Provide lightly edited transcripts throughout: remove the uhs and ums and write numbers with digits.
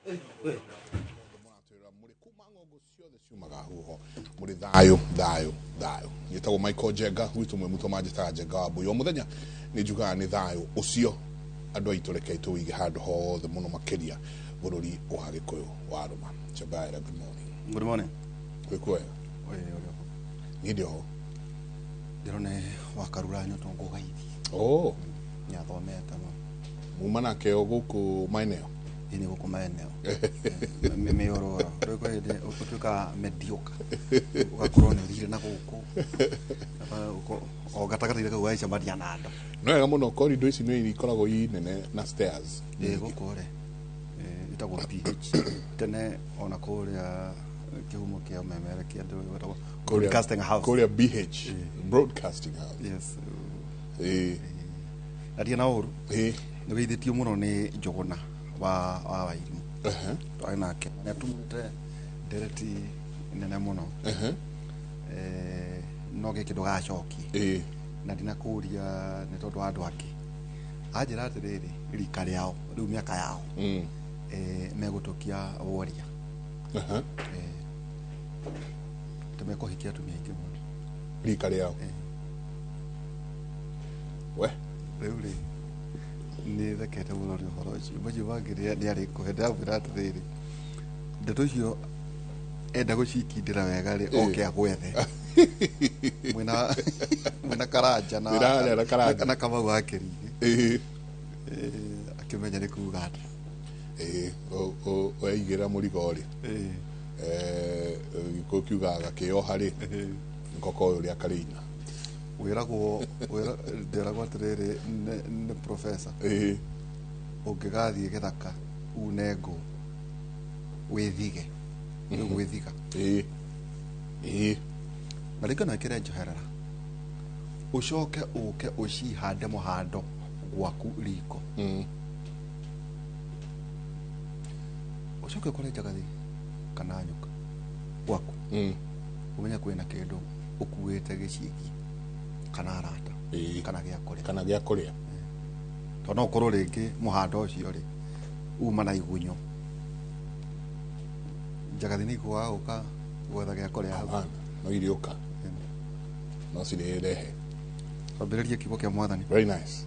Mũrĩ kuma ng'ongo ciothe ciumaga huho, mũrĩ thayũ thayũ thayũ. Njĩtagwo Michael Njenga, gwitũ mwĩ mũtũ manjĩtaga Njenga wa Mbũi. O mũthenya nĩ njugaga nĩ thayũ ũcio andũ aitũ, rekei tũwĩige handũ hothe mũno makĩria bũrũri wa Gĩkũyũ wa Rũma. Chabaira, good morning. Good morning. Wĩ wega? Oye, ũrĩ ho. Niĩ ndĩ ho. Ndĩrona wakarura nyoto ngũgaithi. Oh, Nĩathomete no. Muma nake o gũkũ maeneo. Ĩ nĩ gũkũ maeneo. Mĩororo. Rĩu kwĩ hĩndĩ ũtuĩkaga mediocre. Ũgakorwo nĩ ũthire na gũkũ. O gatagatĩ-inĩ kau ũgagĩcemania na andũ. No wega mũno, corridor ici nĩ ikoragwo i nene na stairs. Ĩ gũkũ rĩ ĩtagwo PH. Tene ona kũrĩa kĩhumo kĩa ũmemerekia andũ wetagwo Broadcasting House. Kũrĩa BH, Broadcasting House. Yes. Ĩ. Na ndirĩ na ũru. Ĩ. Nĩ geithĩtio mũno nĩ Njũgũna wa Wairimũ. Twarĩ nake nĩ atumũrĩte ndereti nene mũno. No gĩkĩ ndũgacokie. Na ndinakũria nĩ tondũ wa andũ angĩ, anjĩra atĩrĩrĩ, rika rĩao rĩu, mĩaka yao, megũtũkia woria. Tũmekũhikia atumia aingĩ mũno. Rika rĩao we. Rĩu rĩ nĩ thekete mũno nĩ ũhoro ũcio, macio mangĩ nĩ arĩ kũhe. Ndĩramwĩra atĩrĩrĩ, ndeto icio enda gũcikindĩra wega rĩ, oke agwethe mwĩna Karanja na Wĩna harĩa na Karanja. Na Kamau wa Kĩrigĩ. Akĩmenya nĩ kuga atĩa. Ĩ weigĩra mũrigo rĩ, Gĩkũyũ kiugaga gakĩoha rĩ, ngoko ũyũ ũrĩa karĩina. Wĩragwo ndĩragwo atĩrĩrĩ nĩ professor, ũngĩgathiĩ gĩthaka une ngũ wĩthige, nĩ gwĩthiga. Ĩ ĩ. Na rĩngĩ no ĩkĩre njoherera, ũcoke ũke ũcihande mũhando gwaku riko, ũcoke ũkore njagathi kana nyoka gwaku, ũmenye kwĩna kĩndũ ũkuĩte gĩciĩgiĩ kana arata kana gĩa kũrĩa. Kana gĩa kũrĩa. Tondũ no ũkorwo rĩngĩ mũhando ũcio rĩ uma na igunyũ, njagathi nĩ ikũaga gũka gwetha gĩa kũrĩa hau. Hapana, no iriũka no cirĩrehe. Twambĩrĩrie kiugo kĩa Mwathani. Very nice.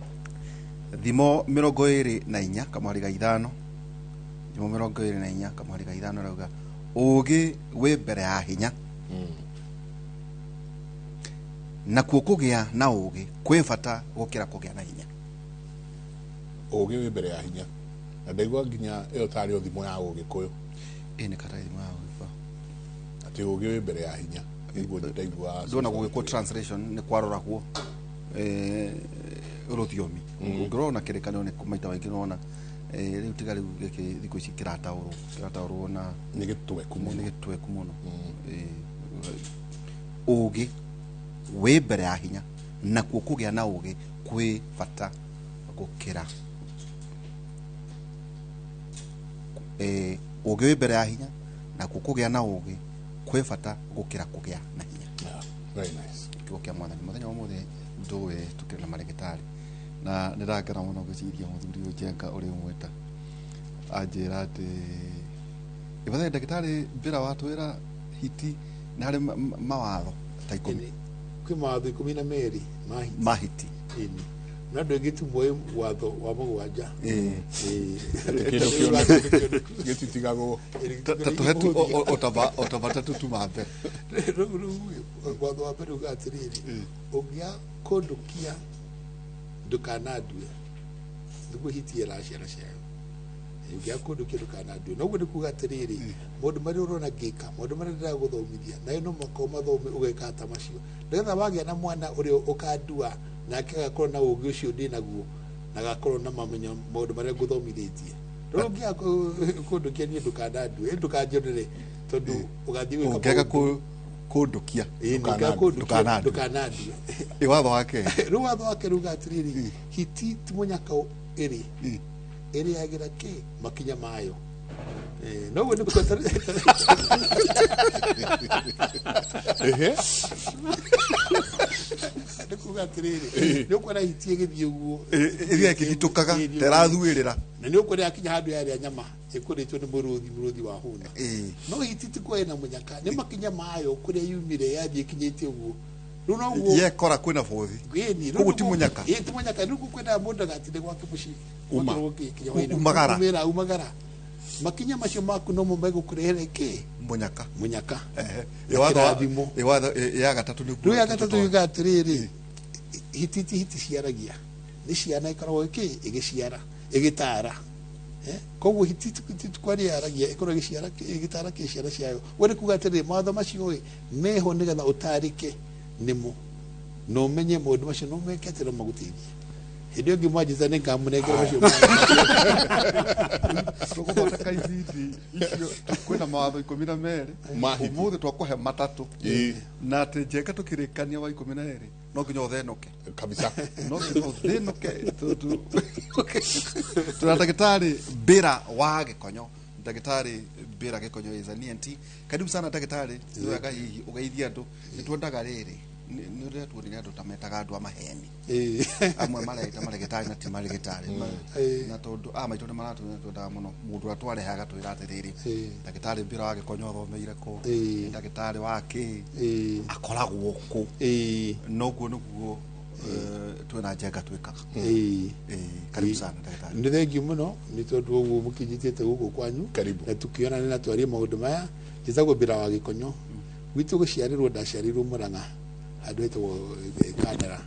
Thimo 24:5, Thimo 24:5 rauga, ũũgĩ wĩ mbere ya hinya, nakuo kũgĩa na ũũgĩ kwĩ bata gũkĩra kũgĩa na hinya. Ũgĩ wĩ mbere ya hinya, na ndaigua nginya ĩyo tarĩ o thimo ya Ũgĩkũyũ. Ĩ nĩ kata thimo ya Ũgĩkũyũ. Atĩ ũgĩ wĩ mbere ya hinya, nĩguo ndaigua. Ndona gũgĩkwo translation nĩ kwaroragwo rũthiomi. Ũngĩrora na kĩrĩkanĩro nĩ maita maingĩ nĩwona, rĩu tiga rĩu gĩkĩ thikũ ici kĩrataũrwo na Nĩ gĩtweku mũno. Nĩ gĩtweku mũno. Ũũgĩ wĩ mbere ya hinya, nakuo kũgĩa na ũũgĩ kwĩ bata gũkĩra ũũgĩ wĩ mbere ya hinya, nakuo kũgĩa na ũũgĩ kwĩ bata gũkĩra kũgĩa na hinya. Yeah, very nice. Kiugo kĩa Mwathani mũthenya wa ũmũthĩ, ndũĩ tũkĩrĩ na marĩgĩtarĩ na nĩ ndakena mũno gwĩciria mũthuri ũyũ Njenga ũrĩ ũmwĩta anjĩra atĩ ĩbathe ndagĩtarĩ mbĩra watwĩra hiti nĩ harĩ mawatho ta 10. Kwĩ mawatho 12 ma hiti. Ma hiti. Ĩni. Na andũ aingĩ tu moĩ watho wa mũgwanja. Ĩĩ. Kĩndũ kĩoneka gĩtitigagwo. Ta tũhe tu o ta matatũ tu ma mbere. Rĩu watho wa mbere uga atĩrĩrĩ, ũngĩaga kũndukia ndũkanandue, nĩguo hiti ĩraga ciana ciayo. Ũngĩaga kũndukia ndũkanandue, noguo nĩ kuga atĩrĩrĩ, maũndũ marĩa ũrona ngĩka, maũndũ marĩa ndĩragũthomithia, nawe no mũhaka ũmathome ũgeka ta macio, nĩgetha wagĩa na mwana ũrĩa ũkandua nake agakorwo na ũgĩ ũcio ndĩ naguo na agakorwo na mamenyo maũndũ marĩa ngũthomithĩtie. Rĩu ũngĩaga kũndukia niĩ ndũkanandue, ndũkanjonere, tondũ ũgathiĩ gwĩka Ũngĩaga maũndũ. Kũndukia. Ĩĩ, ndũngĩaga kũndukia Ndũkanandue. ndũkanandue. Ĩ watho wa kerĩ? Rĩu watho wa kerĩ uga atĩrĩrĩ, hiti ti mũnyaka ĩrĩ ĩrĩagĩra kĩ makinya mayo. Noguo nĩ kuga Ehe. Nĩ kuga atĩrĩrĩ, nĩ ũkuona hiti ĩgĩthiĩ ũguo. Ĩrĩa ĩkĩhĩtũkaga terathurĩra. Na nĩ ũkuona yakinya handũ yarĩa nyama ĩkũrĩtwo nĩ mũrũthi, mũrũthi wa hũna. No hiti ti kuoya na mũnyaka, nĩ makinya mayo kũrĩa yumire yathiĩ ĩkinyĩte ũguo. Rĩu noguo yekora kwĩna bũthi. Ĩni, Koguo ti mũnyaka. Ĩ, ti mũnyaka. Rĩu kwĩna mũndũ agatinde gwake mũciĩ. Uma. Gwakorwo gũgĩkinya hwaĩ-inĩ. Umagara. Umĩra, umagara. Makinya macio maku nomo megũkũrehere kĩ? Mũnyaka. Mũnyaka. Ehe. Na Ĩ watho wa- kĩrathimo. ĩ watho ĩ ya gatatũ nĩguo Rĩu ya gatatũ yuga atĩrĩrĩ, hiti ti hiti ciaragia, nĩ ciana ikoragwo ĩkĩ ĩgĩciara ĩgĩtara. Koguo hiti ti kwaria yaragia, ĩkoragwo ĩgĩciara ĩgĩtara kĩ ciana ciayo. We nĩ kuga atĩrĩrĩ, mawatho macio ĩ meho nĩgetha ũtarĩke nĩmo na ũmenye maũndũ macio no meke atĩ no magũteithie. Hĩndĩ ĩyo ĩngĩ mwanjĩta nĩ ngamũnengera macio Tũgũthondeka ibindi icio kwĩna mawatho 12. Ma hiti. Ũmũthĩ twakũhe matatũ. Ĩĩ. Na atĩ Njenga tũkĩrĩkania wa 12 no nginya ũthenũke. Kabisa. No nginya ũthĩnũke tondũ tũna ndagĩtarĩ Mbĩra wa Gĩkonyo. Ndagĩtarĩ Mbĩra Gĩkonyo is an ENT. Karibu sana ndagĩtarĩ, nĩ wega hihi ũgeithie andũ. Nĩ twendaga rĩrĩ, nĩ ũrĩa tuonire andũ ta metaga andũ a maheni. Amwe mareta marĩgĩtarĩ na ti marĩgĩtarĩ. Na tondũ a maitũ nĩ maratũmenya twendaga mũno mũndũ ũrĩa twarehaga twĩra atĩrĩrĩ, ndagĩtarĩ Mbĩra wa Gĩkonyo athomeire kũ, ndagĩtarĩ wa kĩ, akoragwo kũ. Noguo nĩguo twĩna Njenga twĩkaga. Karibu sana ndagĩtarĩ. Nĩ thengiũ mũno nĩ tondũ ũguo mũkinyitĩte gũkũ kwanyu. Karibu. Na tũkĩonane na twarie maũndũ maya. Njĩtagwo Mbĩra wa Gĩkonyo. Gwitũ gũciarĩrwo ndaciarĩirwo Mũrang'a, handũ hetagwo Kandara,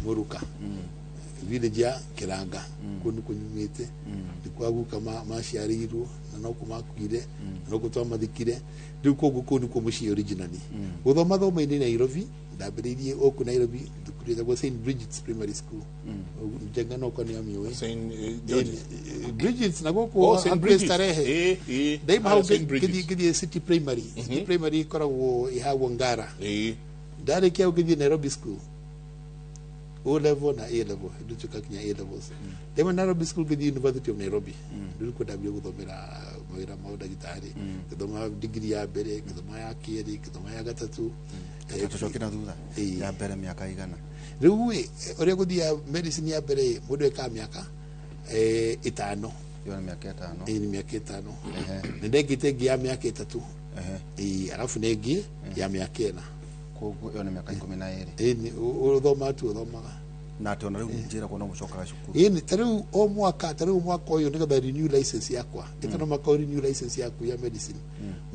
Mũruka, village ya Kĩranga. Kũu nĩkuo nyumĩte, nĩ kwa guka maciarĩirwo na nokuo makuire na nokuo twamathikire. Rĩu koguo kũu nĩkuo mũciĩ originally. Gũthoma thoma-inĩ Nairobi, ndambĩrĩirie gũkũ Nairobi thukuru ĩtagwo St Bridget's Primary School. Njenga no nĩ amĩũĩ. Saint George's. Bridget's na gũkũ Oh, St. hakuhĩ Bridget's. Starehe. Ndaima hau St. Bridget's. ngĩthiĩ City Primary. City Primary ĩkoragwo ĩhagwo Ngara. Ndarĩkia hau ngĩthiĩ Nairobi School, O level na A level, ndutuka kinya A levels. Ndaima Nairobi School ngĩthiĩ University of Nairobi. Rĩu nĩkuo ndambire gũthomera mawĩra ma ũndagĩtarĩ. Ngĩthoma degree ya mbere, ngĩthoma ya kerĩ, ngĩthoma ya gatatũ. Tũcoke na thutha. Ya mbere mĩaka igana? Rĩu ĩ, ũrĩa gũthiaga medicine ya mbere ĩ, mũndũ ekaga mĩaka 5. Ĩyo nĩ mĩaka 5. Ĩ, nĩ mĩaka 5. Nĩ ndengĩte ĩngĩ ya mĩaka 3. Ĩ, arabu nĩ ĩngĩ ya mĩaka 4. Koguo ĩyo nĩ mĩaka 12. Ĩ, nĩ ũthoma tu ũthomaga. Na atĩ ona rĩu njĩragwo no mũcokaga cukuru. Ĩ, nĩ ta rĩu o mwaka, ta rĩu mwaka ũyũ nĩgetha renew license yakwa, ĩka no mwaka renew license yaku ya medicine,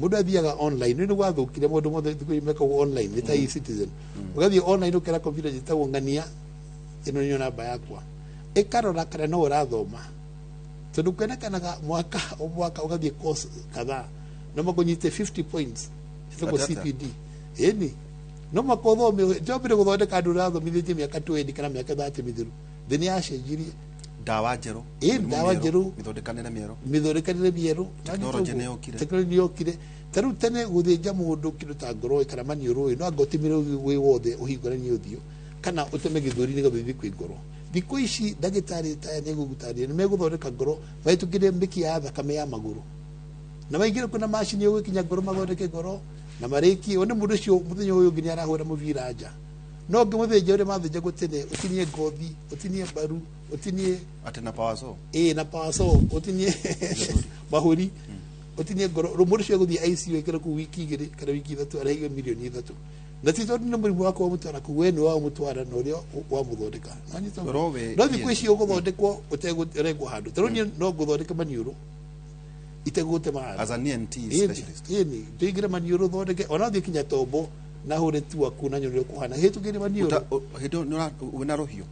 mũndũ athiaga online. Nĩ gwathũkire maũndũ mothe thikũ ici mekagwo online, nĩ ta e-Citizen. Ũgathiĩ online ũkera computer njĩtagwo ng'ania, ĩno nĩyo namba yakwa, ĩkarora kana no ũrathoma, tondũ kuonekanaga mwaka o mwaka ũgathiĩ course kadhaa no makũnyite 50 points, ĩtagwo Atĩ atĩa? CPD. Ĩni, no mwaka ũthome njambire gũthondeka andũ ũrathomithĩtie mĩaka 20 kana mĩaka 30 mĩthiru, thĩ nĩ yacenjirie. Ndawa njerũ. Ĩ, mĩrimũ ndawa mĩerũ, njerũ. mĩthondekanĩre mĩerũ. Mĩthondekanĩre mĩerũ. Tekinoronjĩ nĩ yokire. Tekinoronjĩ nĩ yokire. Ta rĩu tene gũthĩnja mũndũ kĩndũ ta ngoro kana maniũrũ ĩ, no anga ũtemere wĩ wothe ũhingũranie ũthiũ kana ũteme gĩthũri nĩgetha ũthiĩ kwĩ ngoro. Thikũ ici ndagĩtarĩ taya nĩ gũgũtarĩria nĩ megũthondeka ngoro mahĩtũkĩre mĩkiha ya thakame ya magũrũ na maingĩre kwĩna macini ĩgũkinya ngoro, mathondeke ngoro na marĩkie. One mũndũ ũcio mũthenya ũyũ ũngĩ nĩ arahũra mũbira nja. No ngĩmũthĩnja ũrĩa mathĩnjagwo tene, ũtinie ngothi, ũtinie mbaru, ũtinie Atĩ na power saw. Ĩ, na power saw ũtinie mahũri, ũtinie ngoro. Rĩu mũndũ ũcio egũthiĩ ICU aikare kũu wiki 2 kana wiki 3, arĩhio mirioni 3, na ti tondũ nĩ mũrimũ wakwa wamũtwara kũu, we nĩ wamũtwara na ũrĩa wamũthondeka. Nĩwanyita ũguo? Ro we No thikũ ici ũgũthondekwo ũtekũrengwo handũ. Ta rĩu niĩ no ngũthondeke maniũrũ itegũgũtema handũ. As an ENT specialist. Ĩni, tũingĩre maniũrũ thondeke, ona thiĩ kinya tombo na hũre tuaku na nyone ũrĩa ũkũhana hĩtũkĩre maniũrũ. Hĩndĩ ĩyo wĩna rũhiũ.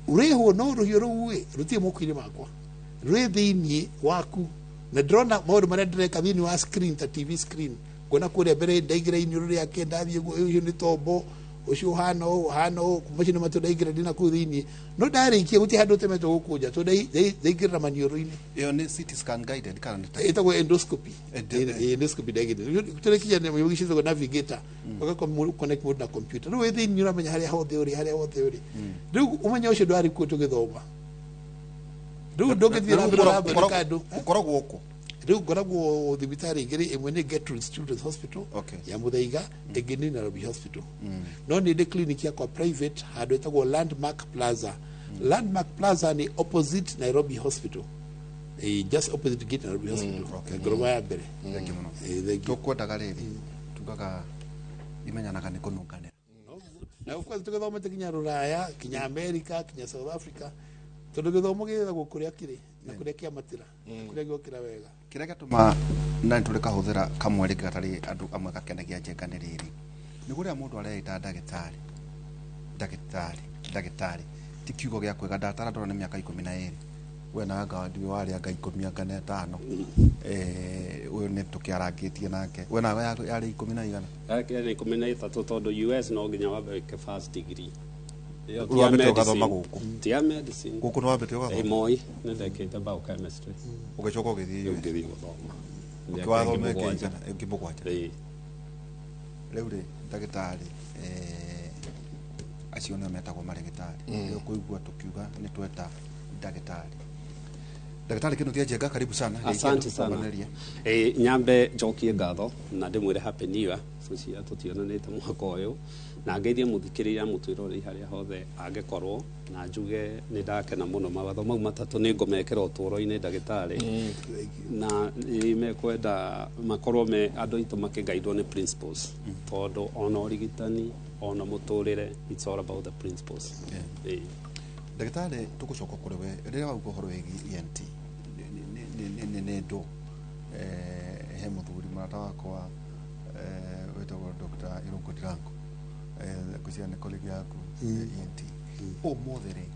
Rĩhwo, no rũhiũ rũu ĩ rũtirĩ moko-inĩ makwa, rwĩ thĩiniĩ waku, na ndĩrona maũndũ marĩa ndĩreka thĩiniĩ wa screen ta TV screen. Nguona kũrĩa mbere ndaingĩra iniũrũ rĩake, ndathiĩ ũguo, ũcio nĩ tombo, ũcio ũhana ũũ, ũhana ũũ, macio nĩ matũ ndaingĩra ndĩna kũu thĩiniĩ, no ndarĩkia gũtirĩ handũ ũtemetwo gũkũ nja tondũ ndaingĩrĩra maniũrũ-inĩ. Ĩyo nĩ CT scan guided kana nĩ ta Ĩtagwo endoscopy. Endo- Ĩ, endoscopy ndagĩrĩ tũrĩkinya nĩ gĩcitagwo navigator, ũgakora connect mũndũ na computer, rĩu wĩ thĩiniĩ ũramenya harĩa hothe ũrĩ, harĩa hothe ũrĩ. Rĩu ũmenyo ũcio ndwarĩ kuo tũgĩthoma. Rĩu ndũngĩthiĩ na mbere ũrathondeka andũ. Ũkoragwo kũ? Rĩu ngoragwo thibitarĩ igĩrĩ, ĩmwe nĩ Gertrude's Children's Hospital ya Muthaiga, ĩngĩ nĩ Nairobi Hospital. No nĩ ndĩ clinic yakwa private handũ ĩtagwo Landmark Plaza. Landmark Plaza nĩ opposite Nairobi Hospital. Just opposite gate Nairobi Hospital. Ngoroba ya mbere. Thank you mũno. Thank you. Tũkwendaga rĩrĩ tugaga imenyanaga nĩ kũnunganĩra. Na of course tũgĩthomete kinya Rũraya, kinya America, kinya South Africa, tondũ gĩthomo gĩethagwo kũrĩa kĩrĩ na kũrĩa kĩamatĩra na kũrĩa gĩokĩra wega. Kĩrĩa gĩatũma na nĩ tũrĩ kahũthĩra kamwe rĩngĩ gatarĩ andũ amwe gakenagia Njenga nĩ rĩrĩ, nĩ kũrĩa mũndũ areĩta ndagĩtarĩ, ndagĩtarĩ, ndagĩtarĩ ti kiugo gĩa kwĩga. Ndatara ndona nĩ mĩaka 12, we na anga ndiũĩ warĩ anga 10 anga na 5. Ũyũ nĩ tũkĩarangĩtie nake, we nawe yarĩ 10 na igana. Yarĩ 13, tondũ US no nginya wambe wĩke first degree. Ĩyo ti Rĩu ya wambĩte ũgathoma medicine. gũkũ? Ti ya medicine. Gũkũ nĩ wambĩte ũgathoma? Moi nĩ ndekĩte biochemistry. Ũgĩcoka ũgĩthiĩ Rĩu US? ngĩthiĩ gũthoma. Mĩaka ĩngĩ Ũkĩwathoma 7. ĩngĩ 7. Ĩĩ. Rĩu rĩ, ndagĩtarĩ, acio nĩo metagwo marĩgĩtarĩ. Rĩu kũigua tũkiuga nĩ tweta ndagĩtarĩ, ndagĩtarĩ Kĩnuthia Njenga, karibu sana. Asante sana. Tũbanĩrie. Nyambe njokie ngatho na ndĩmwĩre happy new year, tũcia tũtionanĩte mwaka ũyũ, na ngeithie mũthikĩrĩria mũtwĩrorei harĩa hothe angĩkorwo, na njuge nĩ ndakena mũno. Mawatho mau matatũ nĩ ngũmekĩra ũtũũro-inĩ, ndagĩtarĩ, na nĩ mekwenda makorwo me andũ aitũ makĩgaidwo nĩ principles, tondũ ona ũrigitani ona mũtũrĩre, it's all about the principles. Ndagĩtarĩ, tũgũcoka kũrĩ we rĩrĩa wauga ũhoro wĩgiĩ ENT nĩ ndũ. He mũthuri mũrata wakwa wĩtagwo Dr. Irũngũ Ndirango, ngwĩciria nĩ colleague yaku ENT. Ũmũthĩ rĩ,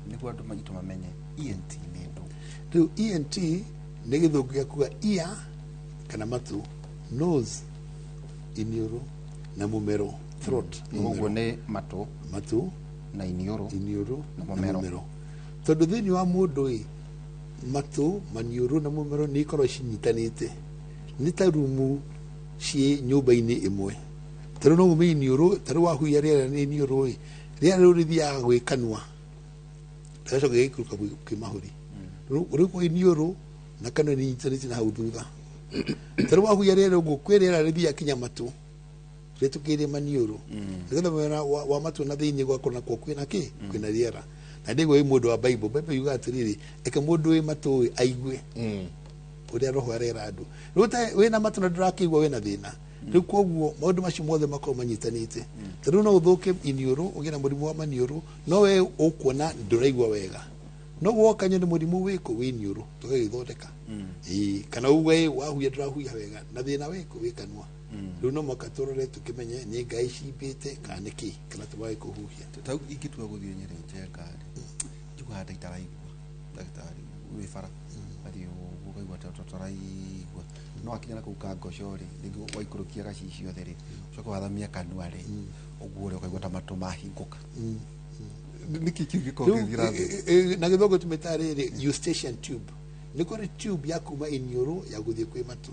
nĩguo andũ maitũ mamenye ENT nĩ ndũ. Rĩu ENT nĩ gĩthũngũ gĩa kuga ear kana matũ, nose iniũrũ, na mũmero, throat. Ũguo nĩ matũ matũ na iniũrũ iniũrũ na na mũmero. Mũmero, tondũ thĩinĩ wa mũndũ ĩ, matũ, maniũrũ na mũmero nĩ ikoragwo cinyitanĩte, nĩ ta rumu ciĩ nyũmba-inĩ ĩmwe. Tarĩu no ume iniũrũ, tarĩu wahuhia rĩera nĩ iniũrũ ĩ, rĩera rĩu rĩthiaga gwĩ kanua, rĩgacoka gĩgaikũrũka kwĩ mahũri. Rĩu kwĩ iniũrũ na kanua nĩ inyitanĩte na hau thutha. Tarĩu wahuhia rĩera ũguo, kwĩ rĩera rĩthiaga kinya matũ rĩtũkĩire maniũrũ, nĩgetha mwena wa matũ na thĩinĩ gwakorwo nakuo kwĩna kĩ, kwĩna rĩera. Na ndĩgwo ĩ mũndũ wa Bible, Bible yugaga atĩrĩrĩ, eke mũndũ wĩ matũ ĩ aigue ũrĩa roho arera andũ. Rĩu wĩna matũ na ndũrakĩigua, wĩna thĩna. Rĩu koguo maũndũ macio mothe makorwo manyitanĩte. Ta rĩu no ũthũke iniũrũ, ũgĩe na mũrimũ wa maniũrũ, no we ũkuona ndũraigua wega, no woka nyone mũrimũ wĩkũ wĩ iniũrũ, tũgagĩthondeka. Ĩĩ, kana uge wahuhia ndũrahuhia wega na thĩna wĩkũ, wĩ kanua. Rĩu no mũhaka tũrore tũkĩmenye nĩ ngai cimbĩte kana nĩ kĩ kana tũmage kũhuhia. Tau ingĩtua gũthiĩ Nyĩrĩ, Njenga rĩ, njiguaga nda itaraigua, ndagĩtarĩ, wĩ bara athiĩ ũguo ũkaigua ta tũtaraigua, no akinya na kũu ka ngoco rĩ, rĩngĩ waikũrũkia gacicio thĩ rĩ, ũcoke wathamia kanua rĩ, ũguo rĩ, ũkaigua ta matũ mahingũka. Nĩkĩ kĩu gĩkoragwo Rĩu, gĩgĩthiĩ na mbere? Na gĩthũngũ tũmĩtaga rĩrĩ eustachian tube. Nĩ kũrĩ tube ya kuma iniũrũ ya gũthiĩ kwĩ matũ.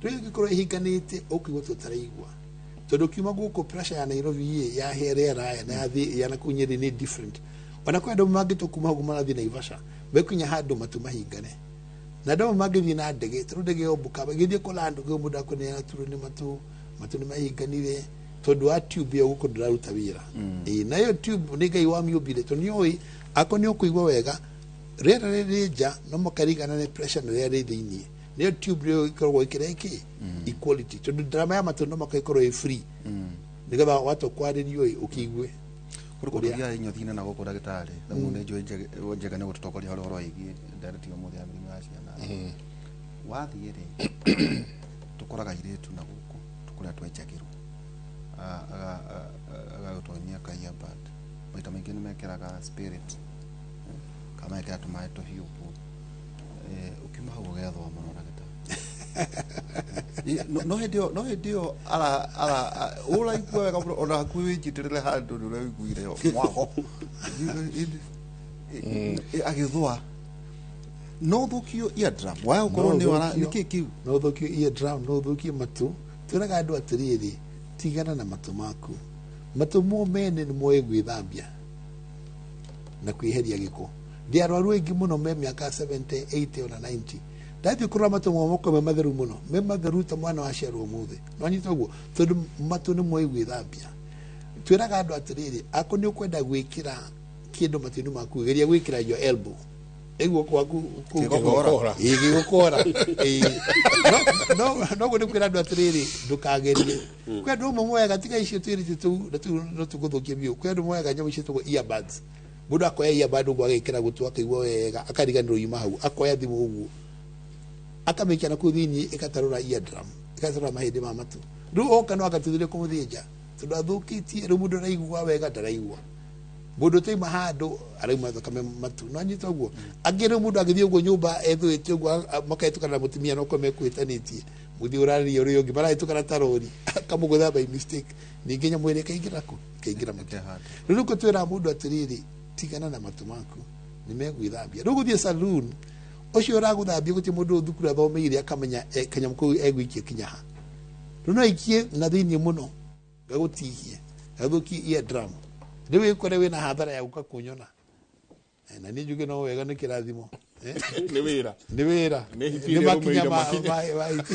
Rĩu ĩngĩkorwo ĩhinganĩte, ũkũigua tũtaraigua, tondũ kiuma gũkũ pressure ya Nairobi ĩ ya he rĩera ya na ya thĩ ya nakũu Nyĩrĩ nĩ different. Ona kwĩ andũ mangĩtua kuma hau marathiĩ Naivasha, mekinya handũ matũ mahingane, na andũ amwe mangĩthiĩ na ndege, tondũ ndege yombũka ĩgĩthiĩ kũland, kwĩ mũndũ akũneana aturwo nĩ matũ, matũ nĩ mahinganire tondũ wa tube ĩyo gũkũ ndĩraruta wĩra. Ĩĩ, na ĩyo tube nĩ Ngai wamĩũmbire, tondũ nĩũĩ akorwo nĩ ũkũigua wega rĩera rĩrĩ nja no mũkarigana nĩ pressure na rĩrĩa rĩ thĩinĩ. Nĩyo tube ĩyo ĩkoragwo ĩkĩrehe kĩ equality, tondũ ndarama ya matũ no mũhaka ĩkorwo ĩ free nĩgetha watua kwarĩrio ĩ ũkĩigue. Kũrĩ kũndũ tũthiaga inyothi-inĩ na gũkũ, ndagĩtarĩ, na mũno nĩ njũĩ Njenga nĩ gũtũtongoria harĩ ũhoro wĩgiĩ ndereti ũmũthĩ ya mĩrimũ ya ciana. Wathiĩ rĩ, tũkoraga airĩtu na gũkũ kũrĩa twenjagĩrwo, agagũtonyia ka earbud. Maita maingĩ nĩ mekĩraga spirit, kana magekĩra tũmaĩ tũhiũ ũguo. Ũkiuma hau ũgethwo mũno, ndagĩtarĩ. No hĩndĩ ĩyo ara ara ũraigua wega mũno, ona hakuhĩ wĩnjitĩrĩre handũ nĩ ũraiguire mwago agĩthũa. No ũthũkio eardrum waya gũkorwo nĩ wara nĩkĩ kĩu? No ũthũkio eardrum, no ũthũkie matũ. Twĩraga andũ atĩrĩrĩ, tigana na matũ maku, matũ mo mene nĩ moĩ gwĩthambia na kwĩheria gĩko. Ndĩ arwaru aingĩ mũno me mĩaka 70, 80 ona 90. Ndathiĩ kũrora matũ mao makorwo me matheru mũno, me matheru ta mwana waciarwo ũmũthĩ. Nĩwanyita ũguo? Tondũ matũ nĩ moĩ gwĩthambia. Twĩraga andũ atĩrĩrĩ, akorwo nĩ ũkwenda gwĩkĩra kĩndũ matũ-inĩ maku, geria gwĩkĩra your elbow ĩguo gwaku. Kĩgũkora. Ĩĩ, gĩgũkora. Ĩĩ. No no nĩ kwĩra andũ atĩrĩrĩ, ndũkagerie. Kwĩ andũ amwe moyaga, tiga icio twĩrĩte tũu na tũu no tũgũthũkie biũ. Kwĩ andũ moyaga nyamũ ciĩtagwo earbuds. Mũndũ akoya earbud ũguo, agekĩra gũtũ, akaigua wega, akariganĩrwo yuma hau, akoya thimũ ũguo, akamĩikia na kũu thĩinĩ, ĩgatarũra eardrum, ĩgatarũra mahĩndĩ ma matũ. Rĩu oka no agatũthire kũmũthĩnja tondũ athũkĩtie. Rĩu mũndũ araigua wega, ndaraigua. Mũndũ ũtaima handũ arauma thakame matu. No anyita ũguo? Angĩ rĩu mũndũ agĩthiĩ ũguo nyũmba ethũĩte ũguo, makahĩtũkana na mũtumia, no korwo mekũhĩtanĩtie, mũthiĩ ũrarĩria ũrĩa ũngĩ, marahĩtũkana ta rori, akamũgũtha by mistake, ningĩ nyamũ ĩrĩa ĩkaingĩra kũ ĩkaingĩra matũ. Rĩu nĩkĩo twĩraga mũndũ atĩrĩrĩ, tigana na matũ maku, nĩ megwĩthambia. Rĩu gũthiĩ saloon, ũcio ũragũthambia, gũtirĩ mũndũ thukuru athomeire akamenya kanyamũ kau egũikia kinya ha. Rĩu no aikie na thĩinĩ mũno, gagũtihie, gathũkie eardrum. Rĩu ĩkore wĩna hathara ya gũka kũnyona. Na niĩ njuge no wega, nĩ kĩrathimo. Nĩ wĩra. Nĩ wĩra. Nĩ hiti Nĩ ĩrĩa makinya ĩrũmĩire makinya. ma hiti.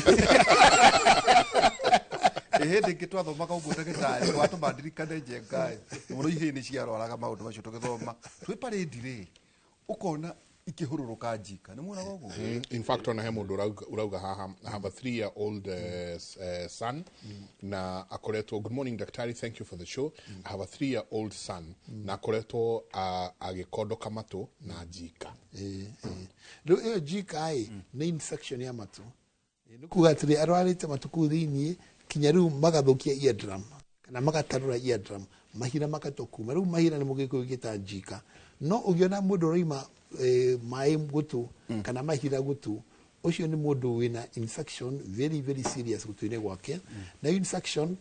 Hĩndĩ ĩngĩ twathomaga ũguo, ndagĩtarĩ watũma ndirikane Njenga mũno, ihĩĩ nĩ ciarwaraga maũndũ macio tũgĩthoma twĩ parade rĩ, ũkona ikĩhũrũrũka njika, nĩ muonaga ũguo? In fact, ona he mũndũ urauga haha, "I have a 3 year old son na akoretwo." Good morning, daktari, thank you for the show. I have a 3 year old son na akoretwo agĩkondoka matũ na njika. Ĩĩ, ĩĩ. Rĩu ĩyo njika ĩ nĩ infection ya matũ. Nĩ kuga atĩrĩ, arwarĩte matũ kũu thĩiniĩ kinya rĩu magathũkia eardrum kana magatarũra eardrum, mahira makatwa kuma. Rĩu mahira nĩ mũgĩkũyũ gĩta njika. No ũngĩona mũndũ ũraima maĩ gũtũ kana mahira gũtũ, ũcio nĩ mũndũ wĩna infection very very serious gũtũ-inĩ gwake. Na infection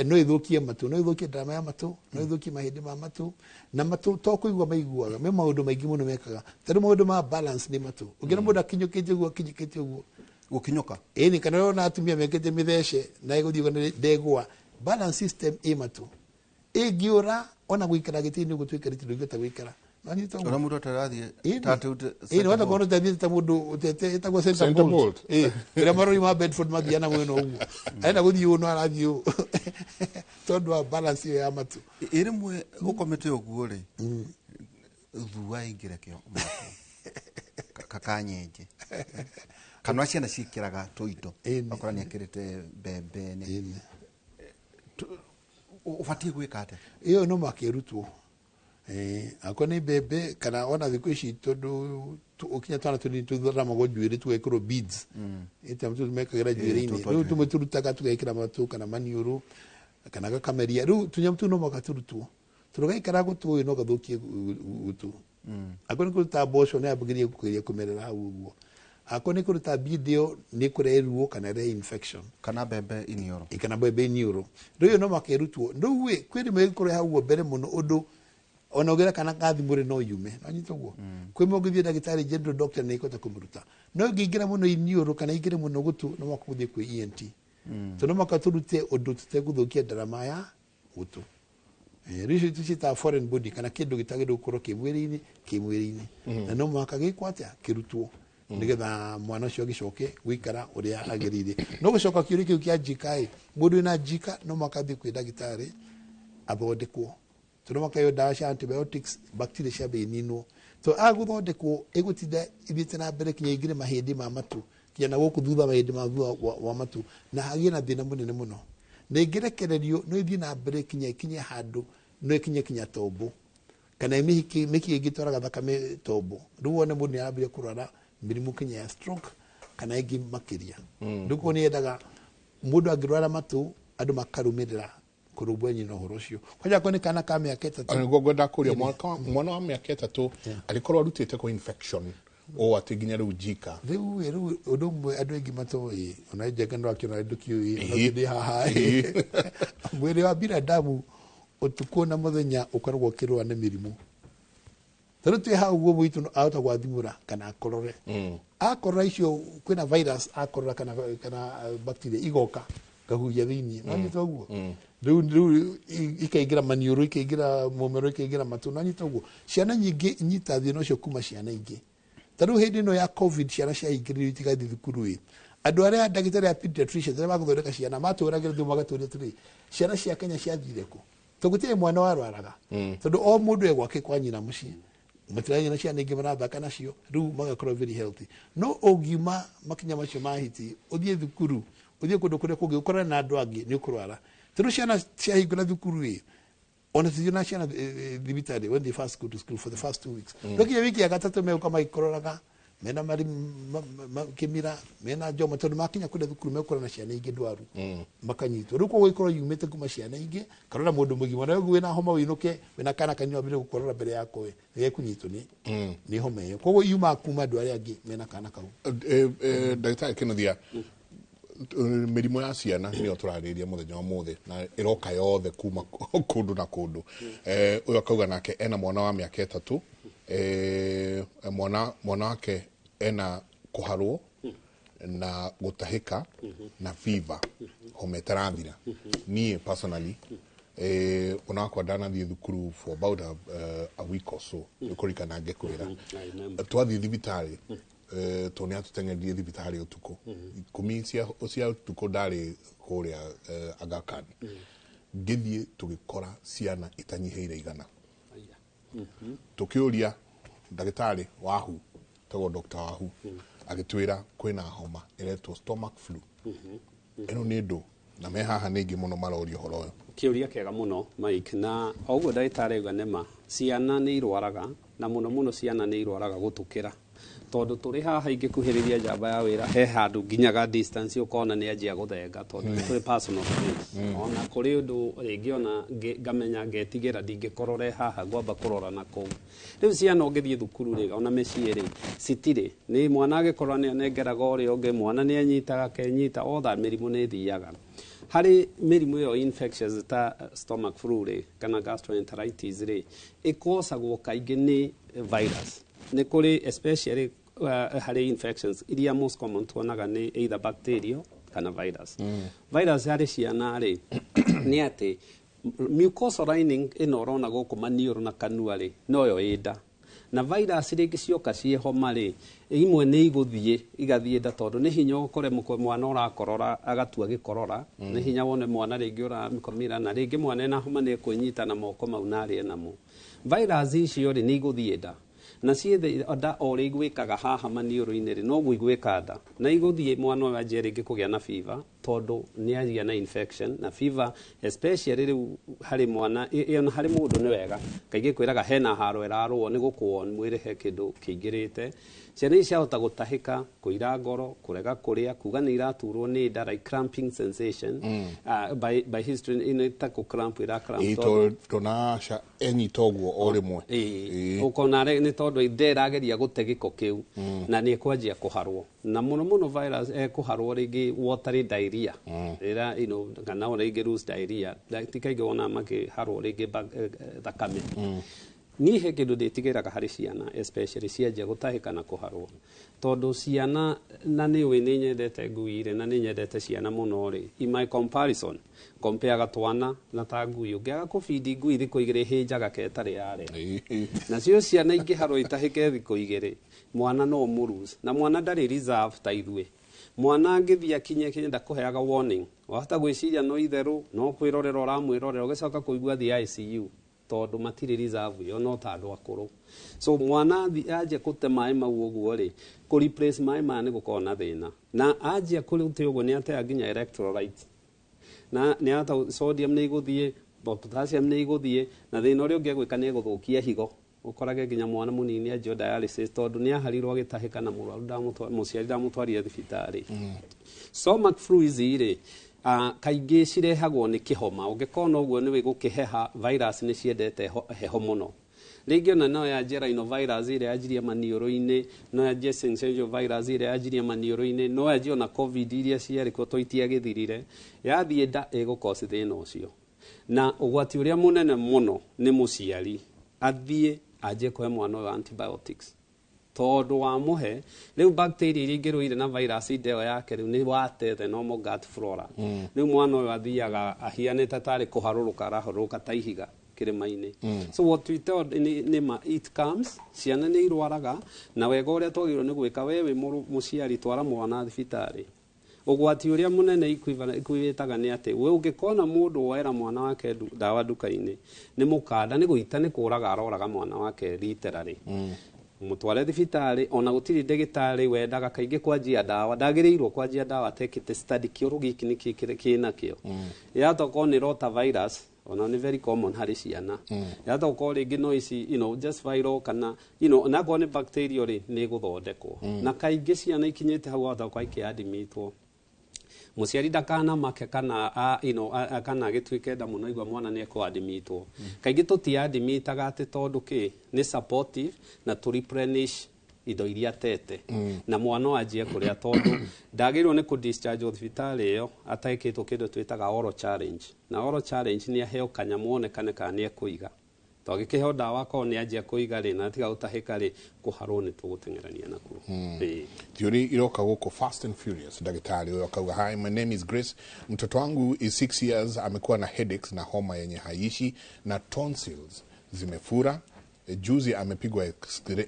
no ĩthũkie matũ, no ĩthũkie ndarama ya matũ, no ĩthũkie mahĩndĩ ma matũ. Na matũ to kũigua maiguaga, me maũndũ maingĩ mũno mekaga, tondũ maũndũ ma balance nĩ matũ. Ũngĩona mũndũ akinyũkĩte ũguo, akinyũkĩte ũguo, Gũkinyũka. Ĩni, kana ũrona atumia mekĩte mĩthece na ĩgũthiĩ ũguo ndegwa, balance system ĩ matũ ĩngĩũra, ona gũikara gĩtĩ-inĩ ũguo twĩkarĩte, ndũngĩhota gũikara. Nonyita ũguo? Ũrĩa mũndũ atarathiĩ. Ĩni. Tatĩute. Ĩni, wata kuona ũtathiĩte ta mũndũ ũtete, ĩtagwo center Center bolt. bolt. Ĩ, ĩrĩa marori ma Bedford mathiaga na mwena ũguo, arenda gũthiĩ ũũ no arathiĩ ũũ tondũ wa balance ĩyo ya matũ. Ĩ rĩmwe ũkomete ũguo rĩ, thua ĩingĩre kĩo kakanyenje kana ciana ciĩkĩraga tũindo. Ĩni. Okorwo nĩ ekĩrĩte mbembe nĩ Ĩni. Ũbatiĩ gwĩka atĩa? Ĩyo no mũhaka ĩrutwo. Akorwo nĩ mbembe kana ona thikũ ici, tondũ ũkinya twana tũnini tũthamagwo njuĩrĩ, tũgekĩrwo beads, ĩta tũ mekagĩra njuĩrĩ-inĩ. Tũ- twa Rĩu njuĩrĩ. tũmwe tũrutaga tũgekĩra matũ kana maniũrũ kana gakameria. Rĩu tũnyamũ tũu no mũhaka tũrutwo, tondũ gaikara gũtũ ũyũ no gathũkie gũtũ. Akorwo nĩ kũruta mboco, nĩ yambagĩrĩria kũgeria kũmerera hau ũguo. Akorwo nĩ kũruta bead ĩyo, nĩ kũrehe ruo kana ĩrehe infection. Kana mbembe iniũrũ. Kana mbembe iniũrũ. Rĩu ĩyo no mũhaka ĩrutwo. Rĩu ĩ kwĩ rĩmwe ĩgĩkorwo hau ũguo mbere mũno, ũndũ ona ũngĩra kana gathimũ rĩ, no yume. Nonyita ũguo? Kwĩ mũngĩthiĩ ndagĩtarĩ, general doctor, nĩ ĩkũhota kũmĩruta. No ĩngĩingĩra mũno iniũrũ kana ingĩre mũno gũtũ, no mũhaka ũthiĩ kwĩ ENT, tondũ no mũhaka tũrute ũndũ tũtegũthũkia ndarama ya gũtũ. Rĩu icio tũciĩtaga foreign body kana kĩndũ gĩtagĩrĩirwo gũkorwo kĩ mwĩrĩ-inĩ, na no mũhaka gĩkwo atĩa? Kĩrutwo, nĩgetha mwana ũcio agĩcoke gũikara ũrĩa agĩrĩire. No gũcoka kĩũria kĩu kĩa njika ĩ, mũndũ wĩna njika no mũhaka athiĩ kwĩ ndagĩtarĩ athondekwo, tondũ makayo ndawa cia antibiotics, bacteria ciambe ininwo. To agũthondekwo, ĩgũtinda ithiĩte na mbere kinya ingĩre mahĩndĩ ma matũ, kinya na gũkũ thutha, mahĩndĩ ma thutha wa matũ, na hagĩe na thĩna mũnene mũno. Na ĩngĩrekererio no ĩthiĩ na mbere kinya ĩkinye handũ, no ĩkinye kinya tombo kana mĩhiki mĩkiha ĩngĩ ĩtwaraga thakame tombo. Rĩu wone mũndũ nĩ arambĩrĩria kũrwara mĩrimũ kinya ya stroke kana ĩngĩ makĩria. Rĩu koguo nĩ yendaga mũndũ angĩrwara matũ, andũ makarũmĩrĩra kũrũmbũyania na ũhoro ũcio, kwanja akorwo nĩ kana ka mĩaka 3. Ona nĩguo ngwenda kũria, mwana wa mĩaka 3 angĩkorwo arutĩte kwa infection o atĩ nginya rĩu njika? Rĩu ũndũ ũmwe andũ aingĩ matoĩ, ona Njenga no akĩona ndũkĩũĩ, ona ndĩ haha, mwĩrĩ wa binadamu ũtukũ na mũthenya ũkoragwo ũkĩrũa nĩ mĩrimũ. Tarĩu twĩ hau ũguo, mũitũ no ahota gwathimũra kana akorore. Akorora icio, kwĩna virus akorora kana bacteria igoka kahuhia thĩiniĩ, nanyita ũguo? Rĩu ikaingĩra maniũrũ, ikaingĩra mũmero, ikaingĩra matũ, nanyita ũguo? Ciana nyingĩ inyita thĩna ũcio kuma ciana ingĩ. Ta rĩu hĩndĩ ĩno ya COVID ciana ciaingĩrire itigathiĩ thukuru ĩ, andũ arĩa ndagĩtarĩ a pediatricians arĩa magũthondeka ciana matũragĩra thimũ magatũria atĩrĩ, ciana cia Kenya ciathire kũ? Tondũ gũtirĩ mwana warwaraga, tondũ o mũndũ e gwake kwa nyina mũciĩ, matiragĩa na ciana ingĩ marathaka nacio, rĩu magakorwo very healthy. No ũngiuma makinya macio ma hiti, ũthiĩ thukuru, ũthiĩ kũndũ kũrĩa kũngĩ, ũkorane na andũ angĩ, nĩ ũkũrwara. Tondũ ciana ciahingũra thukuru ĩ, ona tũthiĩ ciana thibitarĩ when they first go to school for the first 2 weeks. No kinya wiki ya gatatũ megũka magĩkororaga mena mari kĩmira, mena njoma, tondũ makinya kũrĩa thukuru mekũra na ciana ingĩ ndwaru, makanyitwo. Rĩu koguo ikorwo yumĩte kuma ciana ingĩ karora mũndũ mũgima na ũguo wĩna homa, wĩinũke wĩna kana kanini wambĩrĩrie gũkorora mbere yako ĩ, nĩgekũnyitwo nĩ homa ĩyo. Koguo yumaga kuma andũ arĩa angĩ mena kana kau. Ndagĩtarĩ Kĩnuthia, mĩrimũ ya ciana nĩyo tũrarĩrĩria mũthenya wa mũthĩ, na ĩroka yothe kuma kũndũ na kũndũ. Ũyũ akauga nake ena mwana wa mĩaka 3, mwana wake ena kũharwo na gũtahĩka na fever, homa ĩtarathira. Niĩ personally, ona wakwa ndanathiĩ thukuru for about a week or so, nĩkũririkana ngĩkwĩra. I remember. Twathiĩ thibitarĩ, tondũ nĩ atũteng'eririe thibitarĩ ũtukũ 10 cia ũtukũ, ndarĩ kũrĩa Aga Khan, ngĩthiĩ tũgĩkora ciana itanyihĩire 100. Aya. Tũkĩũria ndagĩtarĩ wahu tagwo Dr. Wahu, agĩtwĩra kwĩna homa ĩretwo stomach flu. Ĩno nĩ ndũ na me haha nĩ aingĩ mũno maroria ũhoro ũyũ. Kĩũria kĩega mũno, Mike, na o ũguo ndagĩtarĩ auga nĩma, ciana nĩ irwaraga, na mũno mũno ciana nĩ irwaraga gũtũkĩra, tondũ tũrĩ haha ingĩkuhĩrĩria njamba ya wĩra he handũ nginyaga distance ũkona nĩ anjia gũthenga, tondũ nĩ tũrĩ personal space. Ona kũrĩ ũndũ rĩngĩ ona ngamenya ngetigĩra ndingĩkorore haha, ngwamba kũrora na kũu. Rĩu ciana ũngĩthiĩ thukuru rĩ, ona mĩciĩ rĩ, citirĩ nĩ mwana angĩkorwo nĩ anengeraga ũrĩa ũngĩ, mwana nĩ anyitaga kenyita otha, mĩrimũ nĩ ĩthiaga harĩ mĩrimũ ĩyo infectious ta stomach flu rĩ, kana gastroenteritis rĩ, ĩkosagwo kaingĩ nĩ virus. Nĩ kũrĩ especially harĩ infections iria most common tuonaga nĩ either bacterial kana virus. Virus harĩ ciana rĩ, nĩ atĩ mucosal lining ĩno ũrona gũkũ maniũrũ na kanua rĩ, noyo ĩ nda, na virus rĩngĩ cioka ciĩ homa rĩ, imwe nĩ igũthiĩ igathiĩ nda, tondũ nĩ hinya ũkore mwana ũrakorora agatua gĩkorora. Nĩ hinya wone mwana rĩngĩ ũramĩkomira, na rĩngĩ mwana ena homa nĩ ekwĩnyita na moko mau na arĩe namo. Virus icio rĩ, nĩ igũthiĩ nda, na ciĩ nda o ũrĩa igwĩkaga haha maniũrũ-inĩ rĩ, noguo igwĩka nda, na igũthiĩ mwana ũyũ anjie rĩngĩ kũgĩa na fever, tondũ nĩ agĩa na infection. Na fever especially rĩu harĩ mwana ona harĩ mũndũ nĩ wega kaingĩ kwĩraga hena haro ĩrarũo nĩ gũkũo mwĩrĩ, he kĩndũ kĩingĩrĩte. Ciana ici ciahota gũtahĩka, kũira ngoro, kũrega kũrĩa, kuga nĩ iraturwo nĩ nda, like cramping sensation. By history ĩno ta kũ cramp ĩra cramp. Ĩĩ, tondũ na enyita ũguo o rĩmwe. Ĩĩ, ũkona nĩ tondũ ndĩrageria gũte gĩko kĩu, na nĩ ekwanjia kũharwo, na mũno mũno virus ekũharwo rĩngĩ watery diarrhea ĩra kana ona rĩngĩ loose diarrhea. Ti kaingĩ wona makĩharwo rĩngĩ thakame. Niĩ he kĩndũ ndĩtigĩraga harĩ ciana, especially cianjia gũtahĩka na kũharwo, tondũ ciana, na nĩ ũĩ nĩ nyendete ngui rĩ, na nĩ nyendete ciana mũno rĩ, in my comparison kompeaga twana na ta ngui. Ũngĩaga kũbindi ngui thikũ 2, hĩnjaga ketarĩ yarĩa. Nacio ciana ingĩharwo itahĩke thikũ 2, mwana no mũruse, na mwana ndarĩ reserve ta ithuĩ. Mwana angĩthiĩ akinye kinya ndakũheaga warning, wahota gwĩciria no itherũ, no kwĩrorera ũramwĩrorera, ũgĩcoka kũigua thiĩ ICU, tondũ matirĩ reserve ĩyo, no ta andũ akũrũ. So mwana anjia kũte maĩ mau ũguo rĩ, kũ replace maĩ maya nĩ gũkorwo na thĩna, na anjia kũrute ũguo nĩ ateaga nginya electrolytes, na nĩ ata sodium nĩ igũthiĩ, potassium nĩ igũthiĩ, na thĩna ũrĩa ũngĩ egwĩka nĩ egũthũkia higo, ũkorage nginya mwana mũnini anjio dialysis, tondũ nĩ aharirwo agĩtahĩka na mũrwaru mũciari ndamũtwarire thibitarĩ. Stomach flu ici rĩ, kaingĩ cirehagwo nĩ kĩhoma. Ũngĩkorwo na ũguo nĩ gũkĩheha, virus nĩ ciendete heho mũno. Rĩngĩ ona no yanjie rhinovirus ĩrĩa yanjirie maniũrũ-inĩ, no yanjie syncytial virus ĩrĩa yanjirie maniũrũ-inĩ, no yanjie ona COVID iria ciarĩ kuo to itiagĩthirire. Yathiĩ nda ĩgũkosi thĩna ũcio. Na ũgwati ũrĩa mũnene mũno nĩ mũciari athiĩ anjie kũhe mwana ũyũ antibiotics, tondũ wamũhe rĩu bacteria iria ingĩrũire na virus nda ĩyo yake, rĩu nĩ wate the normal gut flora. Rĩu mwana ũyũ athiaga ahianĩte tarĩ kũharũrũka arahũrũka ta ihiga. Kĩrĩma-inĩ. So what we tell nĩ ma it comes, ciana nĩ irwaraga, na wega ũrĩa twagĩrĩirwo nĩ gwĩka, we wĩ mũciari, twara mwana thibitarĩ. Ũgwati ũrĩa mũnene ikuĩtaga nĩ atĩ we ũngĩkona mũndũ woera mwana wake ndawa nduka-inĩ, nĩ mũkanda, nĩ gũita, nĩ kũraga aroraga mwana wake literally. Mũtware thibitarĩ. Ona gũtirĩ ndagĩtarĩ wendaga kaingĩ kwanjia ndawa, ndagĩrĩirwo kwanjia ndawa atekĩte study kĩoro gĩkĩ nĩ kĩ kĩnakĩo. Yahota gũkorwo nĩ rotavirus, ona nĩ very common harĩ ciana. Yahota gũkorwo rĩngĩ no ici just viral, kana onakorwo nĩ bacteria rĩ, nĩ ĩgũthondekwo. Na kaingĩ ciana ikinyĩte hau wahota gũkorwo ikĩadmitwo. Mũciari ndakanamake kana a, you know, a, a, kana agĩtuĩke nda mũno igua mwana nĩ ekũadmitwo. Kaingĩ tũtiadmitaga atĩ tondũ kĩ nĩ supportive na to replenish indo iria tete na mwana wanjie kũrĩa, tondũ ndagĩrĩirwo nĩ kũ-discharge thibitarĩ ĩyo atekĩtwo kĩndũ twĩtaga oral challenge. Na oral challenge nĩ aheo kanyamũ onekane kana nĩ ekũiga. Twagĩkĩheo ndawa, akorwo nĩ anjia kũiga rĩ, na atiga gũtahĩka rĩ, kũharwo nĩ tũgũteng'erania nakuo. Ĩĩ. Theory iroka gũkũ fast and furious. Daktari huyo akauga, "Hi, my name is Grace. Mtoto wangu is 6 years, amekuwa na headaches na homa yenye haiishi na tonsils zimefura. Juzi amepigwa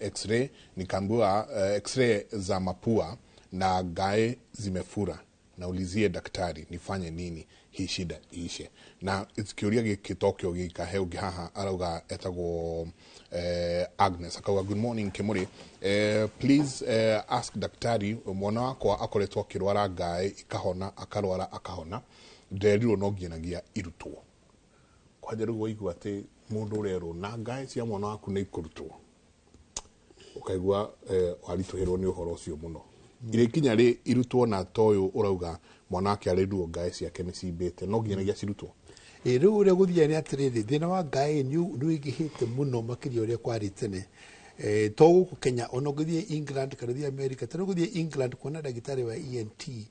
x-ray, nikaambiwa x-ray za mapua na gae zimefura. Naulizie daktari nifanye nini hii shida iishe." Na kiuria gĩkĩ tokĩo gĩka he ũngĩ haha arauga etagwo Agnes, akauga, "Good morning Kimuri, please ask daktari, mwana wakwa akoretwo akĩrwara ngaĩ, ikahona, akarwara, akahona. Nderirwo no nginyagia irutwo." Kwanja rĩu waigua atĩ mũndũ ũrerwo na ngaĩ cia mwana waku nĩ ikũrutwo, ũkaigua waritũhĩrwo nĩ ũhoro ũcio mũno. Irĩkinya rĩ irutwo, na ta ũyũ ũrauga mwana wake arĩrwo ngaĩ ciake nĩ cimbĩte, no nginyagia cirutwo. Ĩ rĩu ũrĩa gũthiaga nĩ atĩrĩrĩ, thĩna wa ngaĩ nĩ ũingĩhĩte mũno makĩria ũrĩa kwarĩ tene. To gũkũ Kenya, ona ũngĩthiĩ England kana ũthiĩ America. Tondũ ũgũthiĩ England kuona ndagĩtarĩ wa ENT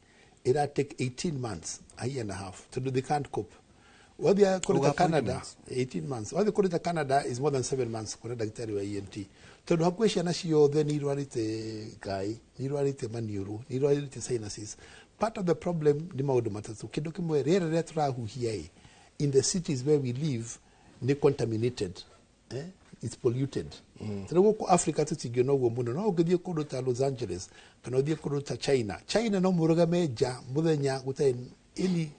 ĩra take 18 months, a year and a half, tondũ they can't cope. Wathiĩ kũrĩ ta Ũgapa Canada, 18 months. Wathiĩ kũrĩ ta Canada is more than 7 months kuona ndagĩtarĩ wa ENT, tondũ hakuhĩ ciana ciothe nĩ irwarĩte ngaĩ, nĩ irwarĩte maniũrũ, nĩ irwarĩte sinuses. Part of the problem nĩ maũndũ matatũ. Kĩndũ kĩmwe, rĩera rĩrĩa tũrahuhia ĩ in the cities where we live nĩ contaminated, eh? It's polluted. Tondũ gũkũ Africa tũtingĩona ũguo mũno, no ũngĩthiĩ kũndũ ta Los Angeles kana ũthiĩ kũndũ ta China, China no mũrũgame nja mũthenya gũtarĩ any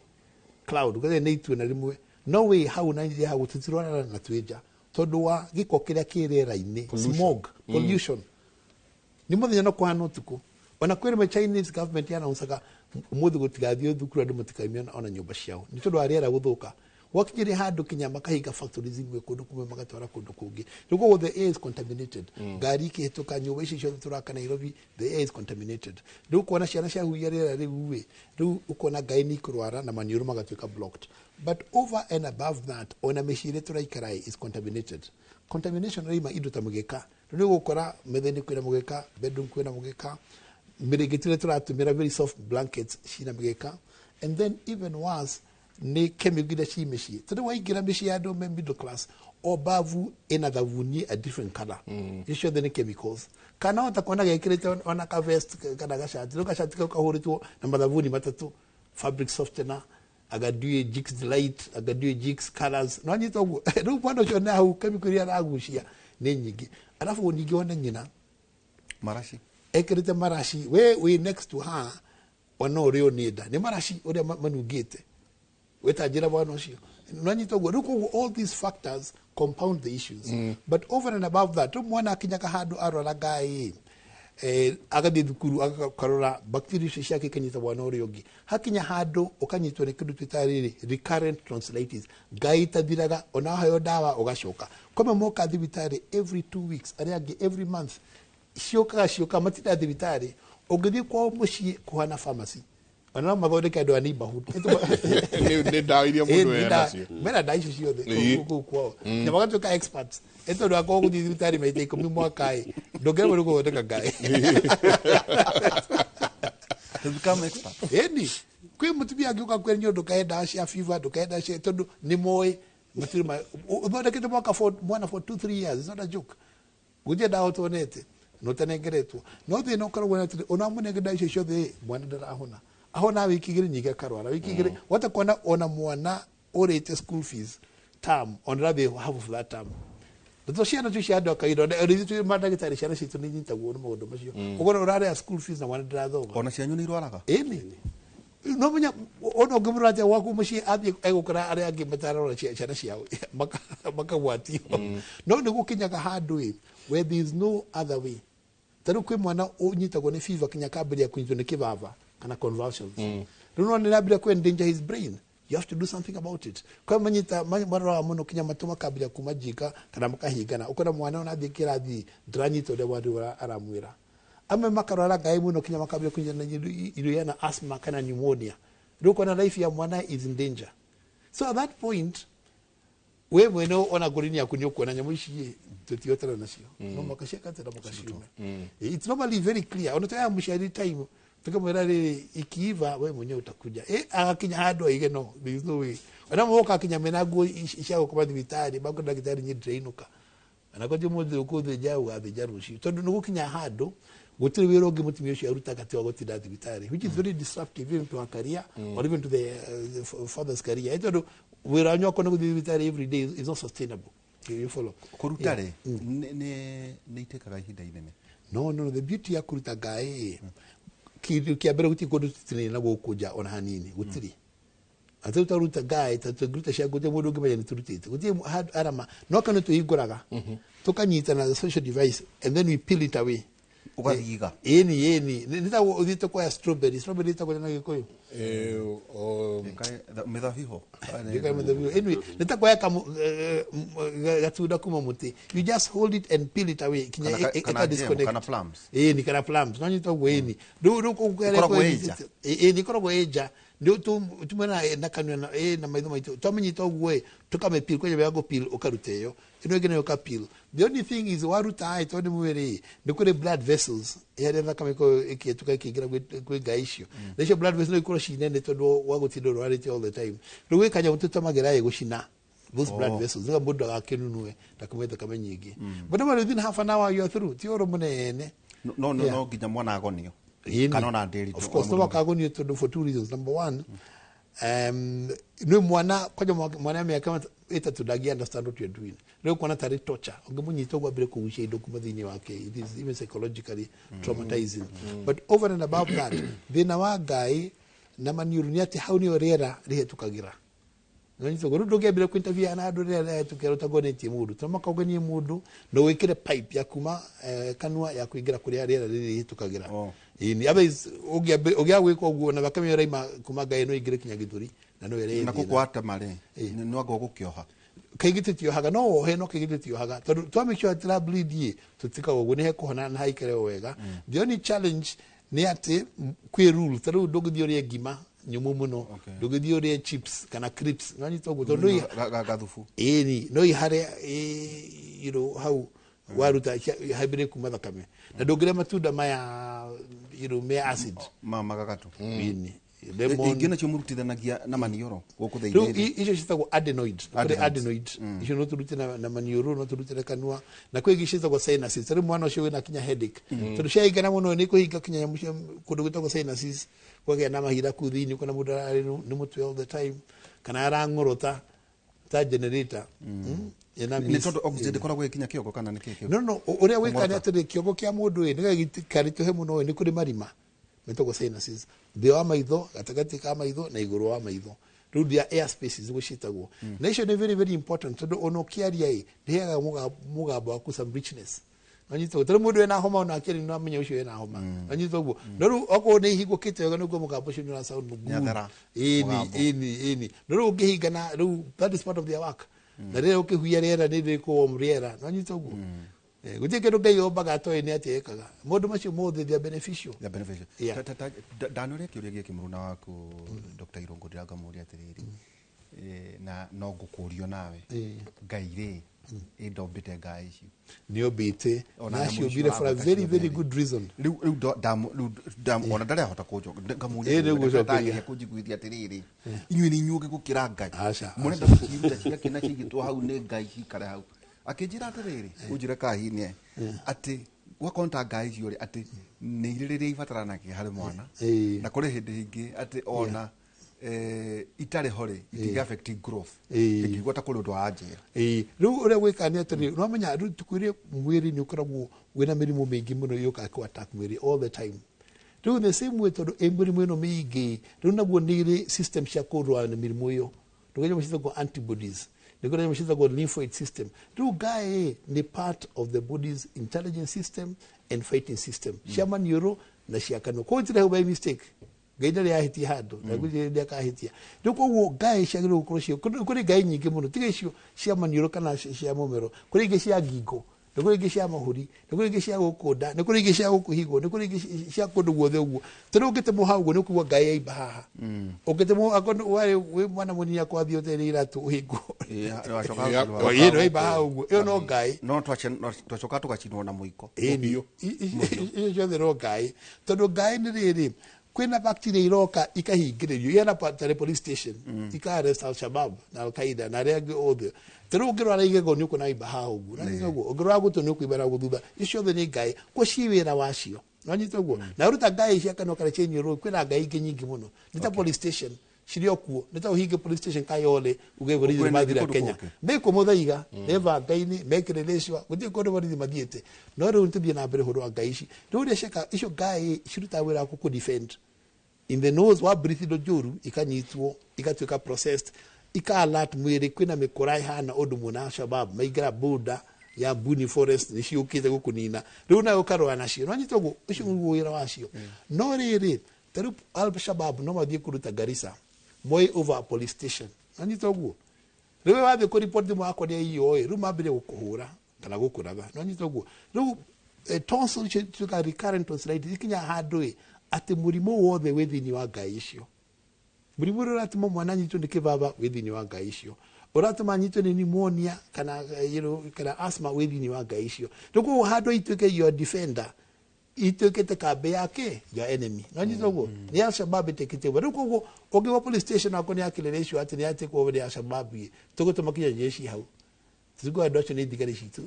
cloud, gũtarĩ na itu na rĩmwe, no wĩ hau na njĩra hau tũtirwarana na twĩ nja, tondũ wa gĩko kĩrĩa kĩ rĩera-inĩ, smog, pollution. Nĩ mũthenya no kũhana ũtukũ. Ona kwĩ rĩmwe Chinese government yanauncaga ũmũthĩ gũtigathiĩ thukuru, andũ matikaumia ona nyũmba ciao nĩ tondũ wa rĩera gũthũka. Gwakinyĩre handũ kinya makahinga factories imwe kũndũ kũmwe, magatwara kũndũ kũngĩ. Rĩu koguo the air is contaminated. Ngari ikĩhĩtũka, nyũmba ici ciothe tũraka Nairobi, the air is contaminated. Rĩu ũkona ciana ciahuhia rĩera rĩu ĩ, rĩu ũkona ngai nĩ ikũrwara na maniũrũ magatuĩka blocked. But over and above that, ona mĩciĩ ĩrĩa tũraikara ĩ is contaminated. Contamination ĩraima indo ta mũgeka. Rĩu nĩ ũgũkora metha-inĩ kwĩna mũgeka, bedroom kwĩna mũgeka, mĩrĩngĩti ĩrĩa tũratũmĩra, very soft blankets cina mĩgeka. And then even worse nĩ chemical iria ci mĩciĩ, tondũ waingĩra mĩciĩ ya andũ me middle class, o bavu ĩna thabuni a different color. Icio ciothe nĩ chemicals. Kana hota kuona gekĩrĩte ona ka vest kana gacati, rĩu gacati kau kahũrĩtwo na mathabuni matatũ, fabric softener, agadiwe Jik Delight, agadiwe Jik Colors. No anyita ũguo rĩu mwana ũcio nĩ hau chemical iria aragucia nĩ nyingĩ. Alafu ningĩ wone nyina maraci ekĩrĩte maraci, we wĩ next to her, ona ũrĩo nĩ nda nĩ maraci ũrĩa manungĩte, weta njĩra mwana ũcio nanyita ũguo. Rĩu koguo all these factors compound the issues. But over and above that, rĩu mwana akinyaga handũ arwara ngai, agathiĩ thukuru, akarora bacteria icio ciake ikanyita mwana ũrĩa ũngĩ. Hakinya handũ ũkanyitwo nĩ kĩndũ twĩtaga rĩrĩ recurrent tonsillitis, ngai itathiraga, ona waheo ndawa ũgacoka. Kwame moka thibitarĩ every 2 weeks, arĩa angĩ every month. Ciũkaga ciũkaga, matinda thibitarĩ. Ũngĩthiĩ kwao mũciĩ kũhana pharmacy, ona no mathondeke andũ a neighborhood. Nĩ ndawa iria mũndũ enacio. Mena ndawa icio ciothe kũu kwao na magatuĩka experts. Ĩ tondũ akorwo gũthiĩ thibitarĩ maita 10 mwaka ĩ, ndũngĩremwo nĩ gũthondeka ngai. To become expert. Ĩni kwĩ mũtumia angĩũka kwĩra nĩ ndũkahe ndawa cia fever, ndũkahe ndawa cia, tondũ nĩ moĩ matirĩ ũthondekete mwaka for mwana for 2-3 years. It's not a joke. Gũtirĩ ndawa ũtonete na ũtanengeretwo. No thĩna ũkoragwo nĩ atĩrĩ, ona mũnenge ndawa icio ciothe ĩ, mwana ndarahona. Ahona wiki 2, nyingĩ akarwara wiki 2. Wata kuona ona mwana ũrĩte school fees term on rather half of that term. To ciana tu cia andũ a kawaida, ona ithuĩ twĩ mandagĩtarĩ, ciana citũ nĩ inyitagwo nĩ maũndũ macio. Ũkona ũrarĩa school fees na mwana ndĩrathoma. Ona cianyu nĩ irwaraga? Ĩni, no menya ona ũngĩmũrora atĩa gwaku mũciĩ, athiĩ egũkora arĩa angĩ matararora ciana ciao makagwatio. No nĩ gũkinyaga handũ ĩ where there is no other way. Ta rĩu kwĩ mwana ũnyitagwo nĩ fever kinya akambĩrĩria kũnyitwo nĩ kĩbaba kana convulsions. Rĩu no nĩ kũ endanger his brain. You have to do something about it. Kwa manyita maroraga mũno kinya matũ makambĩrĩria kuma njika kana makahingana, ũkona mwana ona athiĩ kĩrathi ndaranyita ũrĩa mwarimũ aramwĩra. Amwe makarwara ngai mũno kinya makambĩrĩria kũnyita na irio yana asthma kana pneumonia. Rĩu ũkona life ya mwana is in danger. So at that point we mwene ona ngũrini yaku nĩ ũkuona nyamũ ici ĩ, tũtiotana nacio, no makaciakatĩra makaciume. It's normally very clear. Ona toya mũciari time, tukamwĩra rĩrĩ ikiiva we mwenyewe utakuja. Agakinya handũ aige no there is no way. Ona moka akinya mena nguo cia gũkoma thibitarĩ, makwa ndagĩtarĩ, niĩ ndĩrainũka anakonje mũthĩ ũkũthĩnja, ũgathĩnja rũciũ, tondũ nĩ gũkinya handũ gũtirĩ wĩra ũngĩ mũtumia ũcio arutaga tiga gũtinda thibitarĩ, which is very disruptive even to her career or even to the father's career. Tondũ wĩra wanyu okorwo nĩ gũthiĩ thibitarĩ every day is not sustainable. You follow? Kũruta rĩ, nĩ itĩkaga ihinda inene? No, the beauty ya kũruta ngaĩ, kĩndũ kĩa mbere, gũtirĩ kũndũ tũtinĩ na gũkũ nja ona hanini, gũtirĩ atĩ tũtaruta ngaĩ ta tũngĩruta cia gũtirĩ mũndũ ũngĩmenya nĩ tũrutĩte, gũtirĩ handũ arama, no kana tũhingũraga tũkanyita na social device and then we peel it away. Ũgathiga? Ĩni, nĩ ta ũthiĩte kuoya strawberry. Strawberry ĩtagwo na Gĩkũyũ? Mĩthabibũ. Ndikae mĩthabibũ. Anyway, nĩ ta kuoya gatunda kuma mũtĩ. You just hold it and peel it away kinya Kana kana ĩka jam, disconnect. kana plums. Ĩni, kana plums, no nyita ũguo. Ĩni, rĩu Ĩkoragwo ĩ nja. Ĩni, ĩkoragwo ĩ nja. Nĩ tumena na kanua na na maitho maitũ twamenyita ũguo ĩ tũkamĩpeel kwenye ya gũpeel, ũkaruta ĩyo, ĩno ĩngĩ nayo ũkapeel. The only thing is waruta ĩ tondũ nĩ mwĩrĩ nĩ kũrĩ blood vessels harĩa thakame ĩkoragwo ĩkĩhetũka ĩkĩingĩra kwĩ ngai icio, na icio blood vessels no ikorwo ci nene tondũ wa gũtinda ũrwarĩte all the time. Rĩu gwĩ kanyamũ tũtũmagĩra ĩ gũcina those blood vessels nĩgetha mũndũ agakĩnunue ndakaume thakame nyingĩ. But normally within half an hour you are through, ti ũru mũnene. No no nginya mwana agonio? Ĩni. Kana ona ndĩri? Of course no makagonio, tondũ for two reasons. Number one, nĩ mwana kwanja mwana wa mĩaka 3 ndangĩ understand what you're doing. Rĩu kuona tarĩ torture ũngĩmũnyita ũguo ambĩre kũgucia indo kuma thĩinĩ wake. It is even psychologically traumatizing. But over and above that, thĩna wa ngai na maniũrũ nĩ atĩ hau nĩyo rĩera rĩhetũkagĩra. Nanyita ũguo. Rĩu ndũngĩambĩra kũ-interview na andũ rĩrĩa rĩhetũkĩra ũtagonetie mũndũ, to makaũgenie mũndũ na wĩkĩre pipe ya kuma kanua ya kũingĩra kũrĩa rĩera rĩrĩ rĩhetũkagĩra. Ĩni, otherwise ũngĩaga gwĩka ũguo na thakame ĩyo ĩraima kuma ngai no ĩingĩre kinya gĩthũri na no ĩrehe Na thĩna. gũkũ watema rĩ, nĩ anga ũgũkĩoha? Kaingĩ tũtiohaga, no wohe, no kaingĩ tũtiohaga tondũ twa make sure atira bleed ĩ tũtikaga ũguo nĩ hekũhona na haikare o wega. The only challenge nĩ atĩ kwĩ rule, ta rĩu ndũngĩthiĩ ũrĩe ngima nyũmũ mũno, ndũngĩthiĩ ũrĩe chips kana crisps, nĩwanyita ũguo, tondũ Gathubu. Ĩni, no ihare hau waruta hambĩrĩrie kuma thakame, na ndũngĩrĩa matunda maya me acid. Ma magagatu. Ĩni, lemon. Ingĩ nacio mũrutithanagia na maniũrũ gũkũ Rĩu thĩinĩ? Icio ciĩtagwo adenoid. Kũrĩ Adenoids. adenoid icio no tũrute na maniũrũ, no tũrute na kanua, na kwĩ ingĩ ciĩtagwo sinuses. Ta rĩu mwana ũcio wĩna kinya headache, tondũ ciaingana mũno nĩ kũhinga kinya nyamũ cia kũndũ gwĩtagwo sinuses, kũgĩa na mahinda kũu thĩinĩ, ũkona mũndũ ararĩ nĩ mũtwe all the time kana arang'orota ta generator. Ĩna Nĩ tondũ oxygen ndĩkoragwo ĩkinya kĩongo kana nĩ kĩ kĩu? No, ũrĩa wĩkaga nĩ Kũng'orota. atĩrĩ, kĩongo kĩa mũndũ ĩ nĩgetha gĩtikarĩtũhe mũno ĩ nĩ kũrĩ marima metagwo sinuses thĩ wa maitho, gatagatĩ ka maitho na igũrũ wa maitho. Rĩu there are air spaces nĩguo ciĩtagwo, na icio nĩ very very important tondũ ona ũkĩaria ĩ nĩheaga mũgambo waku some richness. Nanyita ũguo, tondũ mũndũ wĩna homa ona akĩaria nĩ amenya ũcio wĩna homa. Nanyita ũguo, no rĩu okorwo nĩ ihingũkĩte wega nĩguo mũgambo ũcio nĩ ũra sound good. Nĩathera Ĩni. Mũgambo. Ĩni, no rĩu ũngĩhingana, rĩu that is part of their work, na rĩrĩa ũkĩhuhia rĩera nĩ rĩkũ rĩera. Nanyita ũguo. Gũtirĩ kĩndũ Ngai ombaga atoĩ nĩ atĩa ĩkaga. Maũndũ macio mothe they are beneficial. Ya beneficial. Yeah. Ndanũria kĩũria gĩkĩ mũruna waku Dr. Irũngũ, ndĩrangamũria atĩrĩrĩ, na no ngũkũrio nawe, Ngai rĩ, ĩ ndombĩte ngai icio? Nĩ ombĩte. Ona na nyamũ icio aciũmbire for a ũragweta very very ciothe rĩ. good reason. Rĩu rĩu ona ndarĩ ahota ngamũria. Ĩ, rĩu gũcokeria. Kũnjiguithia atĩrĩrĩ, inyuĩ nĩ inyuĩ gũkĩra Ngai? Aca, Mũrenda gũciruta ciake na ciigĩtwo hau nĩ Ngai cikare hau. Akĩnjĩra atĩrĩrĩ, ũnjĩre kahine atĩ gwakorwo ta ngai icio rĩ, atĩ nĩ irĩ rĩrĩa ibataranagia harĩ mwana, na kũrĩ hĩndĩ ĩngĩ atĩ ona Itarĩ ho rĩ, itinga affect growth. Ingĩigua ta kũrĩ ũndũ aranjĩra. Ĩĩ, rĩu ũrĩa gwĩka nĩ atĩrĩrĩ, nĩwamenya rĩu tukwĩre mwĩrĩ nĩ ũkoragwo wĩna mĩrimũ mĩingĩ mũno yũkaga kũ attack mwĩrĩ all the time. Rĩu the same way, tondũ ĩ mĩrimũ ĩno mĩingĩ, rĩu naguo nĩ ĩrĩ system cia kũrũa na mĩrimũ ĩyo. Nĩ nyamũ ciĩtagwo antibodies, nĩ kũrĩ nyamũ ciĩtagwo lymphoid system. Rĩu ngaĩ nĩ part of the body's intelligence system and fighting system cia maniũrũ na cia kanua. Koguo itirehwo by mistake. Ngai ndarĩ ahĩtia handũ na gũtirĩ hĩndĩ akahĩtia. Rĩu koguo ngaĩ ciagĩrĩirwo gũkorwo cio kũrĩ ngaĩ nyingĩ mũno, tiga icio cia maniũrũ kana cia mũmero, kũrĩ ingĩ cia ngingo, nĩ kũrĩ ingĩ cia mahũri, nĩ kũrĩ ingĩ cia gũkũ nda, nĩ kũrĩ ingĩ cia gũkũ higo, nĩ kũrĩ ingĩ cia kũndũ guothe ũguo. Tondũ ũngĩtemwo hau ũguo, nĩ ũkũigua ngaĩ yaimba haha. Ũngĩtemwo akorwo warĩ wĩ mwana mũnini, akwathiĩ ũterĩ iratũ ũhingwo. Ĩĩ, nĩ waimba haha ũguo, ĩyo no ngaĩ. No twacoka tũgacinwo na mũiko. Ĩni, icio ciothe no ngaĩ, tondũ ngaĩ nĩ rĩrĩ, kwĩna bacteria iroka ikahingĩrĩrio ihana tarĩ police station, ika arrest Al-Shabab na Al-Qaeda na arĩa angĩ othe. Ta rĩu ũngĩrwara igego, nĩ ũkuona waimba haha ũguo. Nanyita ũguo? Ũngĩrwara gũtũ, nĩ ũkũimba na gũthutha. Icio ciothe nĩ ngaĩ kuo ci wĩra wacio. Nanyita ũguo? Na ũruta ngaĩ cia kanua kana cia iniũrũ, kwĩna ngaĩ ingĩ nyingĩ mũno, nĩ ta police station cirĩ o kuo. Nĩ ta ũhinge police station Kayole uge borithi Kwĩna mathira kũndũ Kenya kũngĩ. mekuo Muthaiga, mebanga-inĩ, mekĩrĩrĩcwa, gũtirĩ kũndũ borithi mathiĩte. No rĩu tũthiĩ na mbere ũhoro wa ngai ici. Rĩu ũrĩa ciĩka, icio ngai cirutaga wĩra wa gũkũ defend in the nose. Wa breathe indo njũru, ikanyitwo, igatuĩka processed, ika alert mwĩrĩ kwĩna mĩkora ĩhana ũndũ mũna. Al-Shabab maingĩra border ya Buni Forest, nĩ ciũkĩte gũkũnina. Rĩu nawe ũkarũa nacio. No nyita ũguo? Ũcio nĩguo wĩra wacio. No rĩrĩ, ta rĩu Al-Shabab no mathiĩ kũruta Garissa, moe over a police station. No nyita ũguo? Rĩu wathiĩ kũ report thimũ wakwa nĩ aiywo ĩ, rĩu mambĩrĩrie gũkũhũra kana gũkũratha. No nyita ũguo? Rĩu tonsil icio ituĩkaga recurrent tonsillitis, ikinyaga handũ ĩ atĩ mũrimũ wothe wĩ thĩinĩ wa ngai icio. Mũrimũ ũrĩa ũratũma mwana anyitwo nĩ kĩbaba wĩ thĩinĩ wa ngai icio, ũratũma anyitwo nĩ pneumonia kana kana asthma wĩ thĩinĩ wa ngai icio. Rĩu koguo handũ ituĩke your defender, ituĩkĩte kambĩ yake ya enemy. No nyita ũguo? Nĩ Al-Shabab ĩtĩkĩte ũguo. Rĩu koguo ũngĩgwa police station wako nĩ akĩrĩrĩcio atĩ nĩ atĩkwo nĩ Al-Shabab ĩ, tũgũtũma kinya jeshi hau. Tũtigua andũ acio nĩ thigari citũ,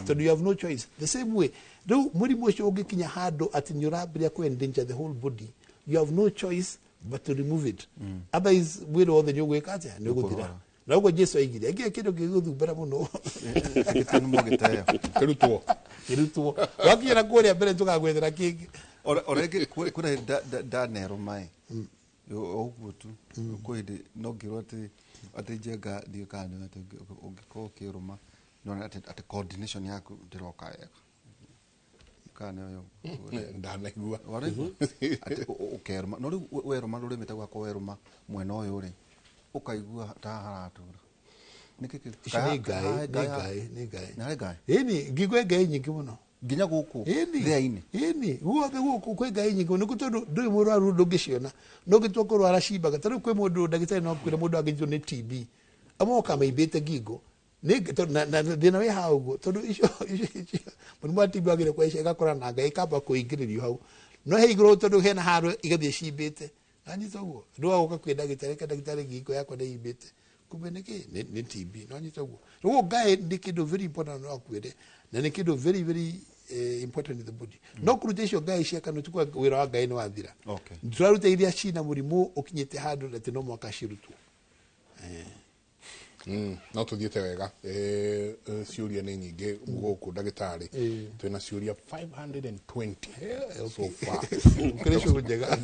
tondũ you have no choice. The same way, rĩu mũrimũ ũcio ũngĩkinya handũ atĩ nĩ ũrambĩrĩria kũ endanger the whole body, you have no choice but to remove it. Otherwise mwĩrĩ wothe nĩ ũgwĩka atĩa? Nĩ ũgũthira. Na ũguo Jesu aigire angĩ kĩndũ gĩgũthumbĩra mũno. Gĩtĩ gĩteo. Kĩrutwo. Kĩrutwo wakinyĩra kũrĩa mbere, tũgagwethera kĩngĩ. Ora rĩngĩ kwĩna hĩndĩ ndanerũma ĩ o ũguo tu. Kwĩ hĩndĩ no ngĩrwo atĩ Njenga, ndiũĩ kana nĩ atĩ ũngĩkorwo ũkĩrũma nĩwona atĩ coordination yaku ndĩroka wega, kana nĩ ũyũ. Ndanaigua. Wanaigua atĩ ũkerũma, no rĩu werũma rũrĩmĩ ta gwakwa, werũma mwena ũyũ rĩ, ũkaigua ta haratura. Nĩkĩ Icio nĩ ngai, nĩ ngai, nĩ ngai. Nĩ harĩ ngai? Ĩni, ngingo ĩ ngai nyingĩ mũno. Nginya gũkũ? Ĩni. Thĩa-inĩ? Ĩni, guothe gũkũ kwĩ ngai nyingĩ mũno. Nĩkũ tondũ ndũrĩ mũrwaru ndũngĩciona, no ũngĩtua kũrwara cimbaga. Ta rĩu kwĩ mũndũ, ndagĩtarĩ no akwĩre mũndũ angĩnyitwo nĩ TB, amwe mokaga maimbĩte ngingo. Nĩ tondũ na thĩna wĩ haha ũguo, tondũ icio mũrimũ wa TB wagĩrĩire kwa ĩgakora na ngai ĩkamba kũingĩrĩrio hau, no he igũrũ tondũ hena handũ igathiĩ cimbĩte. Nanyita ũguo? Rĩu wagoka kwĩ ndagĩtarĩ, ka ndagĩtarĩ, ngingo yakwa nĩ imbĩte, kumbe nĩ kĩ? Nĩ TB. No nyita ũguo? Rĩu ngai nĩ kĩndũ very important, no akwĩre, na nĩ kĩndũ very very important in the body. No kũruta icio ngai cia kanua ti kuga wĩra wa ngai nĩ wathira. Tũraruta iria cina mũrimũ ũkinyĩte handũ atĩ no mũhaka cirutwo. No tuthiĩte wega. Ciũria nĩ nyingĩ gũkũ, ndagĩtarĩ. Twĩna ciũria 520 so far. Kũrĩ cũgũ njega.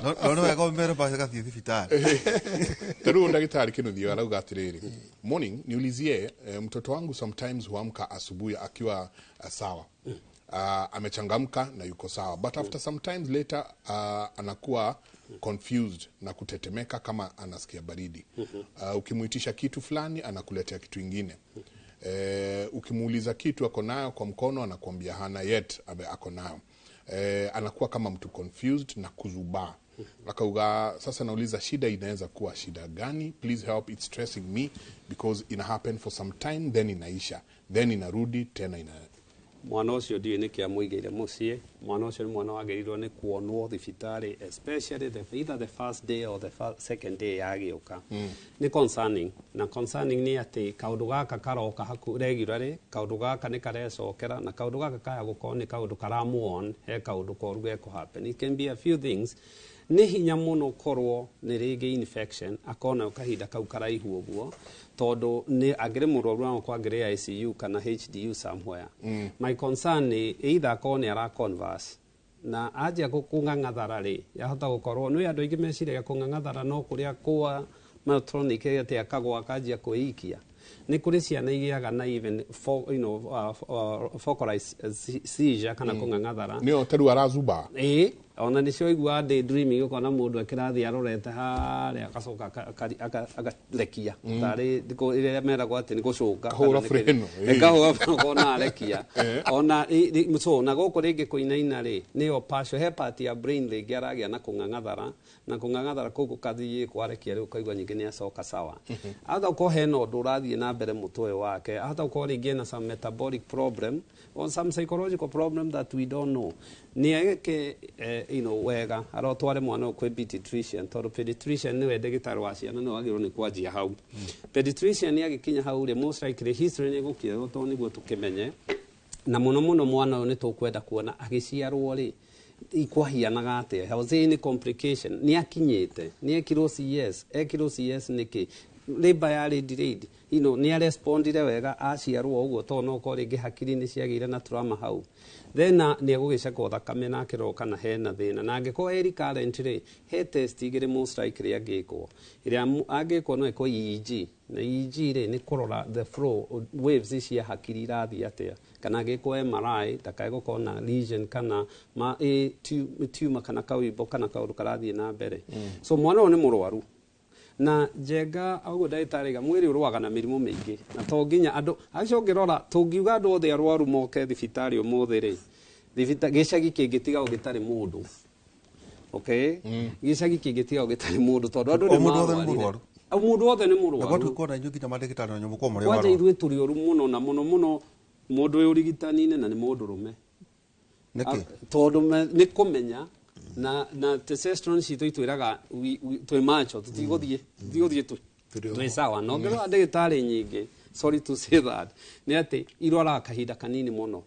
No nĩ wega ũmere magathiĩ thibitarĩ. Tarĩu ndagĩtarĩ Kinuthia arauga atĩrĩrĩ, "Morning, niulizie, mtoto wangu sometimes huamka asubuhi akiwa sawa, amechangamka na yuko sawa, but after sometimes later anakuwa confused na kutetemeka kama anasikia baridi. Ukimuitisha kitu fulani, anakuletea kitu ingine. Ukimuuliza kitu ako nayo kwa mkono, anakuambia hana, yet ako nayo. Anakuwa kama mtu confused na kuzubaa." Akauga, "Sasa nauliza, shida inaweza kuwa shida gani? Please help, it's stressing me because ina happen for some time, then inaisha, then inarudi tena ina." Mwana ũcio ndiũĩ nĩkĩ amũigĩire mũciĩ. Mwana ũcio nĩ mwana wagĩrĩirwo nĩ kuonwo thibitarĩ, especially either the first day or the second day yagĩũka. Nĩ concerning, na concerning nĩ atĩ kaũndũ gaka karoka haku regularly, kaũndũ gaka nĩ karecokera, na kaũndũ gaka kaya gũkorwo nĩ kaũndũ karamuon he kaũndũ koru gekũ happen. It can be a few things. Nĩ hinya mũno korwo nĩ rĩngĩ infection akona kahinda kau karaihu ũguo, tondũ nĩ angĩrĩ mũrwaru no akorwo angĩrĩ ICU kana HDU somewhere. My concern nĩ either akorwo nĩ ara converse na anjia kũng'ang'athara rĩ, yahota gũkorwo nĩ andũ aingĩ meciragia kũng'ang'athara no kũrĩa kwa myotonic atĩ akagwa akanjia kwĩikia. Nĩ kũrĩ ciana igĩaga na even for, you know, focalized seizure kana kũng'ang'athara. Nĩyo ta rĩu arazuba. Ĩĩ, ona nĩcio iguaga daydreaming, ũkona mũndũ akĩrathiĩ arorete harĩa agacoka akarekia tarĩ ĩrĩa meragwo atĩ nĩ gũcũnga. Kahũra kana nĩ freno, kĩrĩa. ĩĩ. Kahũra freno ũkona arekia ona so na gũkũ rĩngĩ kũinaina rĩ, nĩyo partial he part ya brain rĩngĩ aragĩa na kũng'ang'athara, na kũng'ang'athara kũu gũkathiĩ kwarekia, rĩu ũkaigua nyingĩ nĩ acoka sawa. Ahota gũkorwo hena ũndũ ũrathiĩ na mbere mũtwe wake, ahota gũkorwo rĩngĩ ena some metabolic problem or some psychological problem that we don't know. Nĩ eke wega arotware mwana ũyũ kwĩ pediatrician, tondũ pediatrician nĩwe ndagĩtarĩ wa ciana, nĩwe wagĩrĩirwo nĩ kwanjia hau. Pediatrician nĩ agĩkinya hau rĩ, most likely history nĩ ĩgũkĩoywo tondũ nĩguo tũkĩmenye na mũno mũno mwana ũyũ nĩ tũkwenda kuona agĩciarwo rĩ ikwahianaga atĩa, was there any complication, nĩ akinyĩte, nĩ ekirwo CS, ekirwo CS nĩkĩ, labor yarĩ delayed, nĩ arespondire wega aciarwo ũguo, tondũ no ũkorwo rĩngĩ hakiri nĩ ciagĩire na trauma hau. Then nĩ egũgĩcekwo thakame na akĩrorwo kana hena thĩna, na angĩkorwo ĩ recurrent rĩ, he test igĩrĩ most likely angĩkwo, ĩrĩa angĩkwo no ĩkwo EEG, na EEG rĩ nĩ kũrora the flow waves cia hakiri irathiĩ atĩa, kana angĩkwo MRI ndakae gũkorwo na lesion kana ma, tumor kana kawimbo kana kaũndũ karathiĩ na mbere. So mwana ũyũ nĩ mũrwaru na njenga ũguo ndagĩtarĩ aiga mwĩrĩ ũrũaga na mĩrimũ mĩingĩ, na to nginya andũ acio ũngĩrora tũngiuga andũ othe arwaru moke thibitarĩ ũmũthĩ rĩ, gĩcagi kĩngĩtiga gĩtarĩ mũndũ, okay, gĩcagi kĩngĩtiga gĩtarĩ mũndũ tondũ andũ O nĩ mũndũ wothe nĩ marwarire. mũrwaru. O mũndũ wothe nĩ Na mũrwaru. gwatuĩka ona inyuĩ nginya mandagĩtarĩ na nyũmũ mũrĩ Kwanja arwaru. ithuĩ tũrĩ ũru mũno, na mũno mũno mũndũ wĩ ũrigitani-inĩ na nĩ mũndũ rũme. Nĩkĩ? Tondũ nĩ kũmenya na testosterone citũ itwĩraga twĩ macho, tũtigũthiĩ Tũrĩ twĩ sawa. Na ũngĩrora ndagĩtarĩ nyingĩ, sorry to say that, nĩ atĩ irwaraga kahinda kanini mũno,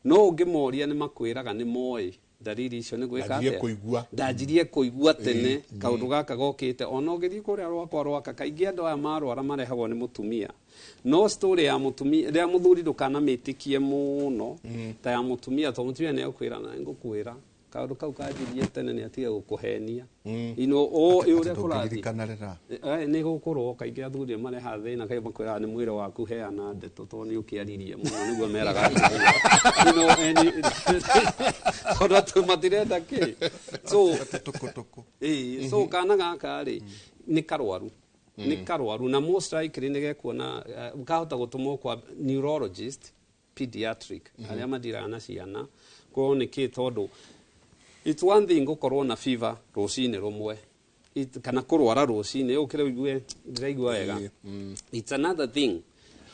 no ũngĩmoria nĩ makwĩraga nĩ moĩ ndariri icio nĩ gwĩka Ndanjirie atĩa? kũigua. Ndanjirie kũigua tene kaũndũ gaka gokĩte. Ona ũngĩthiĩ kũrĩa rwakwa rwaka, kaingĩ andũ aya marwara marehagwo nĩ mũtumia, no story ya mũtumia ya mũthuri ndũkanamĩtĩkie mũno ta ya mũtumia, tondũ mũtumia nĩ egũkwĩra na ngũkwĩra kaũndũ kau kanjirie tene, nĩ atige gũkũhenia o Atĩ ũrĩa kũrathiĩ. ndũngĩririkana rĩra. Nĩ gũkũrwo kaingĩ athuri nĩ marehaga thĩna, kaingĩ makwĩraga nĩ mwĩrĩ waku, heana ndeto tondũ nĩ ũkĩaririe mũno, nĩguo meraga atumia. Tondũ atĩ matirenda kĩ so Atĩ tũkũ tũkũ. Ĩĩ, so kana gaka rĩ nĩ karwaru, nĩ karwaru, na most likely nĩ gekuona kahota gũtũmwo kwa neurologist pediatric arĩa madiraga na ciana kwao. Nĩ kĩ? Tondũ it's one thing gũkorwo na fever rũcinĩ rũmwe kana kũrwara rũcinĩ ũkĩre ũigue ndĩraigua wega. It's another thing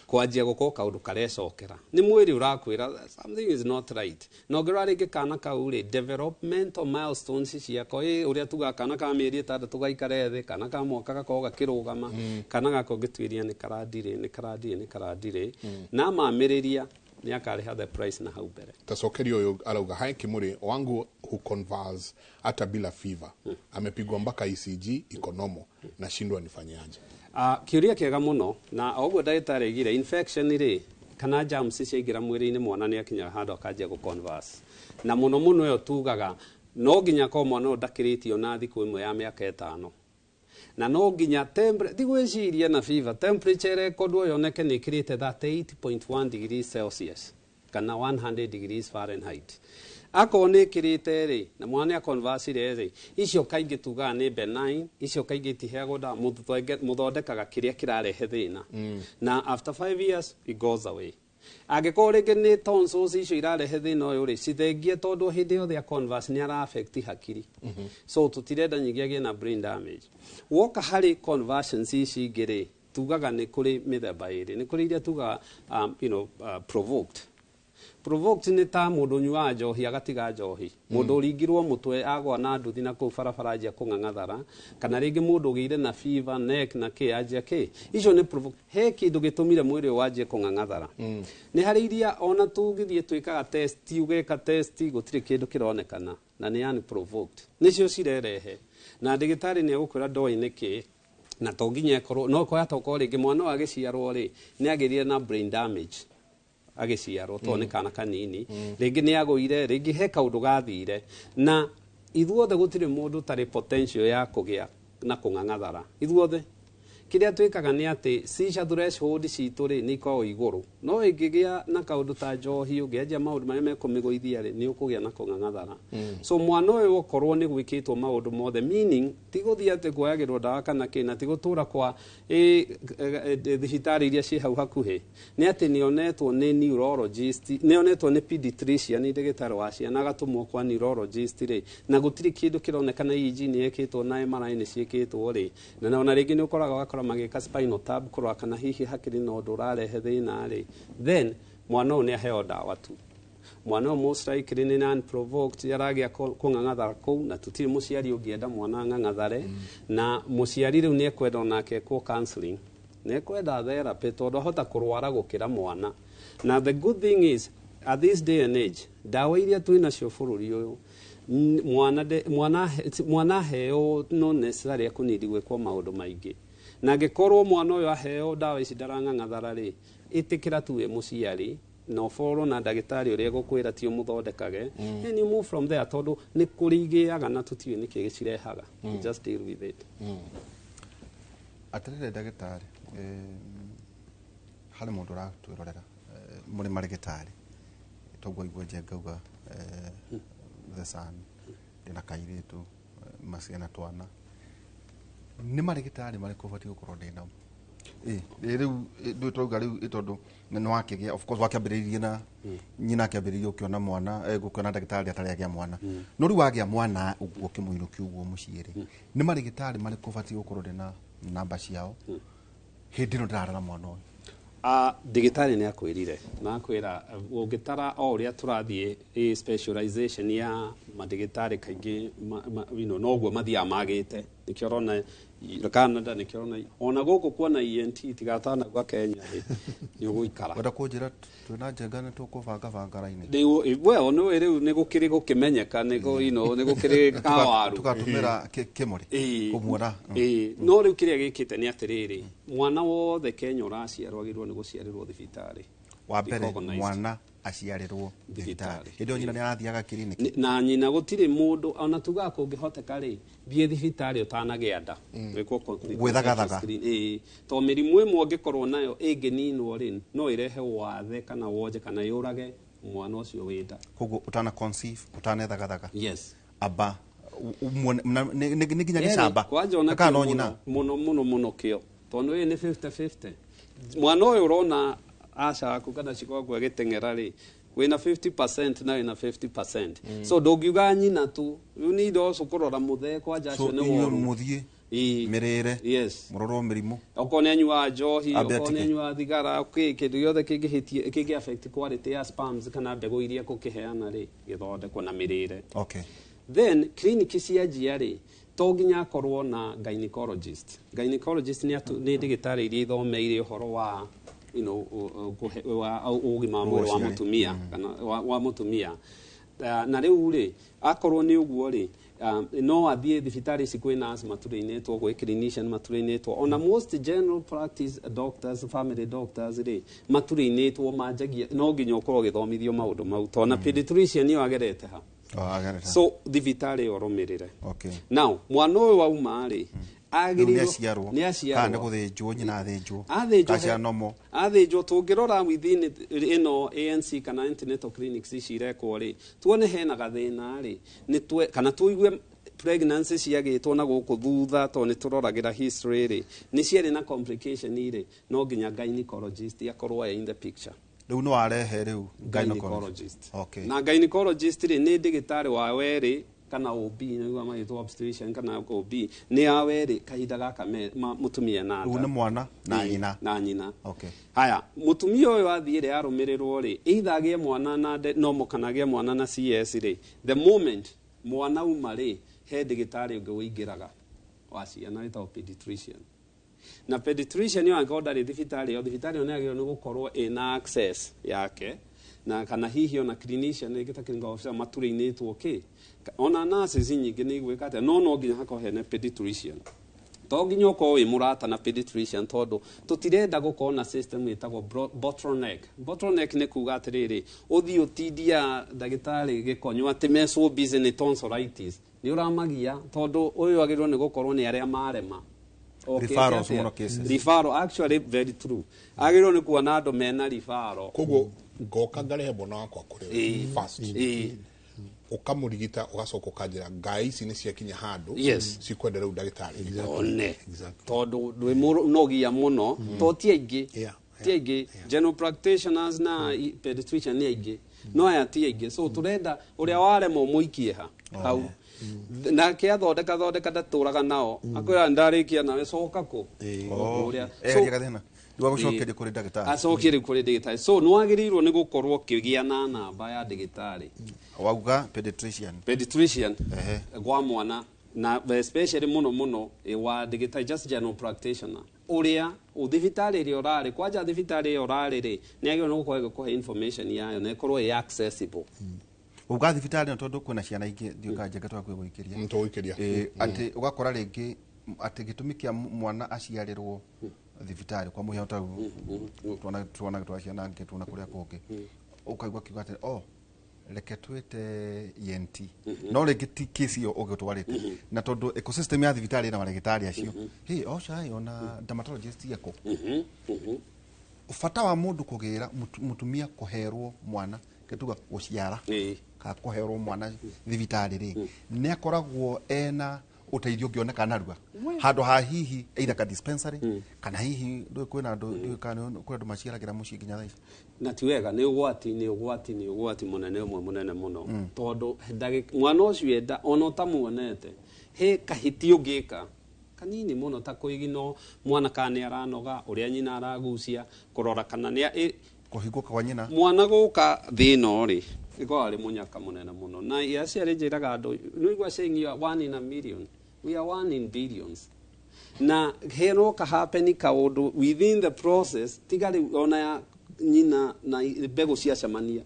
kwanjia gũkorwo kaũndũ karecokera, nĩ mwĩrĩ ũrakwĩra something is not right. Na ũngĩrora rĩngĩ kana kau rĩ, developmental milestones ciako ĩ ũrĩa tugaga kana ka mĩeri 6 gaikare thĩ, kana ka mwaka gakorwo gakĩrũgama, kana gaka ũngĩtuĩria nĩ karandirĩ, nĩ karandirĩ, nĩ karandirĩ, na mamĩrĩria nĩ akarĩha the price na hau mbere. Tacokerio ũyũ arauga, "Hi Kimuri wangu who convulse hata bila fever, amepigwa mpaka ECG iko normal, nashindwa nifanyaje?" Kĩũria kĩega mũno, na o ũguo ndagĩtarĩ aigire infection rĩ kana germs ciaingĩra mwĩrĩ-inĩ, mwana nĩ akinyaga handũ akanjia gũ converse, na mũno mũno ĩyo tugaga no nginya korwo mwana ũyũ ndakĩrĩtio na thikũ 1 ya mĩaka 5, na no nginya ti gwĩciria na fever, temperature ĩrekondwo yoneke nĩ ĩkĩrĩte 38.1 degrees Celsius kana 100 degrees Fahrenheit. Akorwo nĩ ĩkĩrĩte rĩ, na mwana nĩ aconversire rĩ, icio kaingĩ tugaga nĩ benign, icio kaingĩ itiheagwo ndawa, mũthondekaga kĩrĩa kĩrarehe thĩna, na after 5 years it goes away. Angĩkorwo rĩngĩ nĩ tonsils icio irarehe thĩna ũyũ rĩ, cithengie, tondũ hĩndĩ yothe ya converse nĩ ara affect hakiri, so tũtirenda nyingĩ agĩe na brain damage. Woka harĩ conversions ici ingĩ rĩ, tugaga nĩ kũrĩ mĩthemba ĩrĩ. Nĩ kũrĩ iria tugaga provoked. Provoked nĩ ta mũndũ ũnyuaga njohi agatiga njohi, mũndũ ũringirwo mũtwe agwa na nduthi na kũu barabara anjia kũng'ang'athara, kana rĩngĩ mũndũ ũgĩire na fever neck na kĩ anjia kĩ, icio nĩ provoked. He kĩndũ gĩtũmire mwĩrĩ ũyũ wanjie kũng'ang'athara. Nĩ harĩ iria ona tũngĩthiĩ twĩkaga test, ũgeka test gũtirĩ kĩndũ kĩronekana. Na nĩ unprovoked nĩcio cirerehe, na ndagĩtarĩ nĩ egũkwĩra ndoĩ nĩkĩ, na to nginya ĩkorwo no koya tokorwo rĩngĩ mwana ũyũ agĩciarwo rĩ, nĩ agĩrire na brain damage agĩciarwo, tondũ nĩ kana kanini, rĩngĩ nĩ agũire, rĩngĩ he kaũndũ gathire. Na ithuothe gũtirĩ mũndũ ũtarĩ potential ya kũgĩa na kũng'ang'athara. Ithuothe kĩrĩa twĩkaga nĩ atĩ seizure threshold citũ rĩ, nĩ ikoragwo igũrũ, no ĩngĩgĩa na kaũndũ ta njohi, ũngĩanjia maũndũ marĩa mekũmĩgũithia rĩ, nĩ ũkũgĩa na kũng'ang'athara. So mwana ũyũ okorwo nĩ gwĩkĩtwo maũndũ mothe, meaning ti gũthiĩ atĩ kuoyagĩrwo ndawa kana kĩ, na ti gũtũra kwa thibitarĩ iria ciĩ hau hakuhĩ, nĩ atĩ nĩonetwo nĩ neurologist, nĩonetwo nĩ pediatrician, nĩ ndagĩtarĩ wa ciana, agatũmwo kwa neurologist rĩ, na gũtirĩ kĩndũ kĩronekana, EEG nĩ ĩkĩtwo na MRI nĩ ciĩkĩtwo rĩ, na ona rĩngĩ nĩ ũkoraga ũgakora magĩka spinal tap kũrora kana hihi hakĩrĩ na ũndũ ũrarehe thĩna rĩ, then mwana ũyũ nĩ aheo ndawa tu. Mwana ũyũ most likely nĩ non provoked aragĩa kũng'ang'athara kũu, na tũtirĩ mũciari ũngĩenda mwana ang'ang'athare. Na mũciari rĩu nĩ ekwenda onake ekwo counseling, nĩ ekwenda therapy, tondũ ahota kũrwara gũkĩra mwana. Na the good thing is, at this day and age, ndawa iria twĩ nacio bũrũri ũyũ, mwana aheo no necessarily ekũnidi gwĩkwo maũndũ maingĩ. Na angĩkorwo mwana ũyũ aheo ndawa ici ndarang'ang'athara rĩ, ĩtĩkĩra tu wĩ mũciari na ũborwo na ndagĩtarĩ ũrĩa egũkwĩra ti ũmũthondekage, then you move from there, tondũ nĩ kũrĩ igĩaga na tũtiũĩ nĩkĩ gĩcirehaga. You just deal with it. Atĩrĩrĩ ndagĩtarĩ, harĩ mũndũ ũratwĩrorera, mũrĩ marĩgĩtarĩ, toguo igua nje ngauga, the son ndĩna kairĩtu, maciana twana, nĩ marĩgĩtarĩ marĩkũ ũbatiĩ gũkorwo ndĩ namo? Rĩu ndũĩ twauga rĩu, tondũ nĩ wakĩgĩa, of course wakĩambĩrĩirie na nyina akĩambĩrĩria ũkĩona mwana, gũkĩona ndagĩtarĩ atarĩ agĩa mwana, no rĩu wagĩa mwana ũguo ũkĩmũinũkia ũguo mũciĩ rĩ, nĩ marĩgĩtarĩ marĩkũ ũbatiĩ gũkorwo ndĩ na namba ciao hĩndĩ ĩno ndĩrarera mwana ũyũ? Ndagĩtarĩ nĩ akwĩrire na akwĩra ũngĩtara o ũrĩa tũrathiĩ specialization ya mandagĩtarĩ kaingĩ noguo mathiaga magĩte. Nĩkĩo ũrona Canada, nĩkĩo ũrona ona gũkũ kuona ENT tigatanagwa Kenya rĩ, nĩ ũgũikara. Wenda kũnjĩra twĩna njenga nĩ tũkũbanga banga raini? Well, nĩ rĩu nĩ gũkĩrĩ gũkĩmenyeka nĩ nĩ gũkĩrĩ kawaru. Tũgatũmĩra kĩmũrĩ kũmuona. Ĩĩ, no rĩu kĩrĩa gĩkĩte nĩ atĩrĩrĩ, mwana wothe Kenya ũraciarwo agĩrĩirwo nĩ gũciarĩrwo thibitarĩ. Wa mbere Recognized. Mwana aciarĩrwo thibitarĩ. Thibitarĩ. Hĩndĩ ĩyo nyina nĩ arathiaga kiriniki? Na nyina gũtirĩ mũndũ ona tugaga kũngĩhoteka rĩ, thiĩ thibitarĩ ũtanagĩa nda. Wĩkwo Gwĩthagathaga. screen. Ĩĩ, to mĩrimũ ĩmwe ũngĩkorwo nayo ĩngĩninwo rĩ, no ĩrehe wathe kana wonje kana yũrage mwana ũcio wĩ nda. Koguo ũtana conceive, ũtanethagathaga, Yes. amba nĩ nginya Eri, gĩcamba kwanja ona kana kĩo no nyina? Mũno mũno mũno kĩo, tondũ ĩĩ nĩ 50-50. Mwana ũyũ ũrona aca waku kana ciko waku agĩteng'era rĩ, wĩna 50% na wĩna 50%, so ndũngiuga nyina tu, you need also kũrora mũthee kwanja. So Acio nĩ inyuĩ woru. mũthiĩ Ĩĩ. mĩrĩre, Yes. mũrorwo mĩrimũ. Okorwo nĩ anyuaga njohi, Ambe okorwo nĩ atige. anyuaga thigara, kĩndũ gĩothe kĩngĩhĩtie kĩngĩ affect quality ya sperms kana mbegũ iria kũkĩheana rĩ, gĩthondekwo na mĩrĩre. Then clinic cia njia rĩ, to nginya akorwo na gynecologist. Gynecologist nĩ ndagĩtarĩ iria ithomeire ũhoro wa wa ũgima wa mwĩrĩ wa Ũciari. mũtumia kana wa mũtumia. Na rĩu rĩ, akorwo nĩ ũguo rĩ, no athiĩ thibitarĩ ici kwĩ nurse matũrĩinĩtwo, gwĩ clinician matũrĩinĩtwo, ona most general practice doctors, family doctors rĩ, matũrĩinĩtwo manjagia. No nginya ũkorwo ũgĩthomithio maũndũ mau, tondũ na pediatrician ĩyo agerete ha? Oh, agerete. So thibitarĩ ĩyo ũrũmĩrĩre. Now mwana ũyũ wauma rĩ, Rĩu nĩ agĩrĩirwo aciarwo, nĩ kana nĩ aciarwo, gũthĩnjwo, nyina athĩnjwo, athĩnjwo, kacia nomo. Athĩnjwo, tũngĩrora within ĩno ANC kana antenatal clinics ici irekwo rĩ, tuone hena gathĩna rĩ, nĩ kana tuigue pregnancy ciagĩtwo na gũkũ thutha, tondũ nĩ tũroragĩra history rĩ, nĩ ciarĩ na complication rĩ, no nginya gynecologist akorwo e in the picture. Rĩu nĩ warehe rĩu Gynecologist. Na gynecologist rĩ, nĩ ndagĩtarĩ wa werĩ kana OB, nĩguo magĩtwo obstetrician kana OB, nĩ ya werĩ kahinda gaka mũtumia na Rĩu nda. nĩ mwana na Ĩĩ, nyina. na nyina. Haya, mũtumia ũyũ athiĩ rĩ, arũmĩrĩrwo rĩ, either agĩe mwana na normal kana agĩe mwana na CS rĩ, the moment mwana uma rĩ, he ndagĩtarĩ ũngĩ ũingĩraga wa ciana wĩtagwo pediatrician. Na pediatrician ĩyo angĩkorwo ndarĩ thibitarĩ ĩyo, thibitarĩ ĩyo nĩ yagĩrĩirwo nĩ gũkorwo ĩna access yake. Na kana hihi ona clinician rĩngĩ ta clinical officer matũrĩinĩtwo kĩ ona nurses nyingĩ nĩ igwĩka atĩa, no no nginya hakorwo hena pediatrician. To nginya ũkorwo wĩ mũrata na pediatrician, tondũ tũtirenda gũkorwo na system ĩtagwo bottleneck. Bottleneck nĩ kuga atĩrĩrĩ, ũthiĩ ũtindia ndagĩtarĩ gĩkonyo atĩ me so busy nĩ tonsillitis, nĩ ũramagia, tondũ ũyũ agĩrĩirwo nĩ gũkorwo nĩ arĩa marema. Okay, Referrals atĩa? Mũno cases. Referral, actually very true, agĩrĩirwo nĩ kuona andũ mena referral. Koguo ngoka ngarehe mwana wakwa kũrĩ we first, ũkamũrigita, ũgacoka ũkanjĩra ngai ici nĩ ciakinya handũ cikwenda rĩu ndagĩtarĩ. One tondũ ndwĩ mũnogia mũno, to ti aingĩ, ti aingĩ. General practitioners na pediatrician nĩ aingĩ, no aya ti aingĩ, so tũrenda ũrĩa warema ũmũikie ha hau, nake athondeka thondeka ndatũraga nao, akwĩra ndarĩkia nawe coka kũ ũrĩa. Eheria gathĩna rĩu agũcokeria kũrĩ ndagĩtarĩ. Acokie rĩu kũrĩ ndagĩtarĩ, so nĩ wagĩrĩirwo nĩ gũkorwo ũkĩgĩa na namba ya ndagĩtarĩ. Wauga pediatrician. Pediatrician gwa mwana, na especially muno muno wa ndagĩtarĩ just general practitioner ũrĩa thibitarĩ ĩrĩa ũrarĩ, kwanja thibitarĩ ĩyo ũrarĩ rĩ, nĩ agĩrĩirwo nĩ gũkorwo ĩgĩkũhe information yayo na ĩkorwo ĩ accessible. Uga thibitarĩ ĩno, tondũ kwĩna ciana ingĩ ndiũĩ kana Njenga twakue gũikĩria. Tũgũikĩria. Atĩ ũgakora rĩngĩ atĩ gĩtũmi kĩa mwana aciarĩrwo thibitarĩ, kwa mũhiano ta twana twana twa ciana ngĩ tuona kũrĩa kũngĩ, ũkaigua kiuga atĩ, "Oh, reke twĩte ENT," no rĩngĩ ti kesi ĩyo ũgĩtwarĩte, na tondũ ecosystem ya thibitarĩ ĩna marĩgĩtarĩ acio, hey, oca ona dermatologist eko. Bata wa mũndũ kũgĩra mũtumia kũherwo mwana, gĩtuga gũciara kana kũherwo mwana thibitarĩ rĩ, nĩ akoragwo ena ũteithio ũngĩoneka narua, handũ ha hihi either ka dispensary, kana hihi ndũĩ kwĩna andũ, ndiũĩ kana kwĩ andũ maciaragĩra mũciĩ nginya thaa ici. Na ti wega, nĩ ũgwati, nĩ ũgwati, nĩ ũgwati mũnene ũmwe mũnene mũno, tondũ mwana ũcio enda ona ũtamuonete he kahĩti ũngĩka kanini mũno, ta kũigino mwana kana nĩ aranoga, ũrĩa nyina aragucia, kũrora kana nĩ Kũhingũka kwa nyina. Mwana gũka thĩ ĩno rĩ, ĩkoragwo arĩ mũnyaka mũnene mũno, na aciarĩ njĩraga andũ, nĩigua saying you are one in a million, we are one in billions, na henoka happen kaũndũ within the process, tiga rĩu ona ya nyina na mbegũ ciacemania,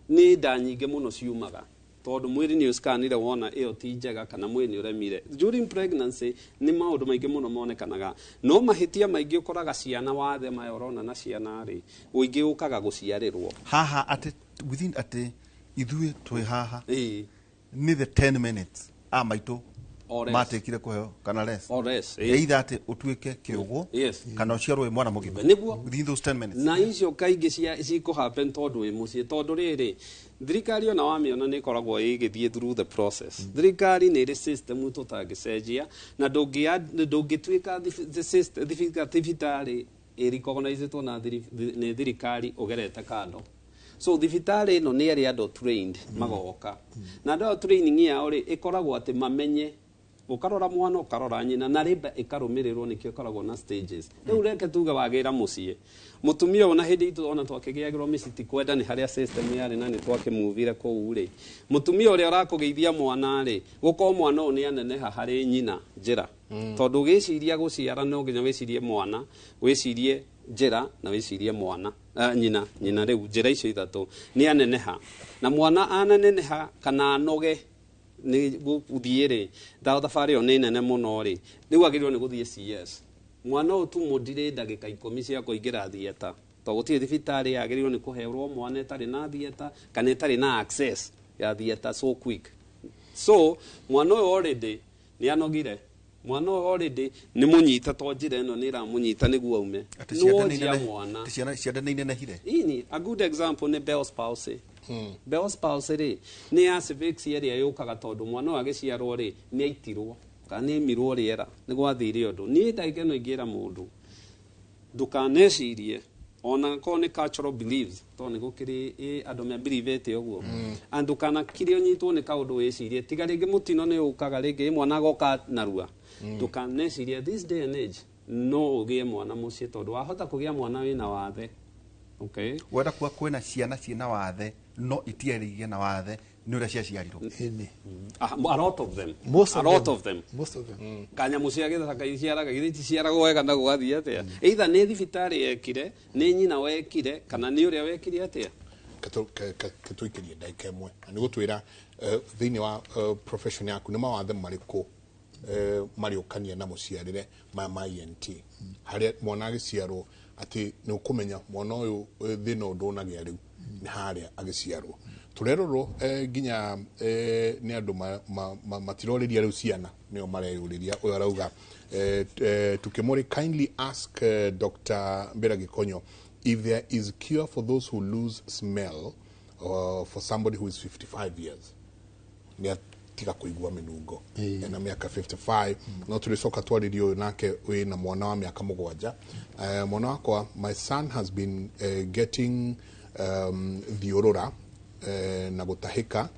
nĩ nda nyingĩ mũno ciumaga, tondũ mwĩrĩ nĩ ũscanire wona ĩyo ti njega, kana mwĩrĩ nĩ ũremire. During pregnancy nĩ maũndũ maingĩ mũno monekanaga, no mahĩtia maingĩ ũkoraga ciana wathe maya ũrona na ciana rĩ, ũingĩ ũkaga gũciarĩrwo. Haha atĩ within atĩ ithuĩ twĩ haha nĩ the 10 minutes a maitũ Or less. matĩkire kũheo kana less. Or less, ĩĩ. Either atĩ ũtuĩke kĩũgũ kana ũciarwo wĩ mwana mũgima within those 10 minutes. Na icio kaingĩ cikũ happen tondũ wĩ mũciĩ, tondũ rĩrĩ, thirikari ona wamĩona nĩ ĩkoragwo ĩgĩthiĩ through the process. Thirikari nĩ ĩrĩ system tũtangĩcenjia, na ndũngĩtuĩka the system thibitarĩ ĩrecognizĩtwo na nĩ thirikari ũgerete kando. So thibitarĩ ĩno nĩ ĩrĩ andũ trained magoka, na andũ aya training yao rĩ, ĩkoragwo atĩ mamenye ũkarora mwana, ũkarora nyina, na rĩmba ĩkarũmĩrĩrwo, nĩkĩo ĩkoragwo na stages. Rĩu reke tuge wagĩra mũciĩ mũtumia ũyũ, na hĩndĩ itũ ona twakĩgĩagĩrwo mĩciĩ ti kwenda, nĩ harĩa system yarĩ na nĩ twakĩmuvire kũu rĩ, mũtumia ũrĩa ũrakũgĩithia mwana rĩ, gũkorwo mwana ũyũ nĩ aneneha harĩ nyina njĩra, tondũ ũgĩciria gũciara no nginya wĩcirie mwana, wĩcirie njĩra, na wĩcirie mwana, nyina. Nyina rĩu njĩra icio ithatũ nĩ aneneha, na mwana ananeneha kana anoge nĩ gũthiĩ rĩ, thabarĩ ĩyo nĩ nene mũno rĩ, rĩu agĩrĩirwo nĩ gũthiĩ CS. Mwana ũyũ tu mũndirĩ ndagĩka 10 cia kũingĩra theatre, tondũ gũtirĩ thibitarĩ yagĩrĩirwo nĩ kũherwo mwana ĩtarĩ na theatre kana ĩtarĩ na access ya theatre so quick. So mwana ũyũ already nĩ anogire, mwana ũyũ already nĩ mũnyita, to njĩra ĩno nĩ ĩramũnyita nĩguo aume. Atĩ cianda nĩ Nĩwonjia mwana. Atĩ cianda nĩ inenehire. Ini a good example nĩ Bell's palsy. Bell's palsy rĩ, nĩ ya cervix ĩrĩa yũkaga tondũ mwana ũyũ agĩciarwo rĩ, nĩ aitirwo kana nĩ aimirwo rĩera, nĩ gwathire ũndũ. Niĩ ndagĩka ĩno ingĩra mũndũ ndũkanecirie, ona korwo nĩ cultural beliefs, tondũ nĩ gũkĩrĩ andũ mebelievĩte ũguo, and ndũkanakire ũnyitwo nĩ kaũndũ wĩcirie, tiga rĩngĩ mũtino nĩ ũkaga rĩngĩ mwana agoka narua. Ndũkanecirie this day and age no ũgĩe mwana mũciĩ, tondũ wahota kũgĩa mwana wĩna wathe, okay? Wenda kuga kwĩna ciana ciĩna wathe no itiarĩirie na wathe nĩ ũrĩa ciaciarirwo? Ĩni. Ah, a lot of them. Most A of lot them. of them. Most of them. Kanyamũ cia gĩthaka iciaraga, githĩ iticiaragwo wega na gũgathiĩ atĩa? Either nĩ thibitarĩ yekire, nĩ nyina wekire, kana nĩ ũrĩa wekire atĩa. Ketũikĩrie ndagĩka ĩmwe na nĩ gũtwĩra thĩinĩ wa profession yaku nĩ mawathe marĩkũ marĩũkania na mũciarĩre maya ma ENT harĩa mwana agĩciarwo atĩ nĩ ũkũmenya mwana ũyũ thĩna ũyũ ndũnagĩa rĩu nĩ harĩa agĩciarwo tũrerorwo nginya nĩ andũ matirorĩria rĩu ciana nĩo mareyũrĩria ũyũ arauga Tukemore kindly ask Dr. Mbera Gikonyo if there is cure for those who lose smell for somebody who is 55 years. Nĩ atiga kũigua mĩnungo ena mĩaka 55. No tũrĩcoka twarĩrie ũyũ nake wĩna mwana wa mĩaka 7. Mwana wakwa, my son has been getting thiũrũra na gũtahĩka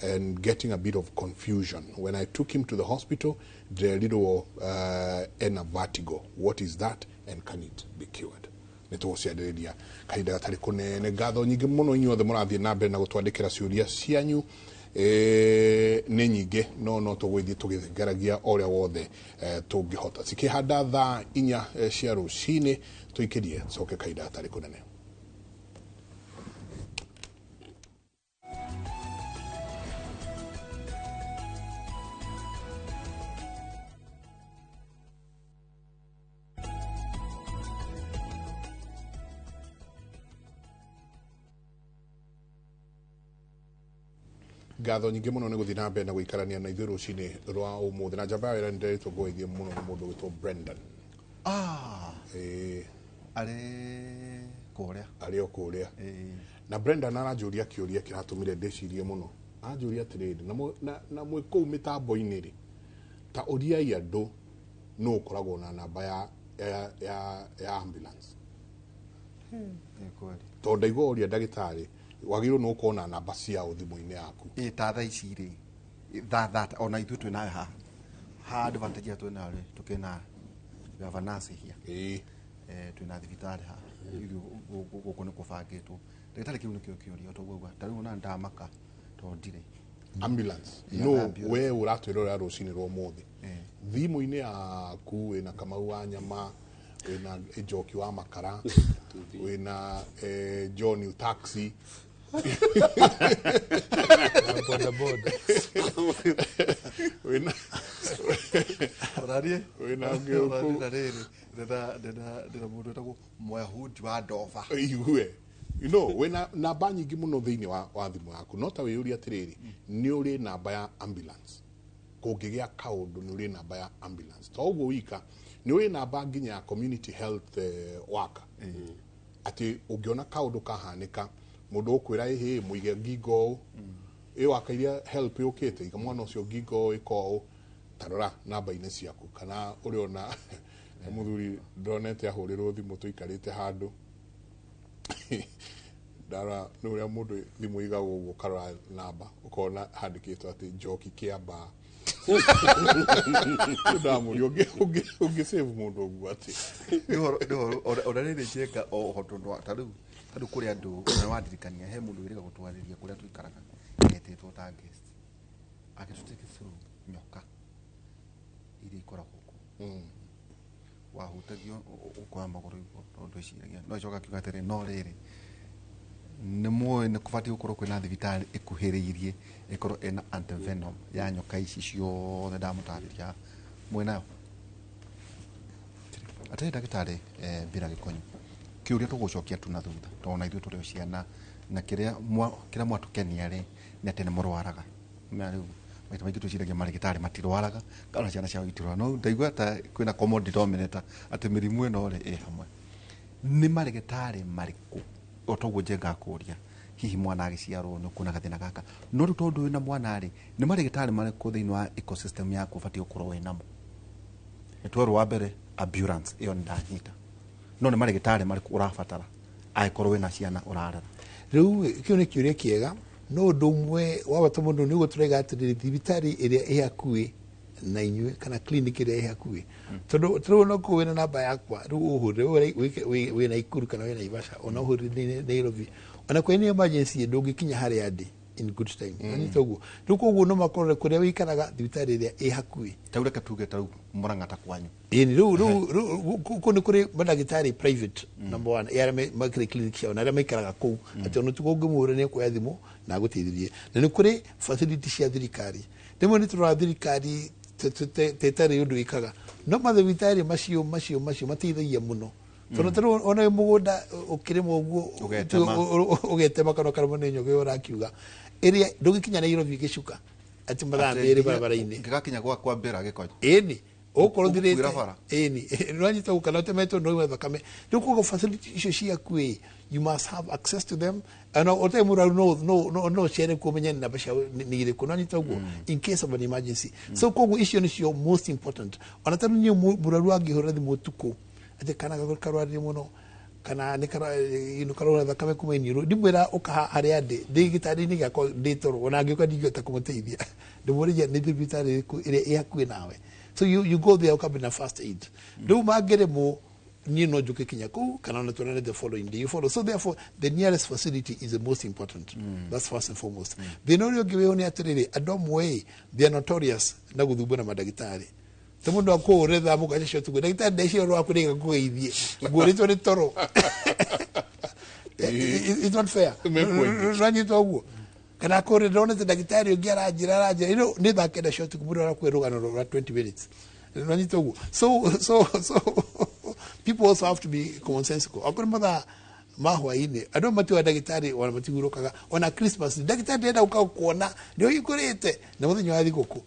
and getting a bit of confusion. When I took him to the hospital, nderirwo ena vertigo. What is that and can it be cured? Nĩ tũgũciarĩrĩria kahinda gatarĩ kũnene. Ngatho nyingĩ mũno inyuothe mũrathiĩ na mbere na gũtwandĩkĩra ciũria cianyu. Nĩ nyingĩ no tũgũgĩthiĩ tũgĩgeragia o ũrĩa wothe tũngĩhota. Cikĩhanda thaa 4 cia rũcinĩ tũikĩrie coke kahinda gatarĩ kũnene. Ngatho nyingĩ mũno nĩ gũthiĩ na mbere na gũikarania na ithuĩ rũcinĩ rwa ũmũthĩ na njamba ya wĩra nĩ ndĩretwo ngũgeithie mũno nĩ mũndũ ũgwĩtwo Brendan. Arĩ kũrĩa. Arĩ o kũrĩa. Na Brendan aranjũria kĩũria kĩratũmire ndĩcirie mũno. Aranjũria atĩrĩrĩ, na mwĩ kũu mĩtambo-inĩ rĩ, ta ũriai andũ nũ ũkoragwo na namba ya ambulance. Nĩ kweli. Tondũ ndaigua ũria ndagĩtarĩ wagĩrĩirwo nĩ gũkorwo na namba ciao thimũ-inĩ yaku. Ta thaa ici rĩ, thaa ona ithuĩ twĩ nayo haha. Ha advantage twĩ nayo rĩ, tũkĩna we have a nurse here. Twĩna thibitarĩ haha. Ithuĩ gũkũ nĩ kũbangĩtwo. Ndagĩtarĩ kĩu nĩkĩo kĩũria toguo uga. Ta rĩu ona ndamaka tondũ ndirĩ. Ambulance. Yeah, No, ambulance. we ũratwĩrorera rũcinĩ rwa ũmũthĩ. Thimũ-inĩ yaku wĩna Kamau wa nyama, wĩna Njoki wa makara, wĩna John taxi. Boda boda. Wĩna Ũrarie? Wĩna Ũrarie na rĩrĩ, ndĩna mũndũ wĩtagwo Mũyahudi wa Dover. Igue. You know, wĩna namba nyingĩ mũno thĩinĩ wa thimũ yaku. No ta wĩyũrie atĩrĩrĩ, nĩ ũrĩ namba ya ambulance. Kũngĩgĩa kaũndũ nĩ ũrĩ namba ya ambulance. To ũguo wika, nĩ ũrĩ namba nginya ya community health worker. Atĩ ũngĩona kaũndũ kahanĩka, mũndũ ũkwĩra ĩhĩ mũige ngingo ũũ. Ĩ waka iria help yũkĩte, iga mwana ũcio ngingo ũũ, ĩka ũũ. Ta rora namba-inĩ ciaku kana ũrĩona mũthuri ndonete ahũrĩrwo thimũ tũikarĩte handũ. Ndara nĩ ũrĩa mũndũ thimũ igagwo ũguo ũkarora namba ũkona handĩkĩtwo atĩ Njoki Kĩambaa. Ndamũria ũngĩ save mũndũ ũguo atĩ. Nĩ ũhoro, ona rĩrĩ Njenga o ho tondũ ta rĩu kũrĩ andũ, ona wandirikania, he mũndũ wĩrĩga gũtwarĩria kũrĩa tũikaraga, etĩtwo ta guest. Agĩtũtake through nyoka iria ikoragwo kuo. Wahutagio ũkoya magũrũ igũrũ tondũ ndwĩciragia. No ĩcoka akiuga atĩrĩ, no rĩrĩ, nĩ mũĩ nĩ kũbatiĩ gũkorwo kwĩna thibitarĩ ĩkuhĩrĩirie ĩkorwo ĩna antivenom ya nyoka ici ciothe ndamũtarĩria mwĩnayo. Atĩrĩ ndagĩtarĩ Mbira Gĩkonyo, kĩũria tũgũcokia tu na thutha tondũ na ithuĩ tũrĩ o ciana na kĩrĩa mwatũkenia rĩ nĩ atĩ nĩ mũrwaraga. Na rĩu maita maingĩ twĩciragia marĩgĩtarĩ matirwaraga kana ciana ciao itirwaraga, no ndaigua ta kwĩna common denominator atĩ mĩrimũ ĩno rĩ ĩ hamwe. Nĩ marĩgĩtarĩ marĩkũ o toguo Njenga akũria hihi mwana agĩciarwo nĩ ũkuona gathĩna gaka, no rĩu tondũ wĩna mwana rĩ nĩ marĩgĩtarĩ marĩkũ thĩinĩ wa ecosystem yaku ũbatiĩ gũkorwo wĩnamo? Nĩ twerwo wa mbere ambulance ĩyo nĩ ndanyita, no nĩ marĩgĩtarĩ marĩkũ ũrabatara angĩkorwo wĩna ciana ũrarera? Rĩu kĩu nĩ kĩũria kĩega. No ũndũ ũmwe wa bata mũno nĩguo tũraiga atĩrĩrĩ, thibitarĩ ĩrĩa ĩ hakuhĩ na inyuĩ kana clinic ĩrĩa ĩ hakuhĩ, tondũ tũrĩ no kũu wĩna namba yakwa rĩu ũhũrĩre wĩ Nakuru kana wĩ Naivasha, ona ũhũrĩre Nairobi, ona kwĩ nĩ emergency ndũngĩkinya harĩa ndĩ. In good time. Nanyita ũguo. Rĩu koguo no makorore kũrĩa wĩikaraga, thibitarĩ ĩrĩa ĩ hakuhĩ. Tau reke tuge tau Mũrang'a ta kwanyu. Ĩni, rĩu kũu nĩ kũrĩ mandagĩtarĩ private, number one, arĩa makĩrĩ clinic ciao na arĩa maikaraga kũu, atĩ ona ũtukũ ũngĩmũhũra nĩ ekuoya thimũ na agũteithĩrĩrie. Na nĩ kũrĩ facility cia thirikari. Rĩmwe nĩ tũroraga thirikari ta ĩtarĩ ũndũ ĩkaga, no mathibitarĩ macio mateithagia mũno, tondũ tarĩu ona wĩ mũgũnda ũkĩrĩma ũguo, Ũgetema. Ũgetema kana ũkarũmwo nĩ nyoka ĩyo ũrakiuga, ĩrĩa ndũgĩkinya Nairobi gĩcuka atĩ mathaa 2 barabara-inĩ. Ngĩgakinya gwakwa mbĩra gĩkonyo. Ĩni, ũgũkorwo Ũgũkuĩra ũthirĩte. bara. Ĩni, nĩwanyita gũkana ũtemetwo no uma thakame. Rĩu koguo facility icio ciaku ĩ, you must have access to them. Ona ũtarĩ mũrwaru, no ũcere kuo, ũmenye namba ciao nĩ irĩkũ, nĩwanyita ũguo, in case of an emergency. So koguo icio nĩcio most important. Ona tarĩu niĩ mũrwaru angĩhũra thimũ ũtukũ atĩ kana karwarire mũno, kana nĩ kara you know, karaura thakame kuma iniũrũ, ndimwĩra ũka harĩa ndĩ gĩtanda-inĩ gĩakwa ndĩ toro, ona angĩũka ndingĩhota kũmũteithia. Ndĩmũragia nĩ thibitarĩ ĩrĩkũ ĩrĩa ĩ hakuhĩ nawe. So you go there, ũkambe na first aid. Rĩu mangĩremwo, niĩ no njũke kinya kũu, kana ona tuonane the following day, you follow? So therefore the nearest facility is the most important. That's first and foremost. Thĩna ũrĩa ũngĩ wĩho nĩ atĩrĩrĩ, andũ amwe ĩ, they are notorious na gũthumbũra mandagĩtarĩ. Ta mũndũ akũhũre thaa 7 cia ũtukũ, ndagĩtarĩ ndeciria ũhoro waku nĩiga kũgeithie, nguũrĩtwo nĩ toro. It's not fair. Mekwendia. Nanyita ũguo, kana akũrĩ ndonete ndagĩtarĩ ũngĩ aranjĩra nĩ thaa 9 cia ũtukũ, mũndũ arakũhe rũgano rwa 20 minutes. Nanyita ũguo. So people also have to be commonsensical. Akorwo mathaa ma hwaĩ-inĩ andũ matiwa ndagĩtarĩ ona matihurũkaga. Ona Christmas ndagĩtarĩ ndĩrenda gũka kuona nĩ ũhingũrĩte na mũthenya wa thigũkũ.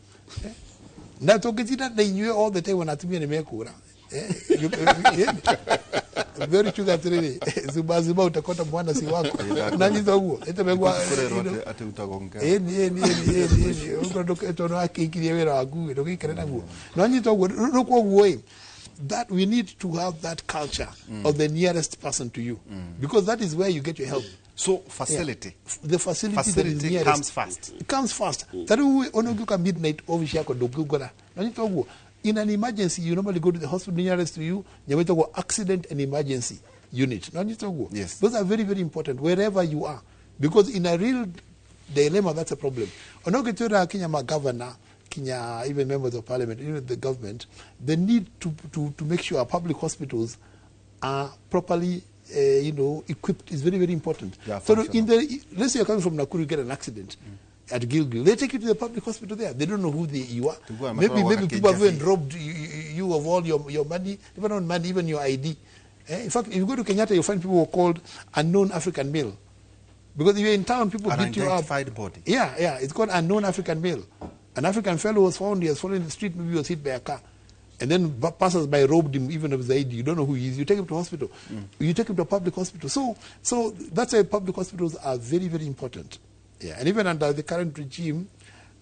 Na tũngĩtinda na inyuĩ all the time, ona atumia nĩ mekũra. Very chuga atĩrĩrĩ, zuba zuba utakota mwana si wako. Nanyita ũguo ĩtemegwa. Kũrerwo atĩ utagongea. Ĩni, ũkorwo tondũ akĩikirie wĩra waku ndũgĩikare naguo. Nanyita ũguo. Rĩu koguo ĩ, that we need to have that culture of the nearest person to you, because that is where you get your help. So facility. Yeah. The facility, that is Facility nearest comes first. It comes first. Ta rĩu ona ũngĩũka midnight office yakwa ndũngĩngora. Nanyita ũguo. In an emergency, you normally go to the hospital nearest to you, nyamũ ĩtagwo accident and emergency unit. Nanyita ũguo. Yes. Those are very, very important wherever you are, because in a real dilemma, that's a problem. Ona ũngĩtwĩra kinya magavana, kinya even members of parliament, even the government, they need to make sure our public hospitals are properly equipped is very, very important. They are So in the, let's say you're coming from Nakuru, you get an accident at Gilgil. They take you to the public hospital there. They don't know who you are. To go and Maybe, matwara maybe people have even Kejafi. robbed you of all your money, even on money, even your ID. In fact, if you go to Kenyatta, you find people who are called unknown African male. Because if you're in town, people An beat you up. identified body. Yeah. It's called unknown African male. An African fellow was found, he was following the street, maybe he was hit by a car. And then passers-by robbed him, even of his ID. You don't know who he is. You take him to hospital. You take him to a public hospital. So that's why public hospitals are very, very important. Yeah, and even under the current regime,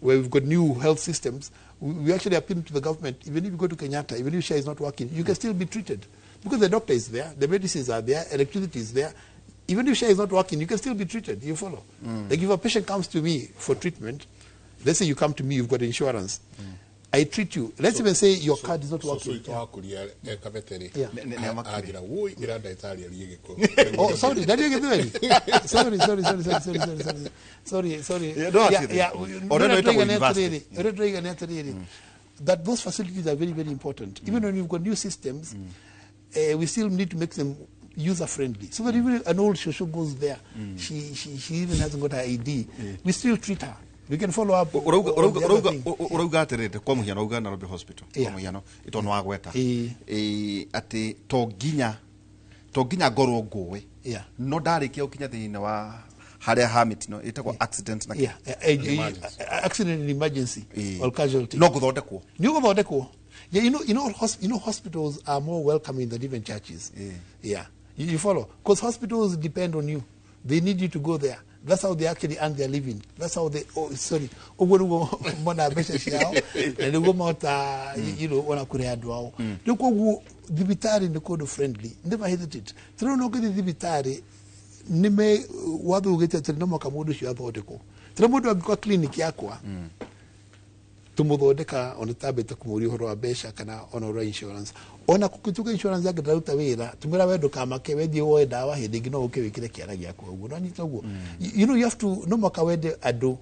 where we've got new health systems, we actually appeal to the government. Even if you go to Kenyatta, even if SHA is not working, you can still be treated. Because the doctor is there, the medicines are there, electricity is there. Even if SHA is not working, you can still be treated. You follow? Like if a patient comes to me for treatment, let's say you come to me, you've got insurance. I treat you. Let's even say your card is not So working. itũ wakuria ekabete Yeah. Nĩ amakire. Aranjĩra woi ĩra ndagĩtarĩ arie gĩkũyũ. Oh, sorry, did you get it? Sorry, sorry, sorry, sorry, sorry, sorry, sorry, sorry, sorry. Yeah, no, Yeah, actually. yeah. Already Ũrĩa wĩtagwo tũraigana university. atĩrĩrĩ, ũrĩa tũraigana atĩrĩrĩ, that those facilities are very, very important. Even when you've got new systems, we still need to make them user friendly, so that even an old shosho goes there, she even hasn't got her ID, we still treat her. We can follow up Urauga on urauga the other urauga thing. Urauga atiriri, kwa muhiano uga Nairobi Hospital, kwa muhiano itono wagweta ati to nginya ngorwo ngũĩ no ndarikia gukinya thiini wa haria ha mitino itagwo accident na Yeah, accident and emergency or casualty. No guthondekwo. Nĩ ũgũthondekwo. Yeah, hospitals are more welcoming than even churches. Yeah. You follow? Because hospitals depend on you. They need you to go there. That's how they actually earn their living. That's how they, oh, sorry. Ũguo nĩguo mona mbeca ciao na nĩguo mahota ona kũrĩha andũ ao. Rĩu koguo thibitarĩ nĩ kũndũ friendly. Never hesitate. Tondũ no ũngĩthiĩ thibitarĩ nĩme watho ugĩte atĩ no mũhaka mũndũ ũcio athondekwo. Tondũ mũndũ angĩũka clinic yakwa Tumuthondeka ona tambĩte kũmũria ũhoro wa mbeca kana ona ũhoro wa insurance. Ona kũngĩtuĩka insurance yake ndĩraruta wĩra, tumĩra we ndũkamake, wethiĩ woe ndawa, hĩndĩ ĩngĩ no ũke wĩkĩre kĩara gĩaku ũguo. No nyita ũguo, you know, you have to, no mũhaka wende andũ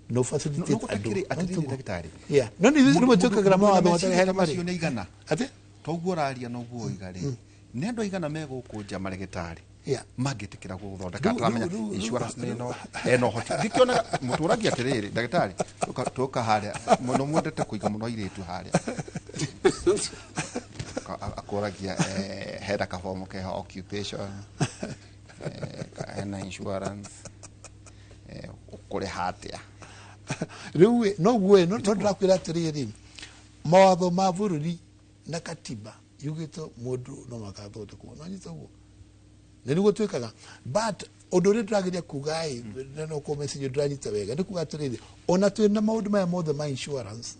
no facilitate andũ. Atĩrĩrĩ ndagĩtarĩ. Yeah, no nĩ rĩmwe twĩkagĩra mawatho matarĩ harĩa macio marĩ nĩ igana atĩ toguo ũraria noguo ũiga rĩ, nĩ andũ aigana me gũkũ nja marĩgĩtarĩ mangĩtĩkĩra gũthondeka ataramenya insurance nĩ ĩno ena ũhoti ndikĩonaga mũtũragia atĩrĩrĩ ndagĩtarĩ, tũka harĩa mũno mwendete kũiga mũno airĩtu harĩa. Akũragia hena kabomu keho occupation, hena insurance, ũkũrĩha atĩa? Rĩu ĩ, noguo ĩ, no ndĩrakwĩra atĩrĩrĩ, mawatho ma bũrũri na katiba yugĩte mũndũ no makathondekwo. No nyita ũguo na nĩguo twĩkaga, but ũndũ ũrĩa ndĩrageria kuga ĩ, na no kũ message ndĩranyita wega, nĩ kuga atĩrĩrĩ, ona twĩ na maũndũ maya mothe ma insurance,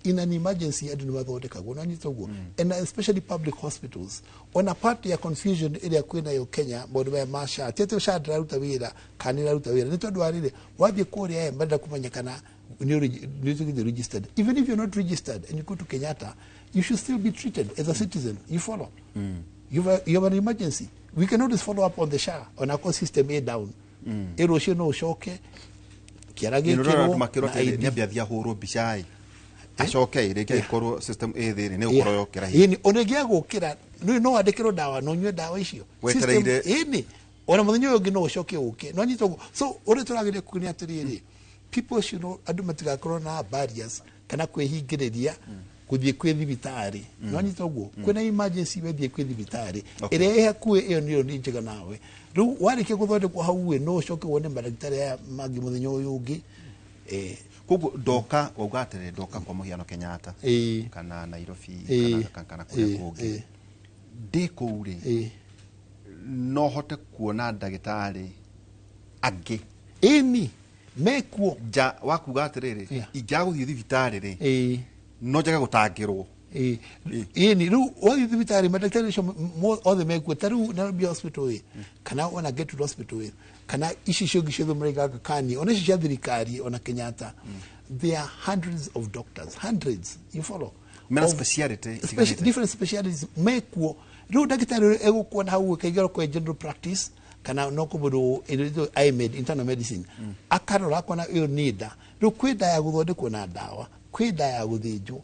in an emergency andũ nĩ mathondekagwo. No nyita ũguo, and especially public hospitals. Ona part ya confusion ĩrĩa kwĩnayo Kenya, maũndũ maya ma SHA, ti atĩ SHA ndĩraruta wĩra kana nĩ ĩraruta wĩra, nĩ tondũ wa rĩrĩ, wathiĩ kũrĩa ĩ, marenda kũmenya kana nĩ ũtuĩkĩte registered. Even if you're not registered and you go to Kenyatta, you should still be treated as a citizen. You follow? You have an emergency, we can always follow up on the SHA ona ko system ĩ down, ĩ rũciũ no ũcoke kĩara Nĩ ũrona andũ gĩkĩrwo makĩrwo na atĩrĩrĩ, ID. nĩ ambia athiĩ ahũrwo mbica ĩ, acoke ĩ rĩngĩ angĩkorwo system ĩ thĩ rĩ, nĩ gũkorwo yokĩra hihi. Ĩni, ona ĩngĩaga gũkĩra no wandĩkĩrwo ndawa, no ũnyue ndawa icio. Wetereire. Ĩni, ona mũthenya ũyũ ũngĩ no ũcoke ũke. No nyita ũguo. So ũrĩa tũrageria kuga nĩ atĩrĩrĩ, people should know, andũ matigakorwo na barriers kana kwĩhingĩrĩria gũthiĩ kwĩ thibitarĩ. No nyita ũguo, kwĩna emergency, wethiĩ kwĩ thibitarĩ ĩrĩa ĩ hakuhĩ, ĩyo nĩyo nĩ njega nawe. Rĩu warĩkia gũthondekwo hau ĩ, no ũcoke wone mandagĩtarĩ aya mangĩ mũthenya ũyũ ũngĩ. Koguo ndoka wauga atĩrĩrĩ, ndoka kwa mũhiano Kenyatta kana Nairobi kana kũrĩa kũngĩ, ndĩ kũu rĩ, no hote kuona ndagĩtarĩ angĩ Ĩni, mekuo. Nja wa kuga atĩrĩrĩ, ingĩaga gũthiĩ thibitarĩ rĩ, no njage gũtangĩrwo. Ĩni, rĩu wathiĩ thibitarĩ mandagĩtarĩ acio othe mekuo. Ta rĩu Nairobi Hospital ĩ, kana ona Gertrude Hospital ĩ, kana ici ciũngĩ ciothe maraigaga kani, ona ici cia thirikari, ona Kenyatta, there are hundreds of doctors, hundreds, you follow? Mena speciality itiganĩte. Different specialities mekuo. Rĩu ndagĩtarĩ ũrĩa egũkuona hau kaingĩ kwa general practice kana no kũ mũndũ ĩno IMED, internal medicine, akarora akona ĩyo nĩ nda. Rĩu kwĩ nda ya gũthondekwo na ndawa, kwĩ nda ya gũthĩnjwo.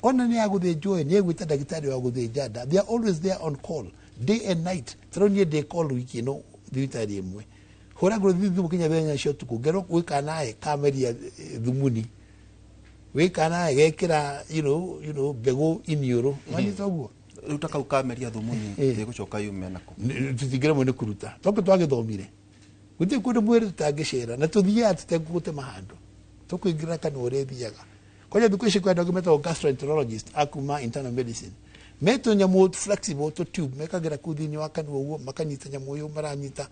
Ona nĩ ya gũthĩnjwo ĩ, nĩ egwĩta ndagĩtarĩ wa gũthĩnja nda. They are always there on call day and night. Tarĩu niĩ ndĩ call wiki ĩno thibitarĩ ĩmwe, hũragĩrwo thimũ nginya thaa 8 cia ũtukũ, ngerwo gwĩ naĩ kameria thumuni, gwĩ naĩ gekĩra mbegũ iniũrũ. Wanyita ũguo? Rĩu ta kau kameria thumuni ĩgũcoka yume nako? Tũtingĩremwo nĩ kũruta tondũ twagĩthomire gũtirĩ kũndũ mwĩrĩ tũtangĩcera na tũthiaga tũtegũtema handũ, tũkũingĩra kanua ũrĩa ĩthiaga. Kwanja thikũ ici kwĩ andũ angĩ metagwo gastroenterologist a kuma internal medicine, me tũnyamũ flexible tũ tube mekagĩra kũu thĩinĩ wa kanua ũguo, makanyita nyamũ ĩyo maranyita,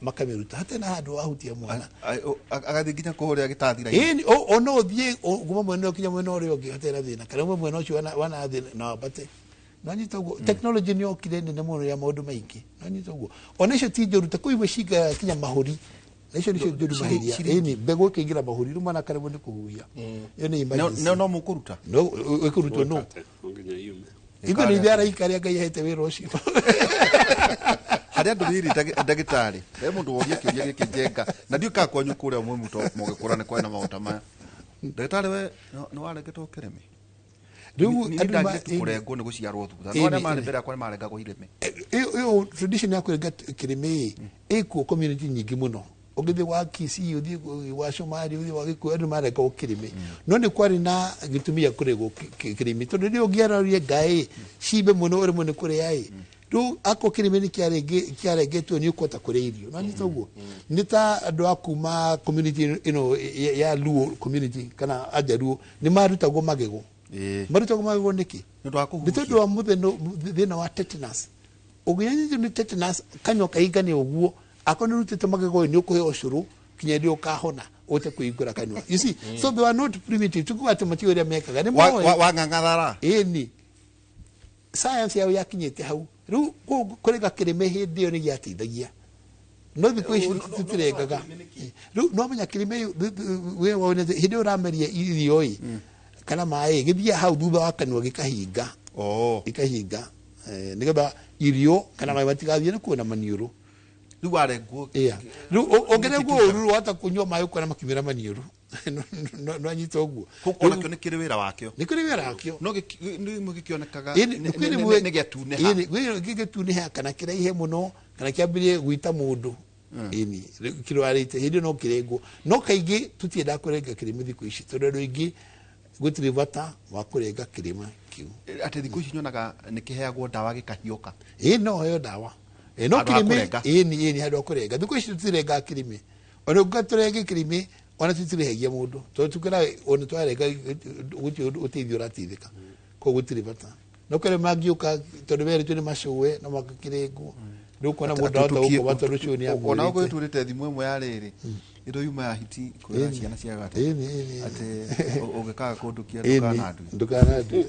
makamĩruta hatarĩ na handũ wahutia mwana. Agathiĩ nginya kũrĩa gĩtathira. Ĩni, o no ũthiĩ kuma mwena ũyũ kinya mwena ũrĩa ũngĩ hatarĩ na thĩna, kana ume mwena ũcio wana thĩna na wambate. No nyita ũguo, technology nĩ yokire nene mũno ya maũndũ maingĩ. No nyita ũguo, ona icio ti njũru, ta kwĩ imwe cingaga kinya mahũri, na icio nĩcio njũru mahĩria. Ĩni, mbegũ ĩkĩingĩra mahũri, rĩu mwana akaremwo nĩ kũhuhia, ĩyo nĩ emergency. No mũkũruta? No ĩkũrutwo no No nginya yume. Ithuĩ nĩ ithuĩ araika arĩa Ngai ahete wĩra ũcio. Harĩa andũ rĩrĩ ndagĩtarĩ, he mũndũ woria kĩũria gĩkĩ njenga, na ndiũĩ kana kwanyu kũrĩa mwĩ mũto mũgĩkũra nĩ kwarĩ na maũndũ ta maya. Ndagĩtarĩ, we nĩ warengetwo kĩrĩmĩ? Rĩu Ni andũ ndagire tu kũrengwo nĩ gũciarwo thutha, no arĩa marĩ mbere yakwa nĩ marengagwo irĩmĩ. Ĩyo tradition ya kũrenga kĩrĩmĩ ĩ ĩkuo community nyingĩ mũno. Ũngĩthiĩ wa Kisii, ũthiĩ wa Somali, ũthiĩ wa Gĩkũyũ, andũ marengagwo kĩrĩmĩ. No nĩ kwarĩ na gĩtũmi gĩa kũrengwo kĩrĩmĩ, tondũ rĩrĩa ũngĩarorie ngaĩ cimbe mũno ũremwo nĩ kũrĩa ĩ, rĩu akorwo kĩrĩmĩ nĩ kĩarengetwo, nĩ ũkũhota kũrĩa irio. No nyita ũguo, nĩ ta andũ a kuma community ĩno ya Luo community kana Ajaruo, nĩ marutagwo magego. Marutagwo magego nĩkĩ? Nĩ ũndũ wa Nĩ kũhuhia. tondũ wa thĩna wa tetanus. Ũngĩnyitwo nĩ tetanus kanyua kahingane ũguo, akorwo nĩ ũrutĩte magego nĩ ũkũheo ũcũrũ kinya rĩrĩa ũkahona ũhote kũhingũra kanua. You see, so they were not primitive. Tukuga atĩ matiũĩ ũrĩa mekaga, nĩ moĩ. Wang'ang'athara. Ĩni, science yao yakinyĩte hau. Rĩu kũrega kĩrĩmĩ hĩndĩ ĩyo nĩ gĩateithagia, no thikũ ici tũtirengaga. Rĩu no menya kĩrĩmĩ wĩra wao nĩ atĩ hĩndĩ ĩyo ũrameria irio ĩ, Kana maĩ gĩthiaga hau thutha wa kanua gĩkahinga. Oh. Gĩkahinga nĩgetha irio kana maĩ matigathiĩ na kuo na maniũrũ. Rĩu warengwo. Yeah. Rĩu ũngĩrengwo ũru wahota kũnyua maĩ ũkona makiumĩra maniũrũ. No anyita ũguo. Onakĩo nĩ kĩrĩ wĩra wakĩo. Nĩ kũrĩ wĩra wakĩo. No nĩ gĩkĩonekaga Ĩni, kwĩ rĩmwe- nĩ gĩatunĩha. Ĩni, kwĩ gĩgĩtunĩha kana kĩraihe mũno kana kĩambĩrĩrie gwita mũndũ. Ĩni, rĩu kĩrwarĩte hĩndĩ ĩyo no kĩrengwo. No kaingĩ tũtiendaga kũrenga kĩrĩmĩ thikũ ici tondũ andũ aingĩ gũtirĩ bata wa kũrenga kĩrĩma kĩu. Atĩ thikũ ici nyonaga nĩ kĩheagwo ndawa gĩkahiũka. Ĩĩ, no heo ndawa. Ĩĩ, no Handũ ha kĩrĩmĩ kũrenga. Ĩni, ĩni, handũ ha kũrenga. Thikũ ici tũtirengaga kĩrĩmĩ. Ona ũngĩuga tũrenge kĩrĩmĩ ona tũtirĩhagia mũndũ tondũ tukĩra ona twarenga gũtirĩ ũndũ ũteithio ũrateithĩka, koguo gũtirĩ bata. No kũrĩ mangĩũka tondũ merĩtwo nĩ macũe no makĩrengwo. Rĩu ũkona mũndũ ahota gũkoma tondũ cũĩ nĩ Ona amwĩrĩte. ũgwĩtũrĩte thimũ ĩmwe ya rĩrĩ ĩndo yuma ya hiti kwĩra ciana ciaga atĩ Ĩni, ĩni, ĩni. atĩ ũngĩkaga kũndũkia Ĩni, ndũkanandue. Ndũkanandue.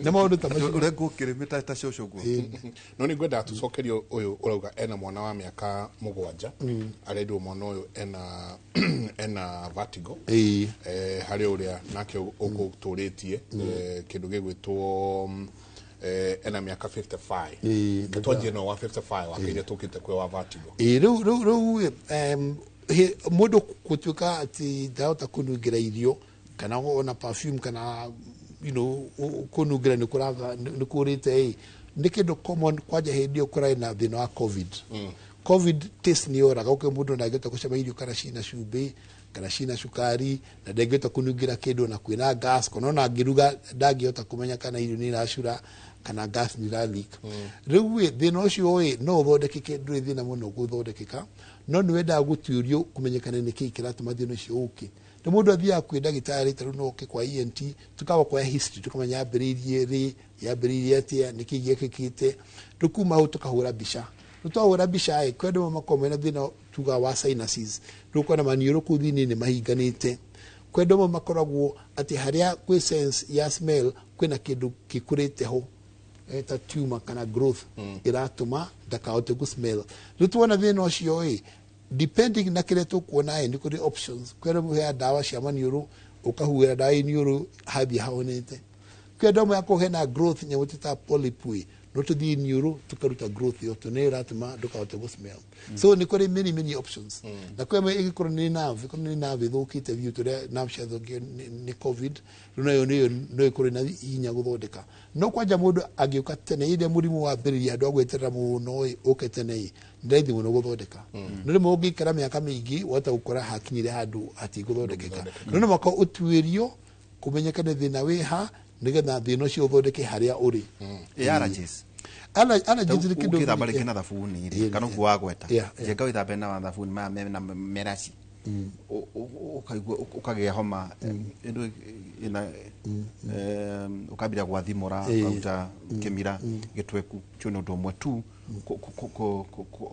Nĩ maũndũ ta macio. Ũrengwo kĩrĩmĩ ta cũcũ guo. No nĩ ngwendaga tũcokerio ũyũ ũrauga ena mwana wa mĩaka 7, arendwo mwana ũyũ ena vertigo. Ĩĩ. Harĩ ũrĩa nake ũgũtũrĩtie kĩndũ gĩgwĩtwo ena mĩaka 55. Ĩĩ. Twanjie no wa 55 wakeire tũkĩte kwĩ wa vertigo. Ĩĩ, rĩu mũndũ gũtuĩka atĩ ndahota kũnungĩra irio kana ona perfume kana kũnungĩra nĩ kũraga nĩ kũrĩte ĩ nĩ kĩndũ common kwanja hĩndĩ ĩyo kũrarĩ na thĩna wa COVID. COVID taste nĩ yoraga ũkĩ mũndũ ndangĩhota gũcama irio kana cina cumbĩ kana cina cukari na ndangĩhota kũnungĩra kĩndũ na kwĩna gas kana ona angĩruga ndangĩhota kũmenya kana irio nĩ iracura kana gas nĩ ira leak. Rĩu ĩ thĩna ũcio ĩ no ũthondekeke, ndũrĩ thĩna mũno gũthondekeka, no nĩ wendaga gũtuĩrio kũmenyekana nĩ kĩĩ kĩratũma thĩna ũcio ũke. Nĩ mũndũ athiaga kwĩ ndagĩtarĩ ta rĩu no oke kwa ENT, tukamba kuoya history tũkamenya yambĩrĩirie rĩ, yambĩrĩirie atĩa, nĩkĩ gĩekĩkĩte. Rĩu kuma hau tũkahũra mbica. Rĩu twahũra mbica ĩ kwĩ andũ amwe makoragwo mena thĩna tugaga wa sinuses, rĩu ũkona maniũrũ kũu thĩinĩ nĩ mahinganĩte. Kwĩ andũ amwe makoragwo atĩ harĩa kwĩ sense ya smell kwĩna kĩndũ gĩkũrĩte ho ta tumor kana growth ĩratũma ndakahote gũ smell. Rĩu tuona thĩna ũcio ĩ depending na kĩrĩa tũkuona ĩ nĩ kũrĩ options. Kwĩ andũ amwe ndawa cia maniũrũ ũkahuhĩra ndawa iniũrũ hathiĩ hahonete. Kwĩ andũ amwe akorwo hena growth nyamũ twĩtaga polyp ĩ no tũthiĩ iniũrũ tũkaruta growth ĩyo tondũ nĩyo ĩratũma ndũkahote gũ smell. So nĩ kũrĩ many many options. Na kwĩ amwe ĩngĩkorwo nĩ nerve, ĩkorwo nĩ nerve ĩthũkĩte biũ tũrĩa nerve ciathũkio nĩ COVID, rĩu nayo nĩyo no ĩkorwo ĩna hinya gũthondeka. No kwanja mũndũ angĩũka tene hĩndĩ ĩrĩa mũrimũ wambĩrĩria andũ a gweterera mũno ĩ ũke tene ĩ nĩ raithi mũno gũthondeka. No rĩmwe ũngĩikara mĩaka mĩingĩ wahota gũkora hakinyire handũ hatigũthondekeka. No no mũhaka ũtuĩrio kũmenyekane thĩna wĩ ha nĩgetha thĩna ũcio ũthondeke harĩa ũrĩ. Ĩ allergies. Allergies nĩ kĩndũ Ũngĩthamba rĩngĩ na thabuni rĩ kana ũguo wagweta njenga wĩthambe na thabuni maya mena meraci ũkaigua ũkagĩa homa ĩndũ ĩna ũkambĩrĩria gwathimũra ũkaruta kĩmira gĩtweku kĩu nĩ ũndũ ũmwe tu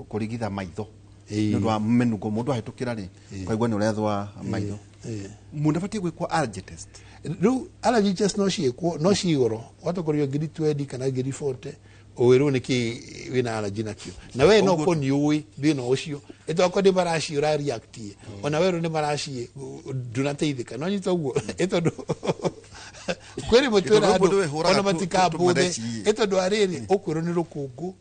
kũrigitha maitho nĩ ũndũ wa mĩnungo mũndũ ahĩtũkĩra rĩ ũkaigua nĩ ũrethwa maitho. Mũndũ abatiĩ gwĩkwo allergy test. Rĩu allergy test no ciĩkwo no cigoro watokorio ngiri 20 kana ngiri 40 ũwĩrwo nĩkĩ wĩna allergy nakĩo na we no Ũguo- ko nĩ ũĩ thĩna ũcio ĩtokorwo nĩ maraci ũra react ona werwo nĩ maraci ndũnateithĩka no nyita ũguo ĩtondũ kwĩ rĩmwe twĩra Ĩtondũ andũ mũndũ wĩhũraga ona matikambũthe tũmaraci. Ĩtondũ arĩrĩ ũkwĩrwo nĩ rũkũngũ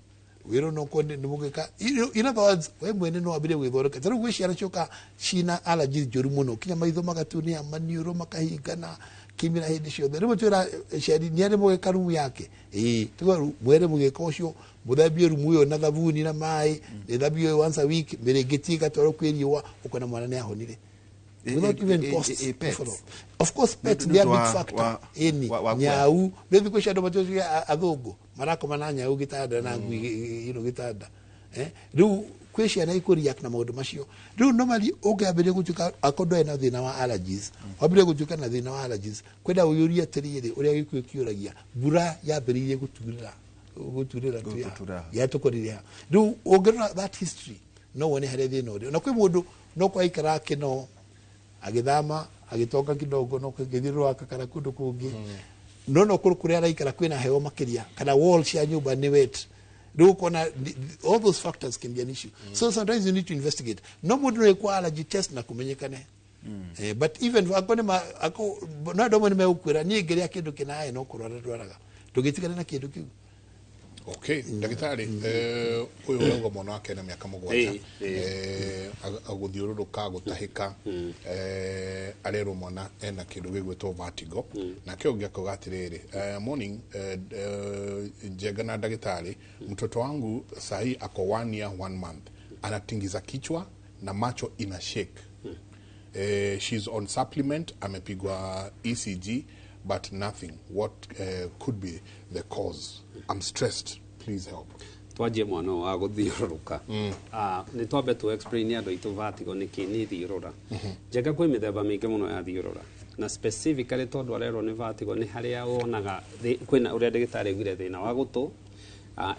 wĩrwo no ko nĩ mũgĩka. In other words, we mwene no wambĩrĩrie gwĩthondeka. Ta rĩu gwĩ ciana cioka cina allergies njũru mũno kinya maitho magatunĩha maniũrũ makahingana kĩmira hĩndĩ ciothe. Rĩmwe twĩra ciari nĩ arĩ mũgĩka rumu yake ĩĩ tuga mwere mũgĩka ũcio mũthambie rumu ĩyo na thabuni na maĩ ĩthambio once a week mĩrĩngĩti ĩgatwarwo kwĩ riũa ũkona mwana nĩ ahonire without even cost. Pets. Follow. Of course pets Nĩ they are ũndũ big factor. Ĩni wa nyau rĩu thikũ ici andũ matuĩkire athũngũ marakoma na nyau gĩtanda na ngui gĩtanda. Rĩu kwĩ ciana ikũ react na maũndũ macio. Rĩu normally ũngĩambĩrĩria gũtuĩka akorwo ndwarĩ na thĩna wa allergies, wambĩrĩrie gũtuĩka na thĩna wa allergies kwenda ũyũrie atĩrĩrĩ ũrĩa gĩkuũ kĩũragia mbura yambĩrĩirie gũturĩra gũturĩra tu Gũturĩra. Yatũkorire ha. Rĩu ũngĩrora that history no wone harĩa thĩna ũrĩ. Na kwĩ mũndũ no kwa aikara kĩno agĩthama agĩtonga kidogo no gĩthiĩ rwaka kana kũndũ kũngĩ no no kũrĩ kũrĩa araikara kwĩna heho makĩria kana wall cia nyũmba nĩ wet. Rĩu ũkona all those factors can be an issue. So sometimes you need to investigate. No mũndũ no ĩkwo allergy test na kũmenyekane. But even ako nĩ ako no andũ amwe nĩ megũkwĩra niĩ ngĩrĩa kĩndũ kĩnaĩ no kũrwara ndwaraga, ndũgĩtigane na kĩndũ kĩu. Okay, ndagĩtarĩ, ũyũ ũrauga mwana wake na mĩaka 7, gũthiũrũrũka, gũtahĩka, arerwo mwana ena kĩndũ gĩgwĩtwo vertigo. Nake ũngĩ akauga atĩrĩrĩ, "Morning, Njenga na ndagĩtarĩ, mtoto wangu sahii ako 1 year 1 month, anatingiza kichwa na macho ina shake. She's on supplement, amepigwa ECG but nothing. What could be the cause? I'm stressed, please help." Twanjie mwana ũyũ wa gũthiũrũrũka. Nĩ twambe tu explain andũ aitũ vertigo nĩ kĩ. Nĩ thiũrũra njega. Kwĩ mĩthemba mĩingĩ mũno ya thiũrũra, na specifically tondũ arerwo nĩ vertigo, nĩ harĩa wonaga kwĩna ũrĩa ndagĩtarĩ augire thĩna wa gũtũ,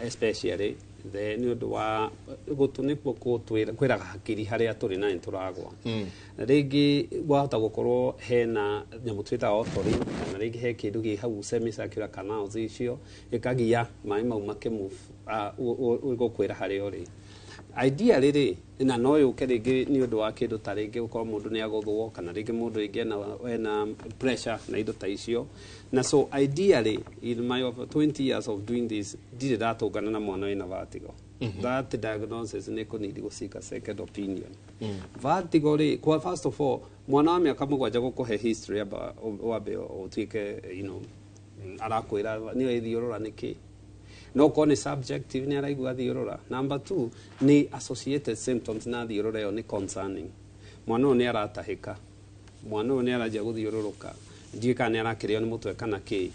especially nĩ ũndũ wa gũtũ nĩkuo kwĩraga hakiri harĩa tũrĩ na nĩ tũragwa. Rĩngĩ wahota gũkorwo hena nyamũ twĩtaga otolith, kana rĩngĩ he kĩndũ gĩ hau semicircular canals icio ĩkagia maĩ mau makĩmove, gũkwĩra harĩa ũrĩ. Ideally rĩ, na no yũke rĩngĩ nĩ ũndũ wa kĩndũ ta rĩngĩ gũkorwo mũndũ nĩ agũthwo, kana rĩngĩ mũndũ rĩngĩ ena pressure na indo ta icio. Na so ideally, in my over 20 years of doing this, ndirĩ ndatũngana na mwana wĩna vertigo. That diagnosis nĩ kũnidi gũcika second opinion. Vertigo rĩ, kwa first of all, mwana wa mĩaka 7 gũkũhe history amba wambe ũtuĩke arakwĩra nĩyo ĩthiũrũra nĩkĩ, no korwo nĩ subjective, nĩ araigua thiũrũra. Number two, nĩ associated symptoms na thiũrũra ĩyo nĩ concerning. Mwana ũyũ nĩ aratahĩka, mwana ũyũ nĩ aranjia gũthiũrũrũka, ndiũĩ kana nĩ arakĩrĩo nĩ mũtwe kana kĩ.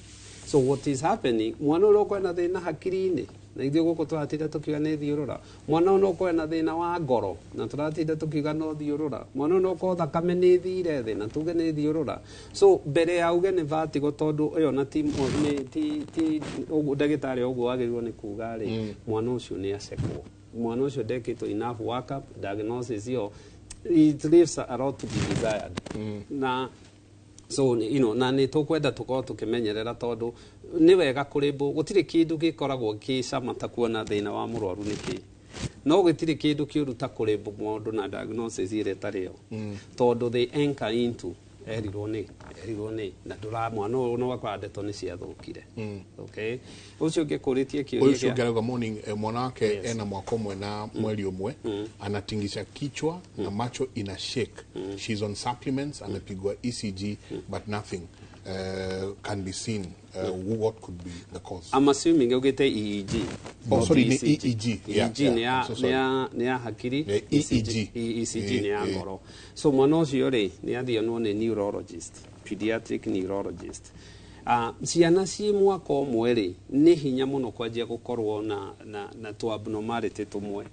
So what is happening? Mwana ũyũ no korwo na thĩna hakiri-inĩ, na ithuĩ gũkũ tũratinda tũkiuga nĩ thiũrũra. Mwana ũyũ no korwo na thĩna wa ngoro, na tũratinda tũkiuga no thiũrũra. Mwana ũyũ no korwo thakame nĩ ĩthire thĩ, na tuge nĩ thiũrũra. So mbere ya uge nĩ vertigo, tondũ ĩyo na ti nĩ ti ti ũguo ndagĩtarĩ ũguo wagĩrĩirwo nĩ kuga rĩ, mwana ũcio nĩ acekwo. Mwana ũcio ndekĩtwo enough workup. Diagnosis ĩyo, it leaves a lot to be desired. Na so na nĩ tũkwenda tũkorwo tũkĩmenyerera, tondũ nĩ wega kũrĩmbũ. Gũtirĩ kĩndũ gĩkoragwo kĩ cama ta kuona thĩna wa mũrwaru nĩ kĩ, no gũtirĩ kĩndũ kĩũru ta kũrĩmbũ mũndũ na diagnosis ĩrĩa ĩtarĩ yo, tondũ they anchor into erirwo nĩ na ndũra mwana ũyũ no wakora ndeto nĩ ciathũkire. Okay, ũcio ũngĩ kũrĩtie Ũyũ kĩũria ũcio ũngĩ arauga, "Morning, mwana wake ena mwaka ũmwe na mweri ũmwe, anatingisha kichwa na macho ina shake. She's on supplements, amepigwa ECG but nothing can be seen. What could be the cause?" I'm assuming ugite EEG. Oh, Not sorry, ni ECG. EEG. Yeah, EEG yeah. nĩ ya I'm so sorry. nĩ ya hakiri. Nĩ EEG. ECG nĩ ya ngoro. So mwana ũcio rĩ, nĩ athionwo nĩ neurologist, pediatric neurologist. Ciana ciĩ mwaka ũmwe rĩ, nĩ hinya mũno kwanjia gũkorwo na tũ abnormality tũmwe.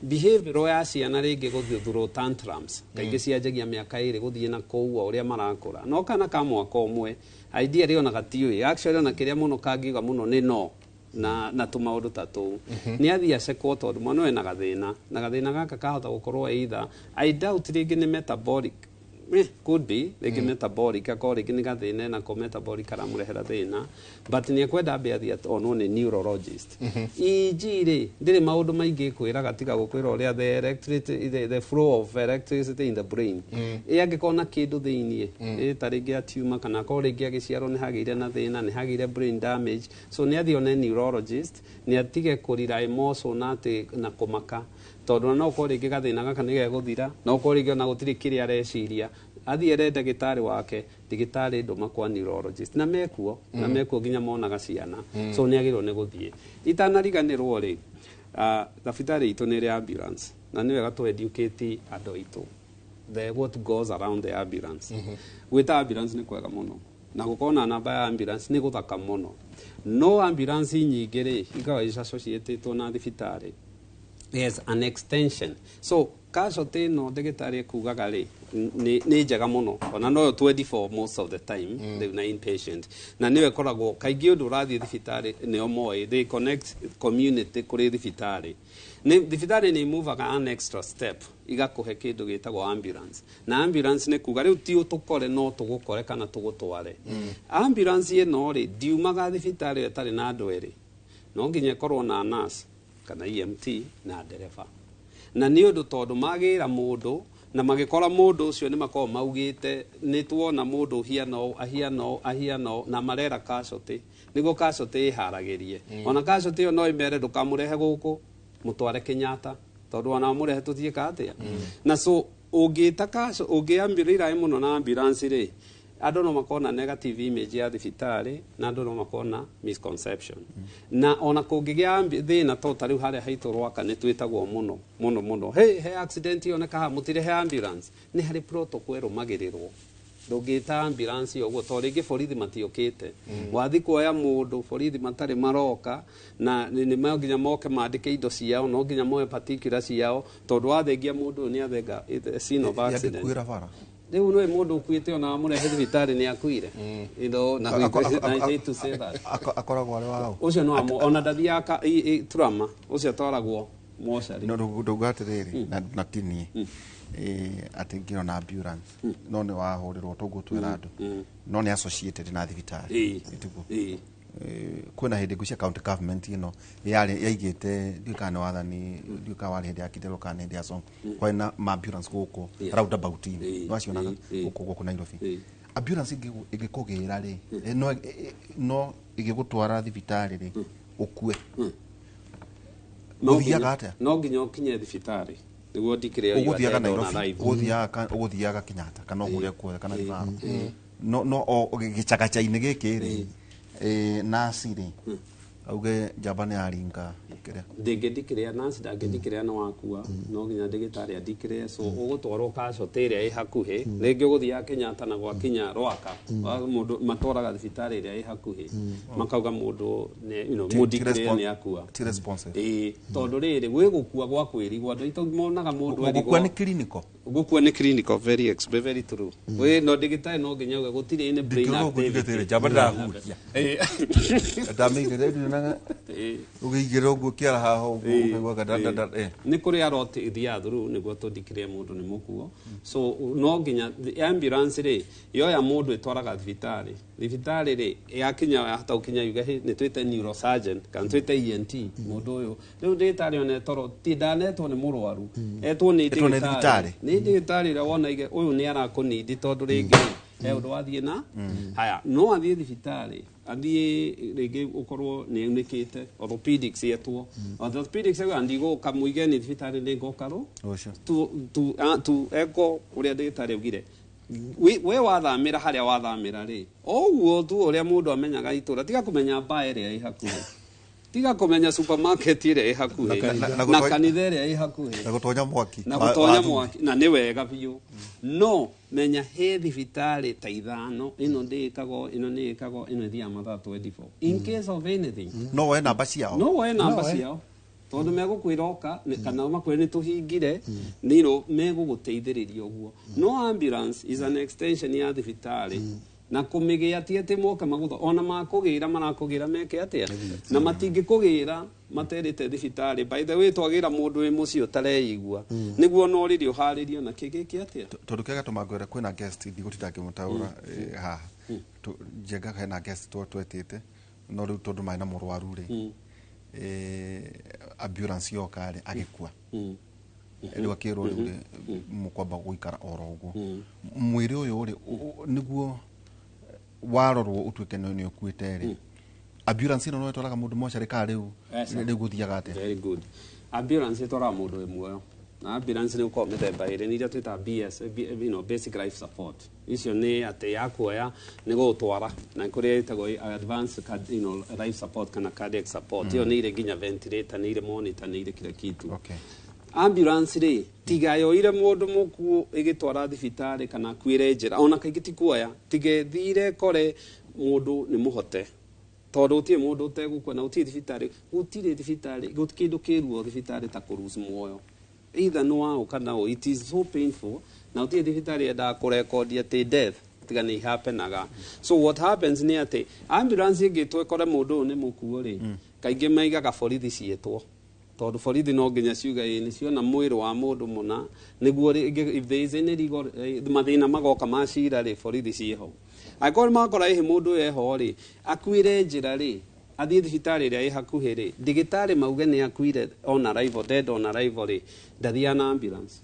Behavioral ya ciana, rĩngĩ gũthũthũrwo tantrums, kaingĩ cianjagia mĩaka 2 gũthiĩ na kũu o ũrĩa marakũra. No kana ka mwaka ũmwe, idea rĩ, ona gatiũĩ actually, ona kĩrĩa mũno kangiuga mũno nĩ no na tũmaũndũ ta tũu. Nĩ athiĩ acekwo, tondũ mwana ũyũ ena gathĩna, na gathĩna gaka kahota gũkorwo either, I doubt, rĩngĩ nĩ metabolic, could be rĩngĩ metabolic, akorwo rĩngĩ nĩ gathĩna enako metabolic karamũrehera thĩna, but nĩ ekwenda ambe athiĩ onwo nĩ neurologist. EEG rĩ, ndĩrĩ maũndũ maingĩ ĩkwĩraga tiga gũkwĩra ũrĩa the electricity, the flow of electricity in the brain. Ĩ angĩkorwo na kĩndũ thĩiniĩ, ĩ ta rĩngĩ a tumor, kana akorwo rĩngĩ agĩciarwo nĩ hagĩire na thĩna, nĩ hagĩire brain damage. So nĩ athiĩ one neurologist, nĩ atige kũrira emotion na atĩ na kũmaka, tondũ no ũkorwo rĩngĩ gathĩna gaka nĩ gegũthira, no ũkorwo rĩngĩ ona gũtirĩ kĩrĩa areciria. Athiĩ ere ndagĩtarĩ wake, ndagĩtarĩ, ndũma kwa neurologist, na mekuo nginya monaga ciana. So nĩ agĩrĩirwo nĩ gũthiĩ. Itanariganĩrwo rĩ, thabitarĩ itũ nĩ ĩrĩ ambulance, na nĩ wega tũ educate andũ aitũ the what goes around the ambulance. Gwĩta ambulance nĩ kwega mũno, na gũkorwo na namba ya ambulance nĩ gũthaka mũno, no ambulance nyingĩ rĩ, ikoragwo associated na thibitarĩ. There's an extension. So casualty ĩno ndagĩtarĩ ekugaga rĩ, nĩ njega mũno, ona noyo 24 most of the time rĩu na inpatient, na nĩyo ĩkoragwo kaingĩ ũndũ ũrathiĩ thibitarĩ nĩo moĩ. They connect community kũrĩ thibitarĩ. Nĩ thibitarĩ nĩ imuvaga an extra step, igakũhe kĩndũ gĩtagwo ambulance. Na ambulance nĩ kuga rĩu ti ũtũkore, no tũgũkore kana tũgũtware. Ambulance ĩno rĩ, ndiumaga thibitarĩ ĩtarĩ na andũ erĩ. No nginya ĩkorwo na nurse kana EMT na ndereba, na nĩ ũndũ tondũ magĩra mũndũ Na magĩkora mũndũ ũcio nĩ makoragwo maugĩte nĩ tuona mũndũ ũhiana ũũ, ahiana ũũ, ahiana ũũ, na marera casualty nĩguo casualty ĩharagĩrie. Ona casualty ĩyo no ĩmere ndũkamũrehe gũkũ, mũtware Kenyatta, tondũ ona mũrehe tũtiĩka atĩa. Na so ũngĩta ũngĩambĩrĩra mũno na ambulance rĩ, andũ no makorwo na negative image ya thibitarĩ, na andũ no makorwo na misconception. Na ona kũngĩgĩa thĩna to ta rĩu harĩa haitũ Rwaka nĩ twĩtagwo mũno mũno mũno, hey, he accident yoneka haha, mũtirehe ambulance. Nĩ harĩ protocol ĩrũmagĩrĩrwo. Ndũngĩta ambulance ũguo tondũ rĩngĩ borithi matiũkĩte. Wathi kuoya mũndũ borithi matarĩ maroka, na nĩ no nginya moke mandĩke indo ciao, no nginya moe particular ciao, tondũ wathengia mũndũ ũyũ nĩ athenga scene of accident. Yangĩkuĩra bara. Rĩu nĩ mũndũ ũkuĩte ona wamũrehe thibitarĩ nĩ akuire. You know, na I hate to say that. Akoragwo arĩ waũ? Ũcio no ona ndathiaga trauma, ũcio atwaragwo mocarĩ. No ndauga atĩrĩrĩ, na ti niĩ atĩ ngĩona ambulance no nĩ wahũrĩrwo toguo twĩra andũ, no nĩ associated na thibitarĩ. Ĩtiguo? Ĩĩ. Kwĩna hĩndĩ ngwĩciria county government ĩno yarĩ yaigĩte, ndiũĩ kana nĩ wathani, ndiũĩ kana warĩ hĩndĩ ya Kidero kana hĩndĩ ya Sonko, kwarĩ na ma-ambulance gũkũ roundabout-inĩ. Nĩwacionaga gũkũ Nairobi. Ambulance ĩngĩkũgĩra rĩ, no ĩngĩgũtwara thibitarĩ rĩ, ũkue. No Ũthiaga atĩa? No nginya ũkinye thibitarĩ nĩguo ndikĩrĩa. Ũgũthiaga Nairobi, ũgũthiaga Kenyatta kana o kũrĩa kuothe kana Thibaro, no o gĩcagaca-inĩ gĩkĩ rĩ, nasi rĩ auge njamba nĩ yaringa kĩrĩa. Ndĩngĩndikĩrĩa nurse ndangĩndikĩrĩa nĩ wakua, no nginya ndagĩtarĩ andikĩrĩe. So ũgũtwarwo casualty ĩrĩa ĩ hakuhĩ. Rĩngĩ ũgũthiaga Kenyatta na gwakinya Rwaka, mũndũ matwaraga thibitarĩ ĩrĩa ĩ hakuhĩ, makauga mũndũ mũndikĩrĩe nĩ akua. Ti responsive. Ĩĩ, tondũ rĩrĩ gwĩ gũkua gwa kwĩrigwo, andũ aitũ monaga mũndũ gũkua erigwo nĩ clinical. Gũkua nĩ clinical, very true. Wĩ no ndagĩtarĩ no nginya auge gũtirĩ any brain Ndingĩona ũguo njuge activity. atĩrĩ, njamba ndĩrahuhia. Ndamĩigĩrĩra ndionaga ũgĩigĩrĩra ũguo kĩara haha ũguo ũkaiguaga da da. Nĩ kũrĩ arot ithiaga through nĩguo tũndikĩrie mũndũ nĩ mũkuo. So no nginya ambulance rĩ yoya mũndũ ĩtwaraga thibitarĩ. Thibitarĩ rĩ yakinya, yahota gũkinya yuge, "Hey, nĩ twĩte neurosurgeon kana twĩte ENT mũndũ ũyũ." Rĩu ndagĩtarĩ ona toro ti ndanetwo nĩ mũrwaru, etwo nĩ Etwo nĩ ndagĩtarĩ. thibitarĩ. Nĩ ndagĩtarĩ ũrĩa wona ige ũyũ nĩ arakũnindi, tondũ rĩngĩ he ũndũ wathiĩ na haya, no athiĩ thibitarĩ, athiĩ rĩngĩ ũkorwo nĩ aunĩkĩte, orthopedics yetwo. Orthopedics auga ndigũka, mũige nĩ thibitarĩ, nĩ ngoka rũ Rũciũ. Tu eko ũrĩa ndagĩtarĩ augire. We wathamĩra harĩa wathamĩra rĩ, o ũguo tu ũrĩa mũndũ amenyaga itũra, tiga kũmenya mbaa ĩrĩa ĩ hakuhĩ, tiga kũmenya supermarket ĩrĩa ĩ hakuhĩ, Na na kanitha ĩrĩa ĩ hakuhĩ, na gũtonya mwaki na wa gũtonya thumbi. Mwaki na nĩ wega biũ, no menya he thibitarĩ ta ithano, ĩno ndĩĩkagwo, ĩno nĩ ĩkagwo, ĩno ĩthiaga mathaa 24 in case of anything. No woe namba ciao. No woe namba No woe. ciao, tondũ megũkwĩra oka kana makwĩre nĩ tũhingire nĩro megũgũteithĩrĩria ũguo. No ambulance is an extension ya thibitarĩ, na kũmĩgĩa ti atĩ moke magũtho, ona makũgĩra marakũgĩra meke atĩa, na matingĩkũgĩra materĩte thibitarĩ, "By the way, twagĩra mũndũ wĩ mũciĩ ũtareigua," nĩguo no rĩrĩ ũharĩrio na kĩ gĩkĩ atĩa. Tondũ kĩrĩa gatũma ngwĩre kwĩna guest ndigũtinda ngĩmũtaũra haha. Njenga hena guest twetĩte, no rĩu tondũ marĩ na mũrwaru rĩ, ambulance yoka rĩ agĩkua. Rĩu akĩrwo rĩu rĩ mũkwamba gũikara oro ũguo mwĩrĩ ũyũ rĩ nĩguo warorwo ũtuĩke nĩ ũkuĩte rĩ, ambulance ĩno no ĩtwaraga mũndũ mocarĩ kana rĩu Aca. rĩu gũthiaga atĩa? Very good. Ambulance ĩtwaraga mũndũ wĩ muoyo, na ambulance nĩ gũkorwo mĩthemba ĩrĩ, nĩ iria twĩtaga BS, basic life support. Icio nĩ atĩ ya kuoya nĩ gũgũtwara, na kũrĩa ĩtagwo advanced life support kana cardiac support. Ĩyo nĩ irĩ nginya ventilator, nĩ irĩ monitor, nĩ irĩ kila kitu. Ambulance rĩ tiga yoire mũndũ mũkuũ ĩgĩtwara thibitarĩ kana akuĩre njĩra, ona kaingĩ ti kuoya, tiga ĩthire kore mũndũ nĩ mũhote, tondũ gũtirĩ mũndũ ũtegũkua, na gũtirĩ thibitarĩ, gũtirĩ thibitarĩ, gũtirĩ kĩndũ kĩruo thibitarĩ ta kũruci muoyo, either nĩ waũ kana ũ. It is so painful, na gũtirĩ thibitarĩ yendaga kũrekondi atĩ death, tiga nĩ ihapenaga. So what happens nĩ atĩ ambulance ĩngĩtwo ĩkore mũndũ ũyũ nĩ mũkuũ rĩ, kaingĩ maigaga borithi ciĩtwo, tondũ borithi no nginya ciuge ĩ nĩ ciona mwĩrĩ wa mũndũ mũna, nĩguo rĩngĩ if there is any legal mathĩna magoka ma cira rĩ, borithi ciĩho. Angĩkorwo makora ĩhĩ mũndũ ũyũ eho rĩ akuĩre njĩra rĩ, athiĩ thibitarĩ ĩrĩa ĩ hakuhĩ rĩ, ndagĩtarĩ mauge nĩ akuire on arrival, dead on arrival rĩ, ndathiaga na ambulance.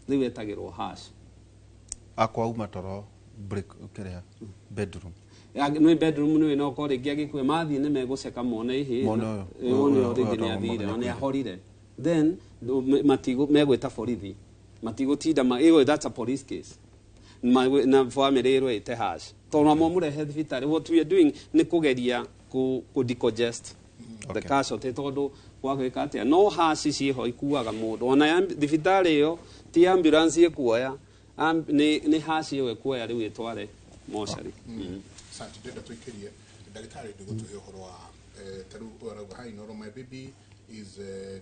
Rĩu etagĩrwo hash. Akwa uma toro break kiria bedroom. Nĩ bedroom nĩ no ko rĩngĩ agĩkue mathiĩ nĩ megũceka mone ihĩ Mone ũyũ. Mone Ũyũ, ũyũ rĩngĩ ũyũ nĩ athire na ũyũ nĩ ahorire. Then matigo megwĩta borithi, matigũtinda ĩyo, that's a police case. Na family ĩrwo ĩte hash tondũ namo mũrehe thibitarĩ. What we are doing nĩ kũgeria ku decongest the casualty, tondũ gwagwĩka atĩa, no haci ciĩho ikuaga mũndũ ona thibitarĩ ĩyo ti ambulance ĩkuoya, nĩ haci ĩyo ĩkuoya rĩu ĩtware mocarĩ. Asante, ndĩrenda tũikĩrie ndagĩtarĩ ndĩgũtũhe ũhoro wa ta rĩu ũyũ arauga, "Hi Noro, my baby is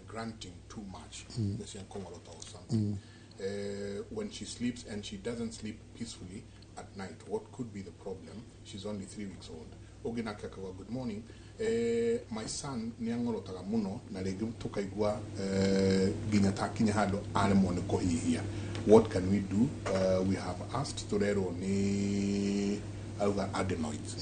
grunting too much, mm. Kongorota or something, when she sleeps, and she doesn't sleep peacefully at night. What could be the problem? She's only 3 weeks old." Ũngĩ nake akauga, "Good morning, my son nĩ ang'orotaga mũno na rĩngĩ tũkaigua nginya ta kinya handũ aremwo nĩ kũhihia. What can we do? We have asked, tũrerwo nĩ auga adenoids.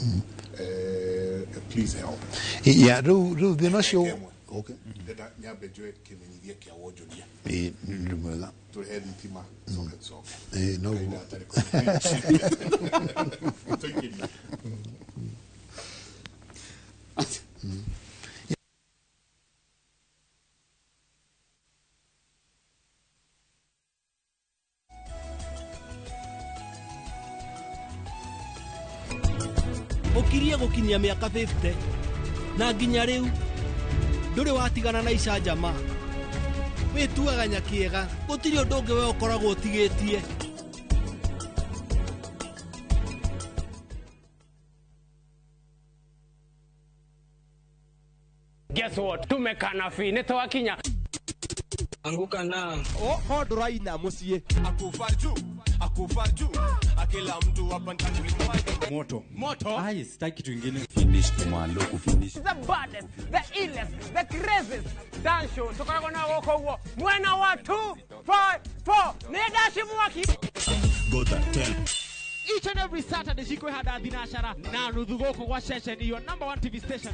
Please help." Ya, rĩu thĩna ũcio. Ĩmwe. Okay. Ndĩrenda nyambe njoe kĩmenyithia kĩa wonjoria. Ĩ, nĩ mwega. Tũrehe thitima, coke tucoke. Ĩ, noguo. Kahinda gatarĩ kũnene. Tũikĩrie. Ũkirie gũkinyia mĩaka 50 na nginya rĩu ndũrĩ watigana na icanjama, wĩtuaga nyakĩega, gũtirĩ ũndũ ũngĩ we ũkoragwo ũtigĩtie. Guess what? Tumekana fi nĩ twakinya. Anguka na Oho ndũraina mũciĩ. Akufa juu, akufa juu, akila mtu hapa ndani. Moto. Moto. Ai, sitaki kitu ingine. The baddest, the illest, the craziest dance show tukoragwo na gũkũ ũguo mwena wa 254 nĩ ndaci mwaki. Each and every Saturday cikwĩhanda thinacara na nuthu gũkũ gwa ceceni your number one TV station.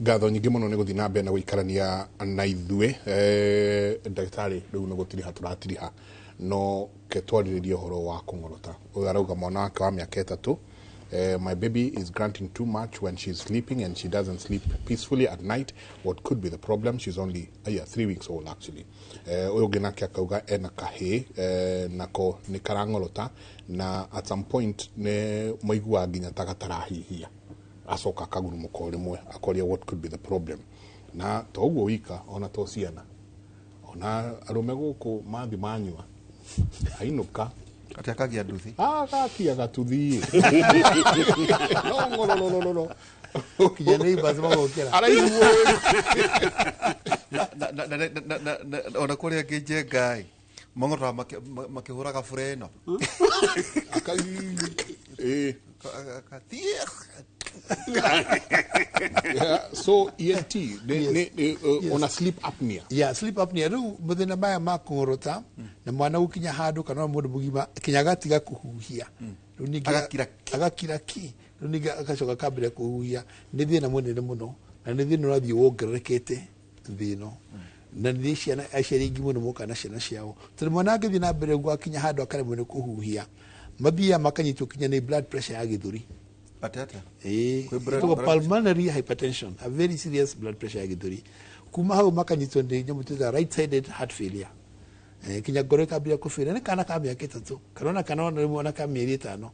Ngatho nyingĩ mũno nĩ gũthiĩ na mbere na gũikarania na ithuĩ. Ndagĩtarĩ, rĩu nĩ gũtiriha tũratiriha, no ke twarĩrĩrie ũhoro wa kũng'orota. Ũyũ arauga mwana wake wa mĩaka 3, "My baby is grunting too much when she's sleeping and she doesn't sleep peacefully at night. What could be the problem? She's only yeah, 3 weeks old actually." Ũyũ ũngĩ nake akauga ena kahĩ, nako nĩ karang'orota na at some point nĩ maiguaga nginya ta gatarahihia, acoka akagurumũka o rĩmwe, akoria what could be the problem. Na to ũguo wika, ona to ciana, ona arũme gũkũ mathi manyua ainũka. Atĩ akagia nduthi. Agakia gatuthi no ng'ororororo. Kinya neighbors magokĩra. Araiguo. Ona kũrĩa ngĩnjenga ĩ mang'otoga makĩhũraga bureno. Ĩĩ. Akathiĩ. Yeah, so ENT nĩ ona sleep apnea. Ya, sleep apnea, rĩu mathĩna maya ma kũng'orota na mwana gũkinya handũ kana ona mũndũ mũgima kinya agatiga kũhuhia, rĩu ningĩ Agakira ki. Agakira ki, rĩu ningĩ agacoka akambĩrĩria kũhuhia, nĩ thĩna mũnene mũno na nĩ thĩna ũrathiĩ wongererekete thĩ ĩno, na nĩ ciana, aciari aingĩ mũno mokaga na ciana ciao, tondũ mwana angĩthiĩ na mbere ũguo akinya handũ akaremwo nĩ kũhuhia, mathiaga makanyitwo kinya nĩ blood pressure ya gĩthũri. Atĩ atĩa? Ĩĩ, Kwĩ blood- ĩtagwo blood- pulmonary hypertension, a very serious blood pressure ya gĩthũri. Kuma hau makanyitwo nĩ nyamũ twĩtaga right sided heart failure. Kinya ngoro ĩkambĩrĩria kũbĩra nĩ kana ka mĩaka 3 kana ona kana ona rĩmwe ona ka mĩeri 5.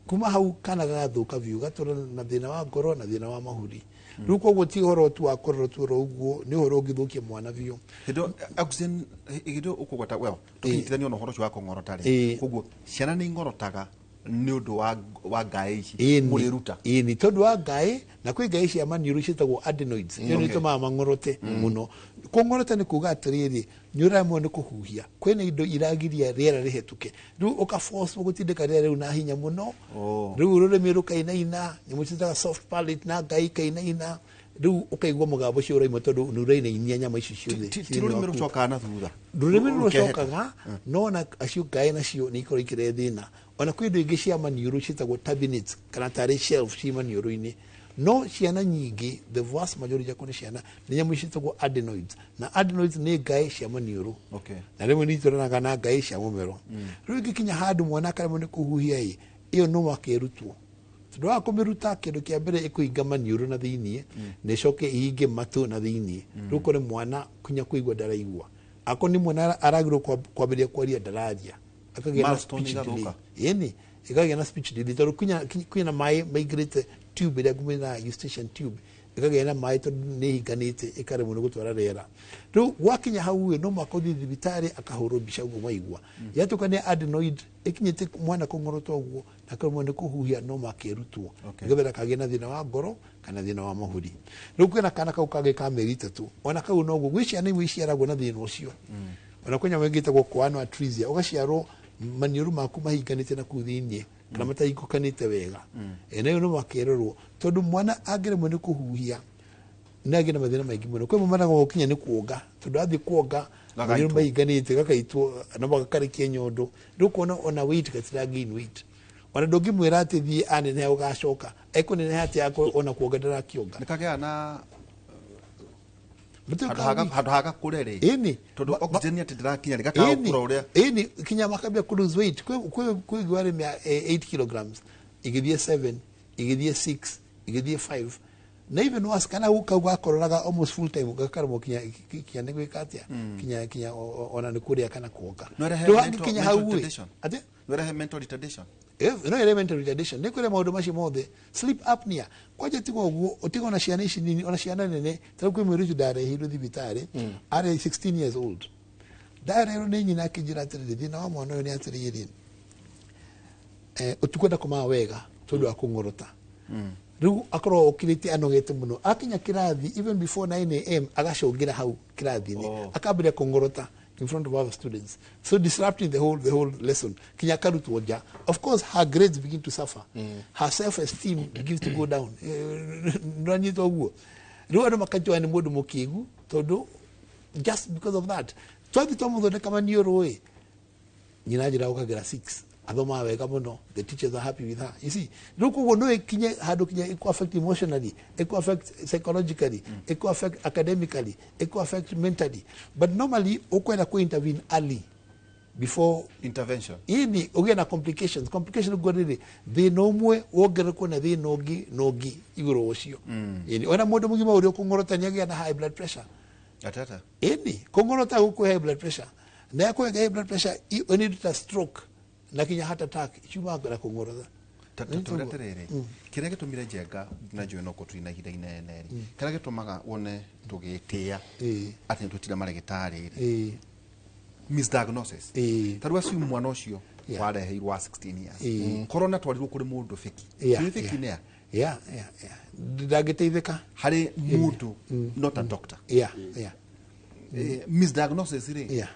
Kuma hau kana gagathũka biũ, gatũra na thĩna wa ngoro na thĩna wa mahũri. Rĩu koguo ti ũhoro tu wa kũrora tu oro ũguo, nĩ ũhoro ũngĩthũkia mwana biũ. Hĩndĩ ĩyo, oxygen, hĩndĩ ĩyo ũkũgweta, well, tũkĩnyitithania ona ũhoro ũcio wa kũng'orota rĩ, koguo ciana nĩ ing'orotaga nĩ ũndũ wa ngaĩ ici mũrĩruta? Ĩni, tondũ wa ngaĩ, na kwĩ ngaĩ cia maniũrũ ciĩtagwo adenoids, ĩyo nĩ ĩtũmaga mang'orote mũno. Kũng'orota nĩ kuga atĩrĩrĩ, nĩ ũraremwo nĩ kũhuhia, kwĩna indo iragiria rĩera rĩhetũke, rĩu ũkaforce gũtindĩka rĩera rĩu na hinya mũno. Oh. Rĩu rũrĩmĩ rũkainaina, nyamũ ciĩtaga soft palate na ngai ikainaina, Rĩu ũkaigua mũgambo ũcio ũraima tondũ nĩ ũrainainia nyama icio ciothe. Ti rũrĩmĩ rũcokaga na thutha. Rũrĩmĩ rũcokaga, no ona acio ngaĩ nacio nĩ ikorwo ikĩrehe thĩna. Ona kwĩ indo ingĩ cia maniũrũ ciĩtagwo turbinates kana tarĩ shelf ci maniũrũ-inĩ. No ciana nyingĩ, the vast majority yakuo nĩ ciana, nĩ nyamũ ciĩtagwo adenoids, na adenoids nĩ ngaĩ cia maniũrũ. Na rĩmwe nĩ itwaranaga na ngaĩ cia mũmero. Rĩu ĩngĩkinya handũ mwana akaremwo nĩ kũhuhia ĩ, ĩyo no akerutwo, tondũ wa kũmĩruta kĩndũ kĩa mbere ĩkũhinga maniũrũ na thĩiniĩ, na ĩcoke ĩhinge matũ na thĩiniĩ. Rĩu ũkore mwana kinya kũigua ndaraigua. Akorwo nĩ mwana aragĩrwo kwambĩrĩria kwaria, ndararia, akagĩa na Milestone speech delay. igathuka. Ĩni ĩkagĩa na speech delay tondũ kwĩna maĩ maingĩrĩte tube ĩrĩa ngũmĩra eustachian tube, ĩkagĩa na maĩ tondũ nĩ ĩhinganĩte, ĩkaremwo nĩ gũtwara rĩera. Rĩu gwakinya hau ĩ, no mũhaka ũthiĩ thibitarĩ akahũrwo mbica ũguo maigua. Yatuĩka nĩ adenoid ĩkinyĩte mwana kũng'orota ũguo na akaremwo nĩ kũhuhia, no makerutwo nĩgetha ndakagĩe na thĩna wa ngoro kana thĩna wa mahũri. Rĩu kwĩna kana kau kangĩ ka mĩeri 3, ona kau noguo. Gwĩ ciana imwe iciaragwo na thĩna ũcio. Ona kwĩ nyamũ ĩngĩ ĩtagwo choanal atresia, ũgaciarwo maniũrũ maku mahinganĩte na kũu thĩiniĩ kana matahingũkanĩte wega. Nayo no makerorwo tondũ mwana angĩremwo nĩ kũhuhia nĩ agĩe na mathĩna maingĩ mũno. Kwĩ mamanaga gũkinya nĩ kuonga, tondũ athiĩ kuonga Gagaitwo. maniũrũ mahinganĩte gakaitwo na magakarekia nyondo. Rĩu ũkona ona weight gatira gain weight. Ona ndũngĩmwĩra atĩ thiĩ aneneha ũgacoka ekũneneha atĩ akorwo ona kuonga ndarakĩonga. Nĩ kagĩaga na Mũtĩ handũ hagakũre rĩ, Ĩni. tondũ oxygen atĩ ndĩrakinya rĩ, gakaga gũkũra ũrĩa. Ĩni kinya makambia ku lose weight. Kwĩ igua rĩmĩa 8 kilograms igĩthiĩ 7, igĩthiĩ 6, igĩthiĩ 5, na even worse kana kau gakororaga almost full time, gakaremwo kinya nĩ gwĩka atĩa, kinya ona nĩ kũrĩa kana kuonga. No ĩrehe Rĩu hangĩkinya hau mental ĩ, retardation. atĩ No ĩrehe mental retardation. No ĩrehe mental retardation nĩ kwĩra maũndũ macio mothe, sleep apnea kwanja. Tiga ũguo, ũtiga ona ciana ici nini, ona ciana nene. Ta rĩu kwĩ mũirĩtu ndarehirwo thibitarĩ, arĩ 16 years old. Ndarehirwo nĩ nyina akĩnjĩra atĩrĩrĩ, thĩna wa mwana ũyũ nĩ atĩrĩrĩ, ũtukũ ndakomaga wega tondũ wa kũng'orota. Rĩu akorwo okĩrĩte anogete mũno, akinya kĩrathi even before 9 a.m. agacũngĩra hau kĩrathi-inĩ, akambĩrĩria kũng'orota in front of other students, so disrupting the whole lesson, kinya akarutwo nja. Of course her grades begin to suffer, her self esteem begins to go down. Nĩwanyita ũguo? Rĩu andũ makanjoa nĩ mũndũ mũkĩgu tondũ just because of that. Twathi twamũthondeka maniũrũ ĩ, nyina njĩra ũkagĩra 6, athomaga wega mũno, the teachers are happy with her, you see. Rĩu koguo no ĩkinye handũ kinya ĩkũ affect emotionally, ĩkũ affect psychologically, ĩkũ affect academically, ĩkũ affect mentally. But normally ũkwenda kũ intervene early before intervention ini ũgĩe na complications. Complication ũguo rĩrĩ thĩna ũmwe wongererekwo na thĩna ũngĩ na ũngĩ igũrũ ũcio. Ĩni ona mũndũ mũgima ũrĩa ũkũng'orota nĩ agĩa na high blood pressure. Atata. Ĩni kũng'orota gũkũhe high blood pressure, na yakũhe high blood pressure nĩ ta stroke na kinya heart attack ciumaga na kũng'orota. Tũre atĩrĩrĩ, kĩrĩa gĩtũmire Njenga na njũĩ no tũrĩ na ihinda inene rĩ, kĩrĩa gĩtũmaga wone tũgĩtĩa atĩ nĩ twĩtire marĩgĩtarĩ rĩ, misdiagnosis. Ta rĩu assume mwana ũcio wareheirwo wa 16 years, korwo na twarirwo kũrĩ mũndũ feki. Nĩ feki nĩa Yeah. Ndangĩteithĩka. Harĩ mũndũ not a doctor. Misdiagnosis rĩ,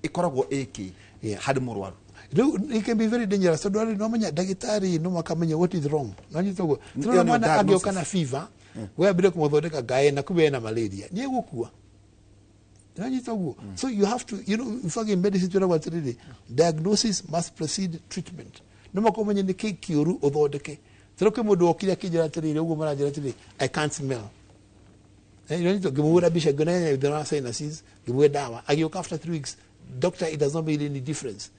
ĩkoragwo ĩkĩ harĩ mũrwaru? Rĩu it can be very dangerous tondũ arĩ no menya ndagĩtarĩ no makamenya what is wrong, nanyita ũguo? Ĩyo Tũrona nĩyo mwana diagnosis. angĩũka na fever, we ambire kũmũthondeka ngaĩ na kumbe ena malaria, nĩ egũkua, nanyita ũguo? So you have to, in fact in medicine twĩragwo atĩrĩrĩ, diagnosis must precede treatment. No mũhaka ũmenye nĩ kĩ kĩũru ũthondeke. Tondũ kwĩ mũndũ wokire akĩnjĩra atĩrĩrĩ, ũguo maranjĩra atĩrĩrĩ, "I can't smell." Ngĩmũhũra mbica, ngĩona thĩna wa sinuses, ngĩmũhe ndawa. Agĩũka after 3 weeks, "Doctor, it does not make any difference."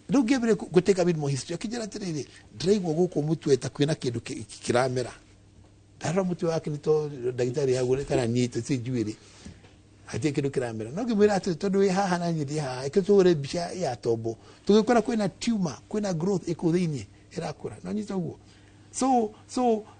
Rĩu ngĩambire gũ take a bit more history. Akĩnjĩra atĩrĩrĩ, "Ndĩraigua gũkũ mũtwe ta kwĩna kĩndũ kĩramera." Ndarora mũtwe wake, nĩ to ndagĩtarĩ yagũre kana niĩ tũtirĩ njuĩrĩ, hatirĩ kĩndũ kĩramera. No ngĩmwĩra atĩrĩ, tondũ wĩ haha na niĩ ndĩ haha, ĩke tũhũre mbica ya tombo. Tũgĩkora kwĩna tumor, kwĩna growth ĩkũu thĩiniĩ ĩrakũra, no nyita ũguo? So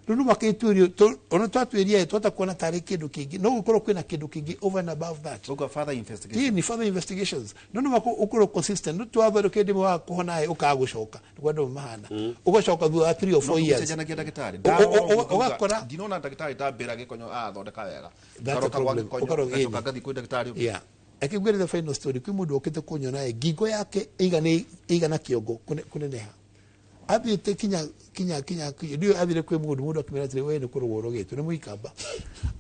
rĩu no makĩtuĩrio, ona twatuĩria twata kuona tarĩ kĩndũ kĩngĩ, no gũkorwo kwĩna kĩndũ kĩngĩ over and above that. Ũguo further investigation. Ĩĩ, ni further investigations. No no ũkorwo consistent, no twathondeka ndĩmwe wa kũhona ĩ, ũkaga gũcoka nĩguo andũ mahana, ũgacoka thutha wa 3 or 4 years. Gũcenjanagia ndagĩtarĩ. Ũgakora ndinona ndagĩtarĩ ndambĩra gĩkonyo athondeka wega. That's a Ngaroka gwa problem. gĩkonyo, Ũkarora ngacoka ĩni. ngathiĩ kwĩ ndagĩtarĩ ũngĩ. Yeah, akĩngwĩra the final story, kwĩ mũndũ okĩte kũnyona ĩ, ngingo yake ĩigana kĩongo kũneneha. Athiĩte kinya kinya kinya ndiũ athire kwĩ mũndũ mũndũ akĩmwĩra atĩrĩ we nĩ kũrogwo ũrogĩtwo nĩ mũikamba.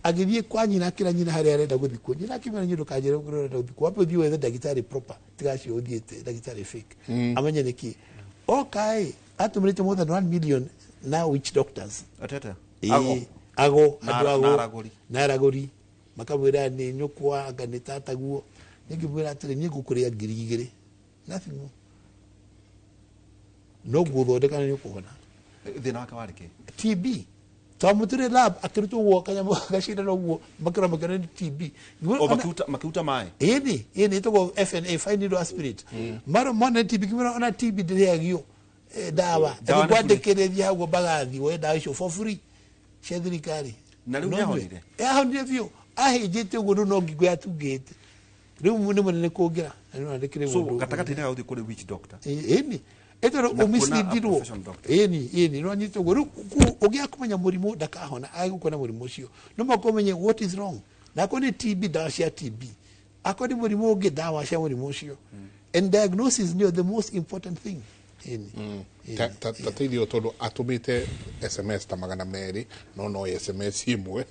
Agĩthiĩ kwa nyina akĩra nyina harĩa arenda gũthikwo. Nyina akĩmwĩra nyina ndũkanjĩre kũrĩa ũrenda gũthikwo, wambe ũthiĩ wethe ndagĩtarĩ proper, tiga acio ũthiĩte ndagĩtarĩ fake. Amenye nĩkĩ. Oka ĩ atũmĩrĩte more than 1 million na witch doctors. Atete. Ĩĩ, Ago. ago Na- andũ ago na aragũri. na aragũri makamwĩra nĩ nyũkwa anga nĩ tataguo. Ningĩmwĩra atĩrĩ niĩ ngũkũrĩa 2,000 nothing more, no ngũthondeka na nĩ ũkũhona. Thĩna wake warĩ kĩ? TB. Twamũtũrĩ lab akĩrutwo ũguo kanyamũ gacindano ũguo makĩrora makĩona nĩ TB. O makiuta maĩ. Ĩni ĩni ĩtagwo FNA, fine needle aspirate. Maro mona TB kimwĩra ona TB ndĩrĩagio ndawa. Ndawa nĩ bure. Kwandĩkĩrĩria hau mbagathi woe ndawa icio for free cia thirikari. Na rĩu No nĩahonire? nyue. Ahonire biũ, ahĩnjĩte ũguo rĩu no ngingo yatungĩte, rĩu nĩ mũnene kũngĩra na nĩ wandĩkĩre So mũndũ. gatagatĩ-inĩ ga gũthiĩ kũrĩ witch doctor. Ĩni ĩtondũ Na kuona a ũmisleadirwo. professional doctor. Ĩni ĩni nĩwanyita ũguo rĩu ũngĩaga kũmenya mũrimũ ndakahona, age gũkua na mũrimũ ũcio no mũhaka ũmenye what is wrong. Na akorwo nĩ TB, ndawa cia TB, akorwo nĩ mũrimũ ũngĩ, ndawa cia mũrimũ ũcio. And diagnosis nĩyo the most important thing. Ĩni. Tateithio tondũ atũmĩte SMS ta 200 no no SMS ĩmwe.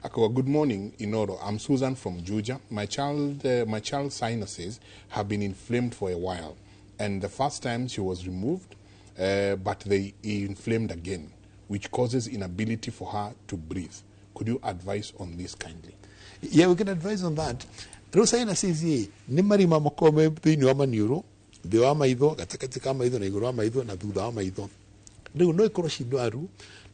Akauga, good morning Inoro, I'm Susan from Juja. My child's sinuses have been inflamed for a while, and the first time she was removed, but they inflamed again, which causes inability for her to breathe. Could you advise on this kindly? Yeah, we can advise on that. Rĩu sinuses ĩ nĩ marima makoragwo me thĩinĩ wa maniũrũ, thĩ wa maitho, gatagatĩ ka maitho na igũrũ wa maitho na thutha wa maitho. Rĩu no ikorwo ci ndwaru,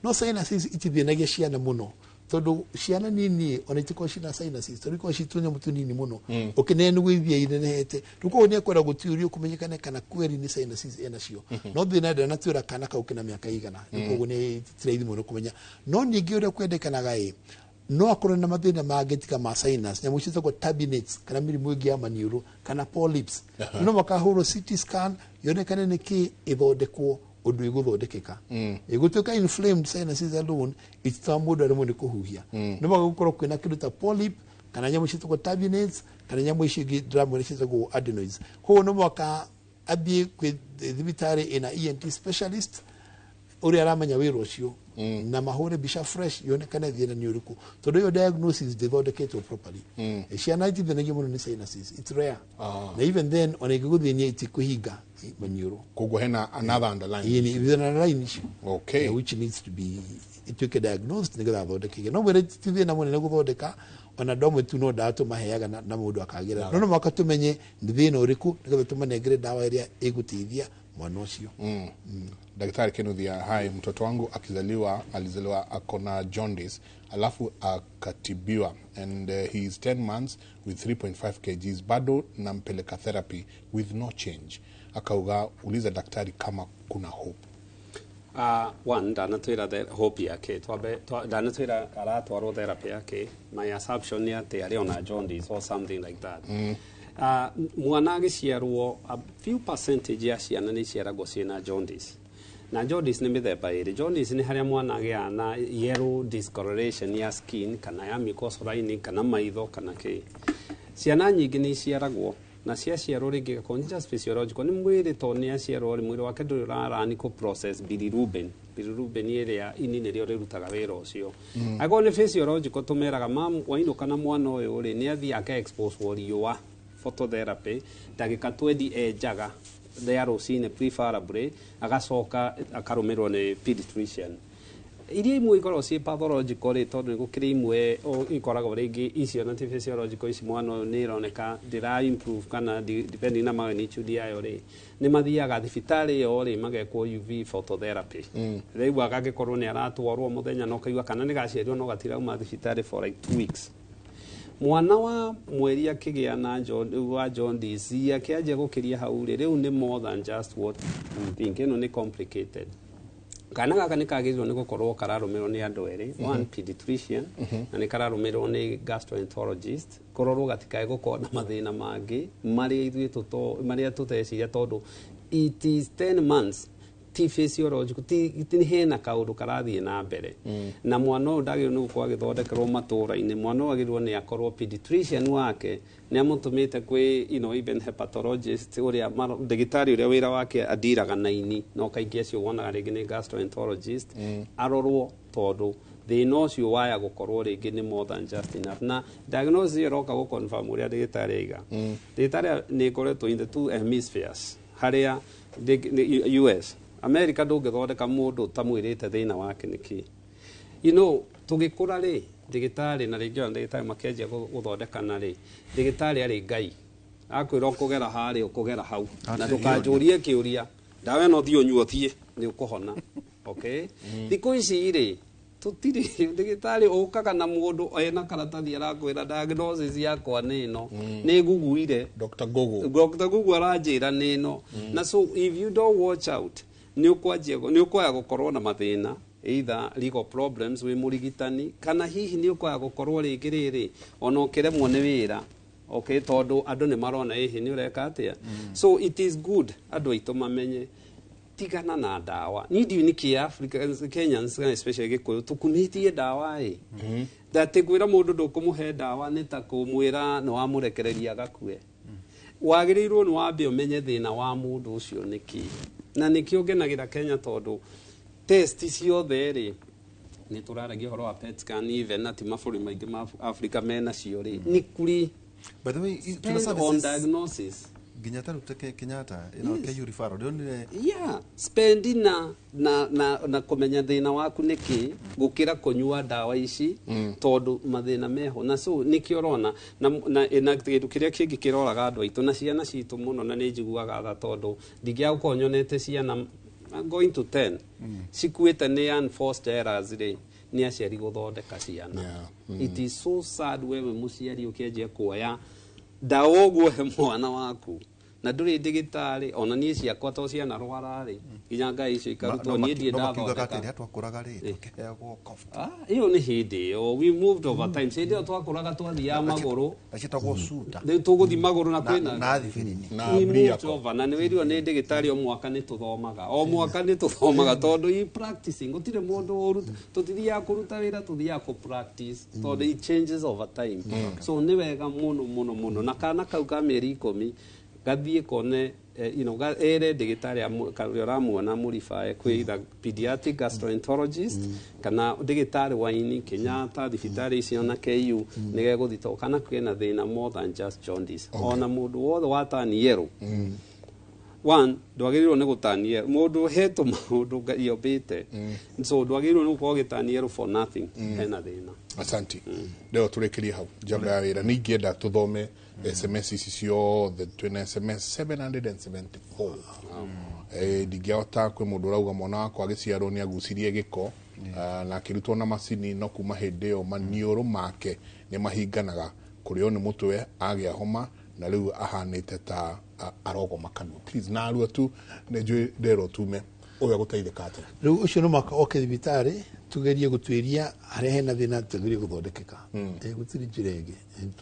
no sinuses itithĩnagia ciana mũno tondũ ciana nini ona itikoragwo cina sinuses tondũ ikoragwo ci tũnyamũ tũnini mũno. Ũkĩnene nĩguo ithiĩ inenehete. Rĩu koguo nĩ ekwenda gũtuĩrio kũmenyekane kana kweri nĩ sinuses ena cio. No thĩna ndanatwĩra kana kau kena mĩaka igana. Rĩu koguo nĩ ti raithi mũno kũmenya. No ningĩ ũrĩa kwendekanaga ĩ no akorwo na mathĩna mangĩ tiga ma sinus, nyamũ ciĩtagwo turbinates kana mĩrimũ ĩngĩ ya maniũrũ kana polyps. No makahũrwo CT scan yonekane nĩkĩ ĩthondekwo ũndũ ĩgũthondekeka. Ĩgũtuĩka inflamed sinuses alone ititũmaga mũndũ aremwo nĩ kũhuhia. No mũhaka gũkorwo kwĩna kĩndũ ta polyp kana nyamũ ciĩtagwo turbinates kana nyamũ icio ingĩ ndĩramwĩra ciĩtagwo adenoids. Koguo no mũhaka athiĩ kwĩ thibitarĩ ĩna ENT specialist ũrĩa aramenya wĩra ũcio na mahũre mbica fresh yonekane thĩna nĩ ũrĩkũ tondũ ĩyo diagnosis ndĩthondeketwo properly. Ciana itithĩnagio mũno nĩ sinuses, it's rare. Na even then ona ingĩgũthĩnia itikũhinga maniũrũ. Koguo hena another underlying Ĩni ithana line issue. Okay. Which needs to be ituĩke diagnosed nĩgetha athondekeke. No mwĩre ti thĩna mũnene gũthondeka, ona andũ amwe tu no ndawa tũmaheaga na mũndũ akagĩra. No mũhaka tũmenye nĩ thĩna ũrĩkũ nĩgetha tũmanengere ndawa ĩrĩa ĩgũteithia mwana ũcio. Daktari Kinuthia, hai, mtoto wangu akizaliwa alizaliwa akona jaundice alafu akatibiwa and he is 10 months with 3.5 kgs, bado nampeleka therapy with no change. Akauga uliza daktari kama kuna hope. One ndanatwĩra the hope yake twambe ndanatwĩra aratwarwo therapy yake. My assumption nĩ atĩ arĩ ona jaundice or something like that. Mwana agĩciarwo, a few percentage ya ciana nĩ iciaragwo ciĩna jaundice. Na jaundice nĩ mĩthemba ĩrĩ. Jaundice nĩ harĩa mwana agĩaga na yellow discoloration ya skin kana ya mucosal lining kana maitho kana kĩ. Ciana nyingĩ nĩ iciaragwo na ciaciarwo rĩngĩ igakorwo nĩ just physiological, nĩ mwĩrĩ tondũ nĩ aciarwo rĩ mwĩrĩ wake ndũrĩ ũrarani kũ process bilirubin. Bilirubin ĩrĩa ini nĩrĩo rĩrutaga wĩra ũcio. Angĩkorwo nĩ physiological tũmeraga mam wainũka na mwana ũyũ rĩ nĩ athiĩ aka expose riũa, phototherapy ndagĩka 20 enjaga ya rũcinĩ preferably, agacoka akarũmĩrwo nĩ pediatrician. Iria imwe ikoragwo ciĩ pathological rĩ tondũ nĩ gũkĩrĩ imwe ikoragwo rĩngĩ icio na ti physiological, ici mwana ũyũ nĩ ĩroneka ndĩra improve kana depending na magnitude yayo rĩ nĩ mathiaga thibitarĩ ĩyo rĩ magekwo UV phototherapy. Rĩu agagĩkorwo nĩ aratwarwo mũthenya na ũkaigua kana nĩ gaciarirwo no gatirauma thibitarĩ for like 2 weeks. Mwana wa mweri akĩgĩa na wa jaundice akĩanjia gũkĩria hau rĩ rĩu nĩ more than just what we think, ĩno nĩ complicated. Kana gaka nĩ kagĩrĩirwo nĩ gũkorwo kararũmĩrwo nĩ andũ erĩ, one pediatrician na nĩ kararũmĩrwo nĩ gastroenterologist, kũrorwo gatikae gũkorwo na mathĩna mangĩ marĩa ithuĩ marĩa tũteciria tondũ it is 10 months. Ti physiological, ti hena kaũndũ karathiĩ na mbere. Na mwana ũyũ ndagĩrĩirwo nĩ gũkorwo agĩthondekerwo matũũra-inĩ. Mwana ũyũ agĩrĩirwo nĩ akorwo pediatrician wake nĩ amũtũmĩte kwĩ even hepatologist, ũrĩa ndagĩtarĩ ũrĩa wĩra wake andiraga na ini, no kaingĩ acio wonaga rĩngĩ nĩ gastroenterologist, arorwo tondũ thĩna ũcio waya gũkorwo rĩngĩ nĩ more than just enough. Na diagnosis ĩyo ĩroka gũ-confirm ũrĩa ndagĩtarĩ aiga. Ndagĩtarĩ nĩ ĩkoretwo in the two hemispheres, harĩa US America ndũngĩthondeka mũndũ ũtamwĩrĩte thĩna wake nĩ kĩ. Tũgĩkũra rĩ, ndagĩtarĩ na rĩngĩ ona ndagĩtarĩ makĩanjia gũthondekana rĩ, ndagĩtarĩ arĩ Ngai, akwĩra ũkũgera harĩa, ũkũgera hau, na ndũkanjũrie kĩũria, ndawa ĩno thiĩ ũnyue, ũthiĩ nĩ ũkũhona. Okay, thikũ ici rĩ, tũtirĩ ndagĩtarĩ ũkaga na mũndũ ena karatathi arakwĩra diagnosis yakwa nĩ ĩno, nĩ nguguire. Dr. Gogo. Dr. Google aranjĩra nĩ ĩno. Na so if you don't watch out, nĩ ũkwanjia, nĩ ũkwaya gũkorwo na mathĩna, either legal problems wĩ mũrigitani, kana hihi nĩ ũkwaya gũkorwo rĩngĩ rĩrĩ ona ũkĩremwo nĩ wĩra, okay, tondũ andũ nĩ marona ĩhĩ nĩ ũreka atĩa. So it is good andũ aitũ mamenye, tigana na ndawa. Niĩ ndiũĩ nĩkĩ Africans, Kenyans especially Gĩkũyũ, tũkumĩtie ndawa ĩ ndatĩ kwĩra mũndũ ndũkũmũhe ndawa nĩ ta kũmwĩra nĩ wamũrekereria agakue. Wagĩrĩirwo nĩ wambe ũmenye thĩna wa mũndũ ũcio nĩ kĩ. Na nĩkĩo ngenagĩra Kenya, tondũ test ciothe rĩ, nĩ tũraragia ũhoro wa PET scan, even na ti mabũrũri maingĩ ma Africa menacio rĩ, nĩ kũrĩ. By the way, tuna Spend on services diagnosis. Nginya ta rĩu ta Kenyatta, KU referral ndĩronire. Yeah, spend na kũmenya thĩna waku nĩ kĩ, gũkĩra kũnyua ndawa ici, tondũ mathĩna meho. Na so nĩkĩo ũrona na kĩndũ kĩrĩa kĩngĩ kĩroraga andũ aitũ na ciana citũ mũno, na nĩ njiguaga tha, tondũ ndingĩaga gũkorwo nyonete ciana going to 10 cikuĩte nĩ unforced errors rĩ, nĩ aciari gũthondeka ciana. It is so sad wewe mũciari ũkĩanjia kuoya ndawa ũguo he mwana waku na ndũrĩ ndĩgĩtarĩ. Ona niĩ ciakwa to ciana rwara rĩ, nginya ngai icio ikarutwo, niĩ ndirĩ No makiugaga ndathondeka. atĩrĩ, twakũraga rĩ, tũkĩheagwo cough. Ah, ĩyo nĩ hĩndĩ ĩyo. We moved over time. Hĩndĩ ĩyo twakũraga twathiaga magũrũ. Na ciĩtagwo suda. Rĩu tũgũthiĩ magũrũ na kwĩna na thibirini. Na We moved Briaco. over, na nĩ wĩrirwo nĩ ndĩgĩtarĩ o mwaka nĩ tũthomaga, o mwaka nĩ tũthomaga, tondũ i practicing gũtirĩ mũndũ ũruta, tũtithiaga kũruta wĩra, tũthiaga kũ practice, tondũ it changes over time. So nĩ wega mũno mũno mũno na kana kau ka mĩeri 10 gathiĩ kone ere ndĩgĩtarĩ ũrĩa ũramuona, mũribae kwĩ either pediatric gastroenterologist kana ndĩgĩtarĩ wa ini Kenyatta, thibitarĩ icio na KU, nĩ gegũthiĩ, tondũ kana kena thĩna more than just jaundice. Ona mũndũ wothe watani yellow one, ndwagĩrĩirwo nĩ gũtani yellow. Mũndũ hetwo maũndũ Ngai ombĩte, so ndwagĩrĩirwo nĩ gũkorwo ũgĩtani yellow for nothing, hena thĩna. Asanti. Leo tũrĩkĩrie hau njamba ya wĩra. Nĩ ingĩenda tũthome SMS ici ciothe, twĩna SMS 774. Ndingĩhota. Kwĩ mũndũ ũrauga mwana wakwa agĩciarwo nĩ agucirie gĩko, na akĩrutwo na macini, no kuma hĩndĩ ĩyo maniũrũ make nĩ mahinganaga, kũrĩo nĩ mũtwe, agĩa homa, na rĩu ahanĩte ta arogoma kanua. Please, narua tu, nĩ njũĩ nderwo tume ũyũ agũteithĩka atĩa. Rĩu ũcio no mwaka oke thibitarĩ, tugerie gũtuĩria harĩa hena thĩna, tugerie gũthondekeka. Gũtirĩ njĩra ĩngĩ.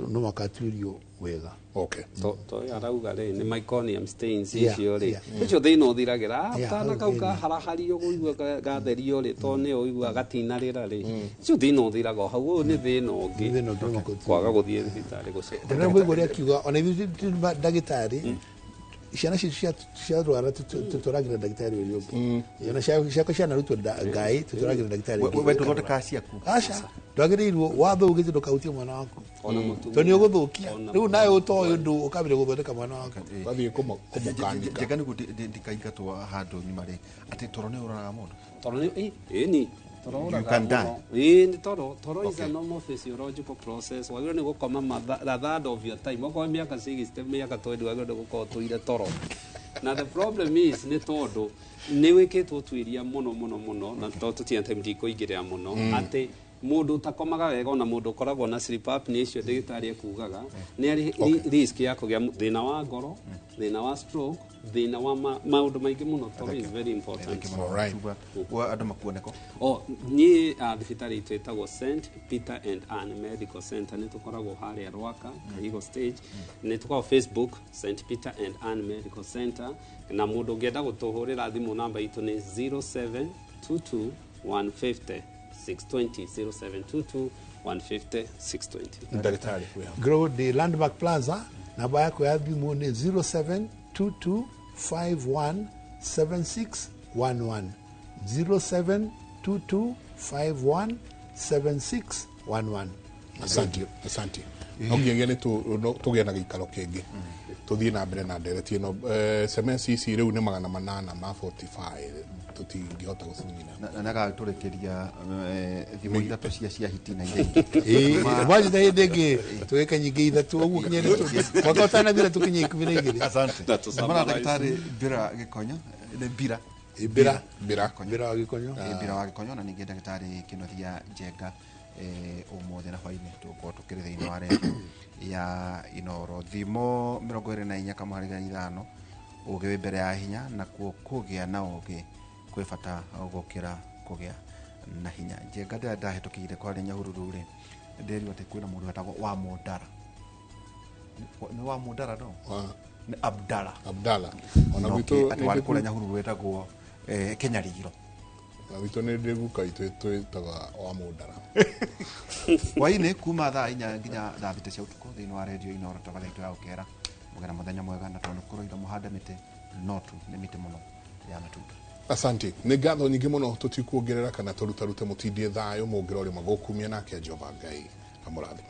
No mwaka atuĩrio wega. Okay. To arauga rĩ, nĩ meconium stains icio rĩ, ũcio thĩna ũthiragĩra kana kau kaharahario kũigua gatherio rĩ, to nĩ ũigua gatinarĩra rĩ, ũcio thĩna ũthiraga o hau. Ũyũ nĩ thĩna ũngĩ. Thĩna ũngĩ no mwaka ũtuĩrio. Kwaga gũthiĩ thibitarĩ gũcera. Ndĩrona mũigua ũrĩa akiuga, ona ithuĩ tũrĩ ndagĩtarĩ, ciana citũ ciarwara tũtwaragĩra ndagĩtarĩ ũrĩa ũngĩ. Ona ciakwa cianarutwo ngai, tũtwaragĩra ndagĩtarĩ ũngĩ. We ndũthondekaga ciaku? Aca, ndwagĩrĩirwo. Watho ugĩte ndũkahutie mwana waku, Ona mũtumia. tondũ nĩ ũgũthũkia. Ona Rĩu nawe ũtoĩ ũndũ ũkambĩrĩria gũthondeka mwana waku. Wathiĩ kũmũkanika. Njega nĩguo ndikaingatwo handũ nyuma rĩ, atĩ toro nĩ ũroraga mũndũ. Toro nĩ ĩni toro You ũragaga can die. mũno. Ĩ nĩ toro is a normal physiological process. Wagĩrĩirwo nĩ gũkoma a third of your time. Okorwo mĩaka 60, mĩaka 20, wagĩrĩirwo nĩ gũkorwo ũtũire toro. Na the problem is, nĩ tondũ nĩ wĩkĩtwo ũtuĩria mũno mũno mũno, na to tũtirĩ na time, ndikũingĩrĩra mũno, atĩ Mũndũ ũtakomaga wega ona mũndũ ũkoragwo na sleep apnea icio ndagĩtarĩ ekugaga nĩ arĩ risk ya kũgĩa thĩna wa ngoro, thĩna wa stroke, thĩna wa maũndũ maingĩ mũno. Toro is very important. Alright. Wa andũ makuoneko. O niĩ thibitarĩ itũ ĩtagwo St Peter and Ann Medical Center, nĩ tũkoragwo harĩa Rwaka Kahigo stage. Nĩ tũkoragwo Facebook, St Peter and Ann Medical Center, na mũndũ ũngĩenda gũtũhũrĩra thimũ, namba itũ nĩ 0722 150 620, 0722 150 620. Ndagĩtarĩ wĩ haha. Grow the Landmark Plaza, namba yako ya thimũ nĩ 0722517611, 0722517611. Asante, asante. No nginyagia nĩ tũgĩe na gĩikaro kĩngĩ tũthiĩ na mbere na ndereti ĩno. SMS ici rĩu nĩ 845, tũtingĩhota gũcinina. Na nagatũrĩkĩria thimũ ithatũ cia hiti na iria ingĩ. Wajita hĩndĩ ĩngĩ tũgĩka nyingĩ ithatũ ũguo kinya mwaka ũtanathira tũkinye 12. Asante. Na tũ Mara ndagĩtarĩ Mbira Gĩkonyo, nĩ Mbira. Mbira. Mbira. Mbira wa Gĩkonyo. Mbira wa Gĩkonyo na ningĩ ndagĩtarĩ Kĩnuthia Njenga. Ũmũthĩ na hwainĩ tũgũkorwo tũkĩrĩ thĩinĩ wa redio ya Inoro, thimo 24.5. Ũgĩ wĩ mbere ya hinya, nakuo kũgĩa na ũgĩ kwĩ bata gũkĩra kũgĩa na hinya. Njenga, ndĩrĩa ndahĩtũkĩire kwarĩa Nyahururu rĩ, ndĩrirwo atĩ kwĩna mũndũ wetagwo wa Mũndara. Nĩ wa Mũndara, no nĩ Abdala. Abdala ona No, gwitũ. atĩ warĩ kũrĩa Nyahururu wetagwo Kenyariro. Ona gwitũ nĩ ndĩ guka itũ twĩtaga wa Mũndara. Hwainĩ kuma thaa 4 nginya thaa 6 cia ũtukũ thĩinĩ wa redio Inoro, tabarĩra itũ ya ũkera. Mũgĩe na mũthenya mwega, na tondũ kũroira mũhande mĩtĩ, no tu nĩ mĩtĩ mũno ya matunda. Asante, nĩ ngatho nyingĩ mũno. Tũtikuongerera kana tũrutarute, mũtindie thayũ, mũngĩra ũrĩ magũkumia nake Jehova Ngai amũrathime.